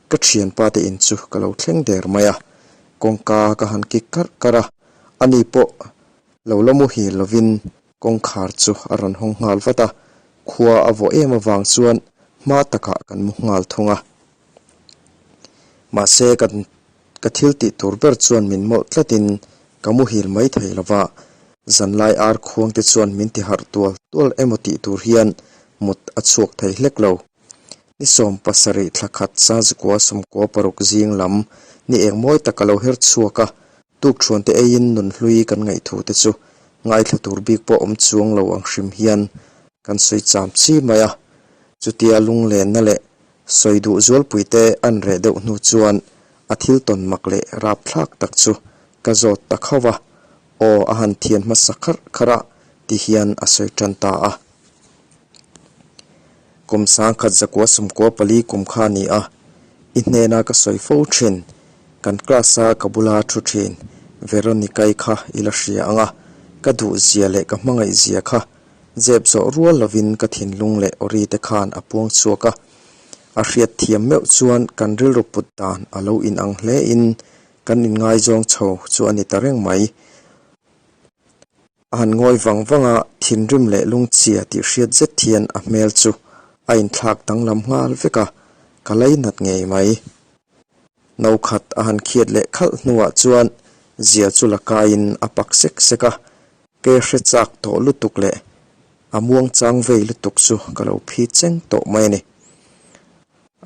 ka thianpa te in chu ka lo thleng der mai a. Kawngka ka han kik karh karh a, ani pawh lo la muhil lovin Kawngkhar chu a rawn hawng nghal vat a, khua a vawh em avang chuan hma takah kan mu nghal thung a. Mahse kan ka thil tih tur ber chuan min mawlh tlatin ka muhil mai thei lo va, zanlai ar khuang te chuan min ti harh tual tual emaw tih tur hian mut a chhuak thei hlek lo. Ni 17 thla khat sazikua 16 zing lam ni eng mawi tak a lo her chhuak a, Tukṭhuante eiin nunhlui kan ngaihthu te chu ngaithla tur bik pawh awm chuang lo ang hrim hian kan sawi cham chi mai a. Chutia lunglenna leh sawi duh zualpuite an reh deuh hnu chuan a thil tawn mak leh rapthlak tak chu ka zawt ta khauh a, aw a han thian hmasa kharh kharh a ti hian a sawi tan ta a. Kum 1994 kum kha a ni a. I hnena ka sawi fo thin, kan class-a ka bula thu thin Veronica-i kha i la hria ang a, ka duh zia leh ka hmangaih zia kha zep zawh rual lovin ka thinlung leh awri te khan a puang chhuak a. A hriat thiam meuh chuan kan rilru put dan a lo inang hle in kan inngaizawng chho chu a ni ta reng mai. A han ngawi vang vang a, thinrim leh lungchhia tih hriat zet hian a hmel chu a inthlak danglam nghal vek a, ka lainat ngei mai. No khat a han khiat leh khalh hnuah chuan zia chu la kaiin a pak sek sek a, ke hre chak tawh lutuk leh a muang chang vei lutuk chu ka lo phi cheng tawh mai a ni.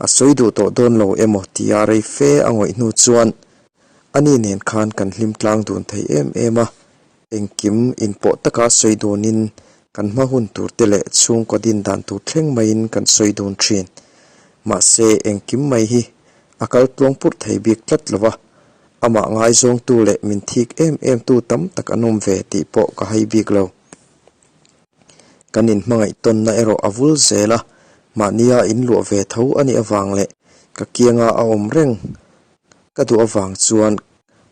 A sawi duh tawh dawn lo emaw tia rei fe a ngawih hnu chuan ani nen khan kan hlim tlang dun thei em em a, Engkim inpawh taka sawi dunin kan hma hun tur te leh chhungkaw din dan tur thleng maiin kan sawi dun thin. Mahse, engkim mai hi a kal tluang purh thei bik tlat lo va, amah ngaizawngtu leh min thik em em tu tam tak an awm ve tih pawh ka hai bik lo. Kan inhmangaih tawnna erawh a vul zel a, mahnia inluah ve tho a nih avang leh ka kianga a awm reng ka duh avang chuan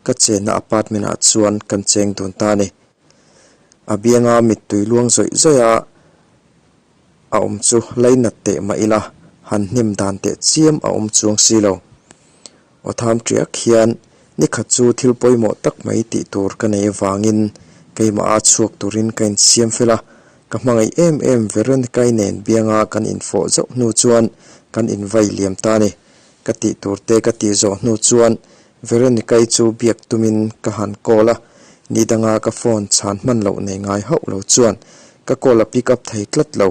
Ka chenna apartment ah chuan kan cheng dun ta a ni. A bianga mittui luang zawih zawih a a awm chu lainat teh mah ila han hnem dan teh chiam a awm chuang si lo. Aw tham tiak hian nikhat chu thil pawimawh tak mai tih tur ka nei avangin keimah a chhuak turin ka insiam fel a, ka hmangaih em em Veronica-i nen bianga kan infawh zauh hnu chuan kan invai liam ta a ni. Ka tih tur te ka tih zawh hnu chuan Veronica-i chu biak tumin ka han call a, ni danga ka phone chhan hman loh nei ngai hauh lo chuan ka call a pick up thei tlat lo.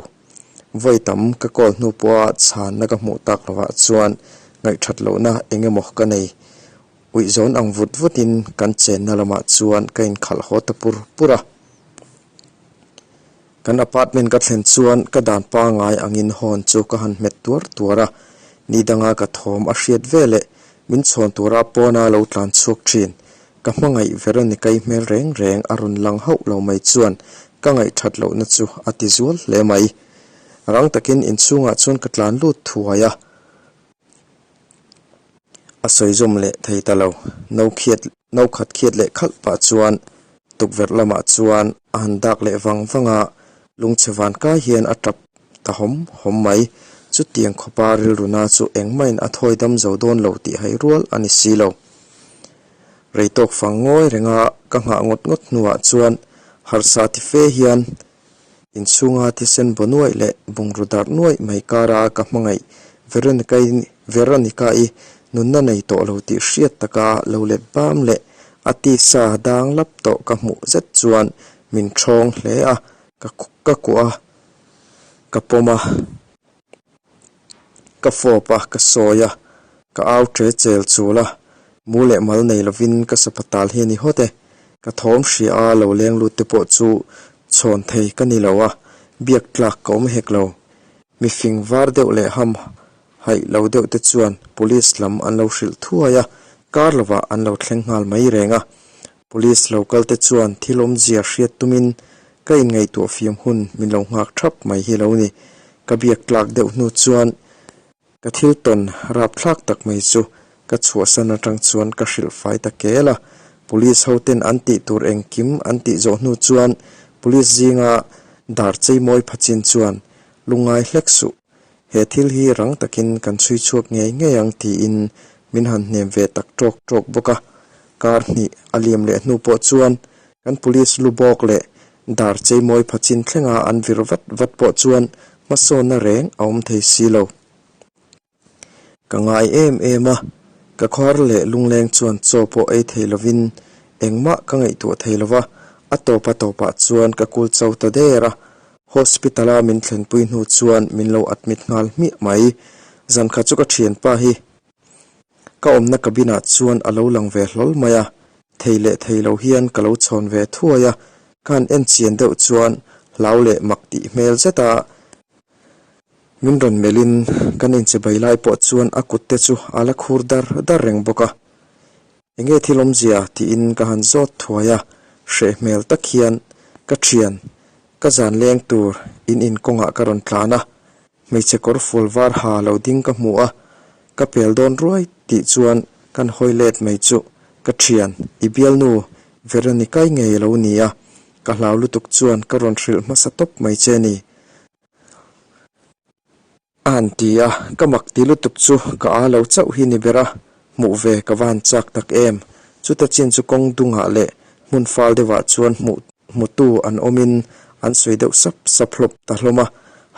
Vawi tam ka call hnu pawha chhanna ka hmuh tak lovah chuan ngaihthat lohna eng emaw ka nei. Uih zawn ang vut vutin kan chenna lamah chuan ka inkhalh haw ta pur pur a. Kan apartment ka thlen chuan ka dan pangai angin hawn chu ka han hmet tuar tuar a, ni danga ka thawm a hriat ve leh min chhawn tura pawna lo tlan chhuak thin. Ka hmangaih Veronica-i hmel reng reng a rawn lang hauh lo mai chuan ka ngaihthat lohna chu a ti zual hle mai. Rang takin inchhungah chuan ka tlan lut thuai a, a sawi zawm leh thei ta lo. No khiat No khat khiat leh khalh pah chuan tukverh lamah chuan a han dak leh vang vang a, lungchhe van kai hian a tap ta hawm hawm mai. Chutiang khawpa rilruna chu engmahin a thawi dam zo dawn lo tih hai rual a ni si lo. Rei tawk fang ngawi renga ka nghah ngawt ngawt hnuah chuan harsa ti fe hian Inchhunga thisen baw nuaih leh bungraw darh nuaih mai kara ka hmangaih Veronica-i Veronica-i nunna nei tawh lo tih hriat taka lo let bam leh a tisa dang lap tawh ka hmuh zet chuan min ṭhawng hle a, ka ka kuah a, ka pawm a, ka fawp a, ka sawi a, ka au ṭe chel chul a, mu leh mal nei lovin ka sapatal hi a ni hawt e. Ka thawm hria a lo leng lut te pawh chu chhawn thei ka ni lo a, biak tlak ka awm hek lo. Mi fing var deuh leh ham haih lo deuh te chuan police lam an lo hrilh thuai a, kar lovah an lo thleng nghal mai reng a. Police lo kal te chuan thil awmzia hriat tumin ka inngaihtuah fiam hun min lo nghak thap mai hi lo ni. Ka biak tlak deuh hnu chuan Ka thil tawn rapthlak tak mai chu ka chhuahsan atang chuan ka hrilh fai ta kel a, Police ho ten an tih tur engkim an tih zawh hnu chuan Police zinga dar cheimawi phachin chuan lungngai hlek suh, he thil hi rang takin kan chhui chhuak ngei ngei ang tiin min han hnem ve tak tawk tawk bawk a, kar hnih a liam leh hnu pawh chuan kan Police lu bawk leh dar cheimawi phachin thlenga an vir vat vat pawh chuan hmasawnna reng a awm thei si lo. Ka ngai em em a, ka khawhar leh lungleng chuan chaw pawh ei thei lovin engmah ka ngaihtuah thei lo va, a tawp a tawpah chuan ka kul cho ta der a, hospital-a min thlenpui hnu chuan min lo admit nghal hmiah mai. Zankhat chu ka thianpa hi Ka awmna cabin ah chuan a lo lang ve hlawl mai a, thei leh thei lo hian ka lo chhawn ve thuai a, ka han en chian deuh chuan hlau leh mak tih hmel zet a, min rawn melh in kan inche bai lai pawh chuan a kut te chu a la khur dar dar reng bawk a, enge thil awmzia tiin ka han zawt thuai a, hreh hmel tak hian ka thian ka zan leng tur in inkawngah ka rawn tlan a, hmeichhe kawr fual var ha lo ding ka hmu a. Ka pel dawn ruai tih chuan kan hawi let mai chu ka thian, i bialnu Veronica-i ngei a lo ni a, ka hlau lutuk chuan ka rawn hrilh hmasa tawp mai che ni. A han ti a, ka mak ti lutuk chu ka a lo chauh hi ni ber a, hmuh ve ka va han chak tak em. Chuta chin chu kawng dungah leh hmun fal deuhah chuan hmuh hmutu an awmin an sawi deuh sap sap hlawp ta hlawm a,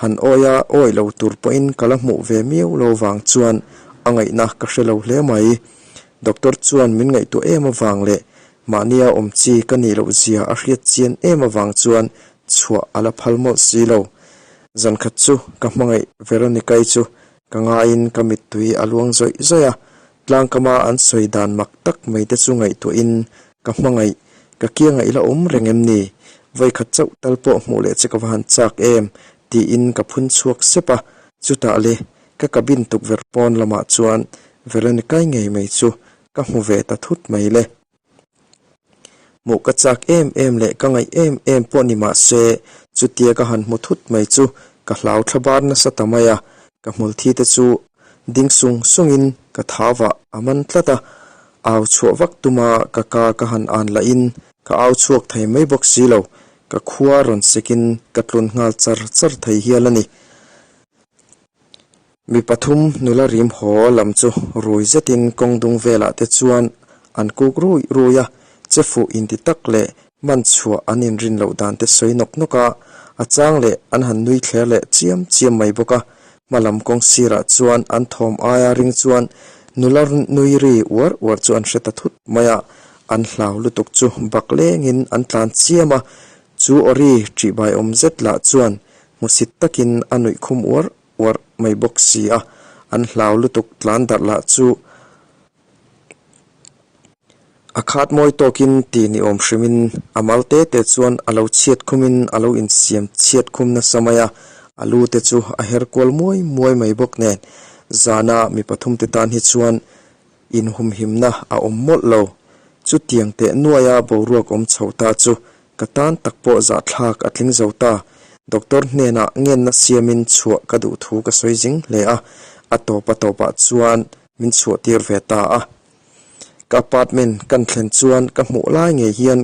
han awi a awi lo tur pawhin ka la hmuh ve miau lo vang chuan a ngaihna ka hre lo hle mai. Doctor chuan min ngaihtuah em avang leh mahnia awm chi ka nih loh zia a hriat chian em avang chuan chhuah a la phal mawlh si lo. Zankhat chu ka hmangaih Veronica-i chu ka ngaiin ka mittui a luang zawih zawih a, tlangkama an sawi dan mak tak mai te chu ngaihtuahin ka hmangaih, ka kiangah i la awm reng em ni? Vawikhat chauh tal pawh hmuh leh che ka va han chak em? tiin ka phun chhuak sep a, chutah le ka cabin tukverh pawn lamah chuan Veronica-i ngei mai chu ka hmu ve ta thut mai le. Hmuh ka chak em em leh ka ngaih em em pawh ni mah se, chutia ka han hmu thut mai chu ka hlau thla bar nasa ta mai a, ka hmul thi te chu ding sung sungin ka thavah a man tlat a, au chhuah vak tuma ka ka ka han an lahin ka au chhuak thei mai bawk si lo, ka khua rawn sekin ka tlun nghal char char thei hial a ni. Mi pathum nula rim haw lam chu rui zetin kawng dung velah te chuan an kuk rui rui a, che fuh inti tak leh man chhuah an inrin loh dan te sawi nawk nawk a, a chang leh an han nui thler leh chiam chiam mai bawk a. Hma lam kawng sirah chuan an thawm aia ring chuan nula nui ri uar uar chu an hre ta thut mai a, an hlau lutuk chu bak lengin an tlan chiam a, chu aw ri ṭihbaiawm zet lah chuan hmusit takin a nuih khum uar uarh mai bawk si a, an hlau lutuk tlan darh lah chu a khat mawi tawkin ti ni awm hrimin a mal te te chuan a lo chhiat khumin a lo insiam chhiat khum nasa mai a, a lu te chu a her kual muai muai mai bawk nen zana mi pathum te tan hi chuan inhumhimna a awm mawlh lo. Chutiang teh nuaia boruak awm chho ta chu Ka tan tak pawh zahthlak a tling zo ta. Doctor hnenah ngenna siamin chhuah ka duh thu ka sawi zing hle a, a tawp a tawpah chuan min chhuah tir ve ta a. Ka apartment kan thlen chuan ka hmuh lai ngei hian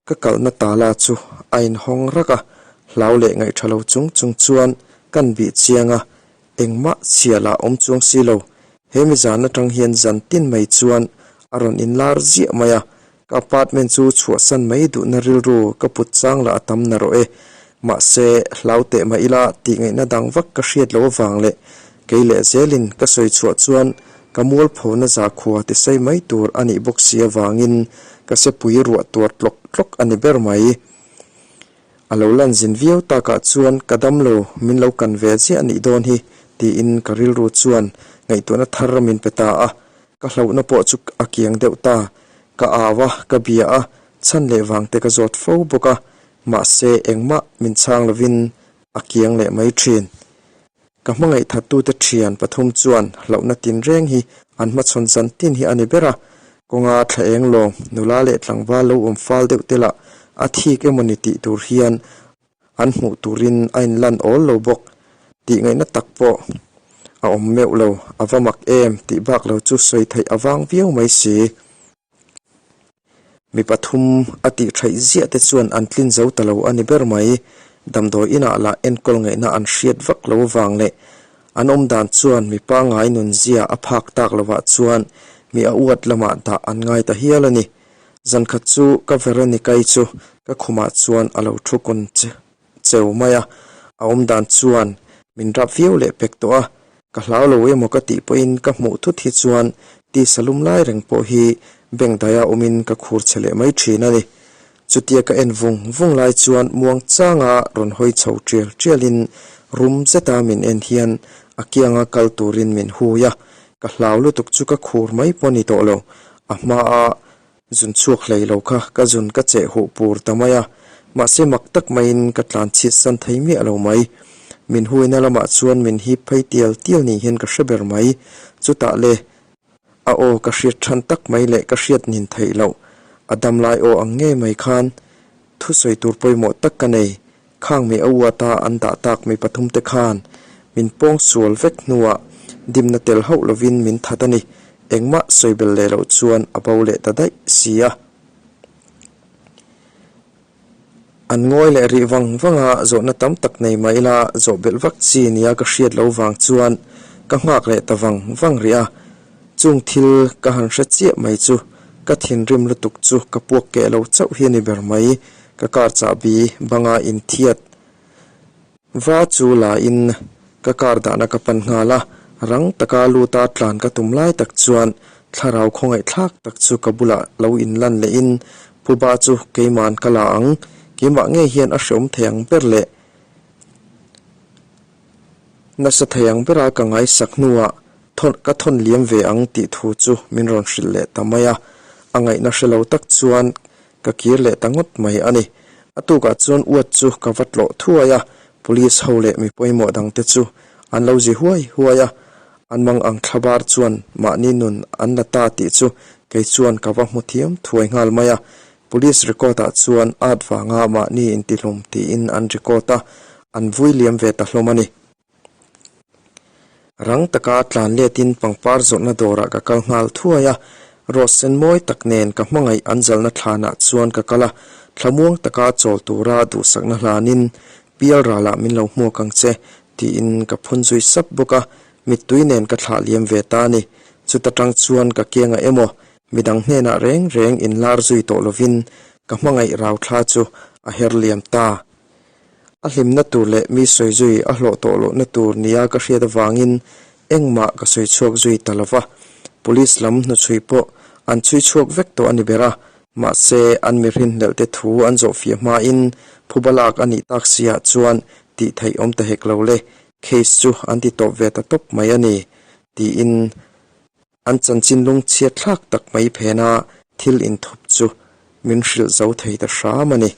ka kalhna tala chu a inhawng rak a, hlau leh ngaihṭha lo chung chung chuan kan bih chiang a, Engmah chhia lah awm chuang si lo. He mi zan atang hian zan tin mai chuan a rawn inlar ziah mai a, ka apartment chu chhuahsan mai duhna rilru ka put chang lah a tam narawh e. Mahse, hlau teh mah ila tih ngaihna dang vak ka hriat loh avang leh kei leh zelin ka sawi chhuah chuan ka mualphona zakhua tisai mai tur a nih bawk si avangin ka sepui ruah tuar tlawk tlawk a ni ber mai. A lo lan zin viau takah chuan ka dam lo, min lo kan ve chiah a nih dawn hi, tiin ka rilru chuan ngaihtuahna thar min pe ta a. Ka hlauhna pawh chu a kiang deuh ta. Ka au a, ka bia a, chhan leh vang te ka zawt fo bawk a, mahse engmah min chhang lovin a kiang leh mai thin. Ka hmangaih thattute thian pathum chuan hlauhna tinreng hi an hmachhawn zan tin hi a ni ber a, kawnga thla eng lawm, nula leh tlangval lo awm fal deuh te lah a thik emaw ni tih tur hian an hmuh turin a inlan awl lo bawk tih ngaihna tak pawh a awm meuh lo, a va mak em tih bak lo chu sawi theih a vang viau mai si. Mi pathum a tih theih ziah te chuan an tlin zo ta lo a ni ber mai. Damdawi inah lah enkawl ngaihna an hriat vak lo vang leh an awm dan chuan mi pangngai nunzia a phak tak lovah chuan mi a uat lamah dah an ngai ta hial a ni. Zankhat chu ka Veronica-i chu ka khumah chuan a lo thu kawn che cheu mai a, a awm dan chuan min rap viau leh pek tawh a, ka hlau lo emaw ka tih pawhin ka hmuh thut hi chuan tisa lum lai reng pawh hi bank daia awmin ka khur che leh mai thin a ni. Chutia ka en vung vung lai chuan muang changa rawn hawi chho tial tialin rum zeta min en hian a kianga kal turin min hui a, ka hlau lutuk chu ka khur mai pawh a ni tawh lo, a hmaa Zun chhuak hlei lo kha ka zun ka cheh huh pur ta mai a, mahse mak tak maiin ka tlan chhiat san thei miah lo mai. Min huaina lamah chuan min hip phei tial tial ni hian ka hre ber mai. Chutah le, a aw ka hriat than tak mai leh ka hriat nin theih loh, a damlai aw ang ngei mai khan thusawi tur pawimawh tak ka nei. Khang mi a uata an dah tak mi pathum te khan min pawng sual vek hnuah Dimna tel hauh lovin min that a ni. Engmah sawi bel leh loh chuan a bo leh ta daih si a. An ngawi leh rih vang vang a, zawhna tam tak nei mah ila zawh belh vak chi nia ka hriat lo vang chuan ka nghak leh ta vang vang rih a. Chung thil ka han hre chiah mai chu ka thinrim lutuk chu ka puak keh lo chauh hi a ni ber mai. Ka car chahbi banga inthiat Va chu la in ka car dahna ka pan nghal a, rang taka luta tlan ka tum lai tak chuan thlarau khawngaih thlak tak chu ka bulah lo inlan leh in Phuba chu keiman ka la ang, keimah ngei hian a hreawm thei ang ber leh nasa thei ang bera ka ngaisak hnuah thawn ka thawn liam ve ang tih thu chu min rawn hrilh leh ta mai a, a ngaihna hre lo tak chuan Ka kir leh ta ngawt mai a ni. A tukah chuan uat chu ka va tlawh thuai a, police ho leh mi pawimawh dangte chu an lo zi huai huai a, an mang ang thlabar chuan mahni nun an la ta tih chu kei chuan ka va hmu thiam thuai nghal mai a. Police record ah chuan at vanga mahni intihlum tiin an record a, an vui liam ve ta hlawm a ni. Rang taka tlan letin pangpar zawrhna dawrah ka kal nghal thuai a, rose sen mawi tak nen ka hmangaih an zalna thlanah chuan ka kal a, thlamuang taka chawl tura duhsakna hlanin pial ralah min lo hmuak ang che tiin ka phun zui sap bawk a, mittui nen ka thlah liam ve ta a ni. Chuta tang chuan ka kiangah emaw midang hnenah reng reng inlar zui tawh lovin ka hmangaih rauthla chu a her liam ta. A hlimna tur leh mi sawi zui a hlawh tawh lohna tur nia ka hriat avangin engmah ka sawi chhuak zui ta lo va. Police lam hnuchhui pawh an chhui chhuak vek tawh a ni ber a, mahse an mi rinhlelh te thu an zawh fiah hmain phuba lak a nih tak siah chuan tih theih awm ta hek lo le, case chu an ti tawp ve ta tawp mai a ni, tiin an chanchin lungchhiat thlak tak mai phena thil inthup chu min hrilh zo thei ta hram a ni.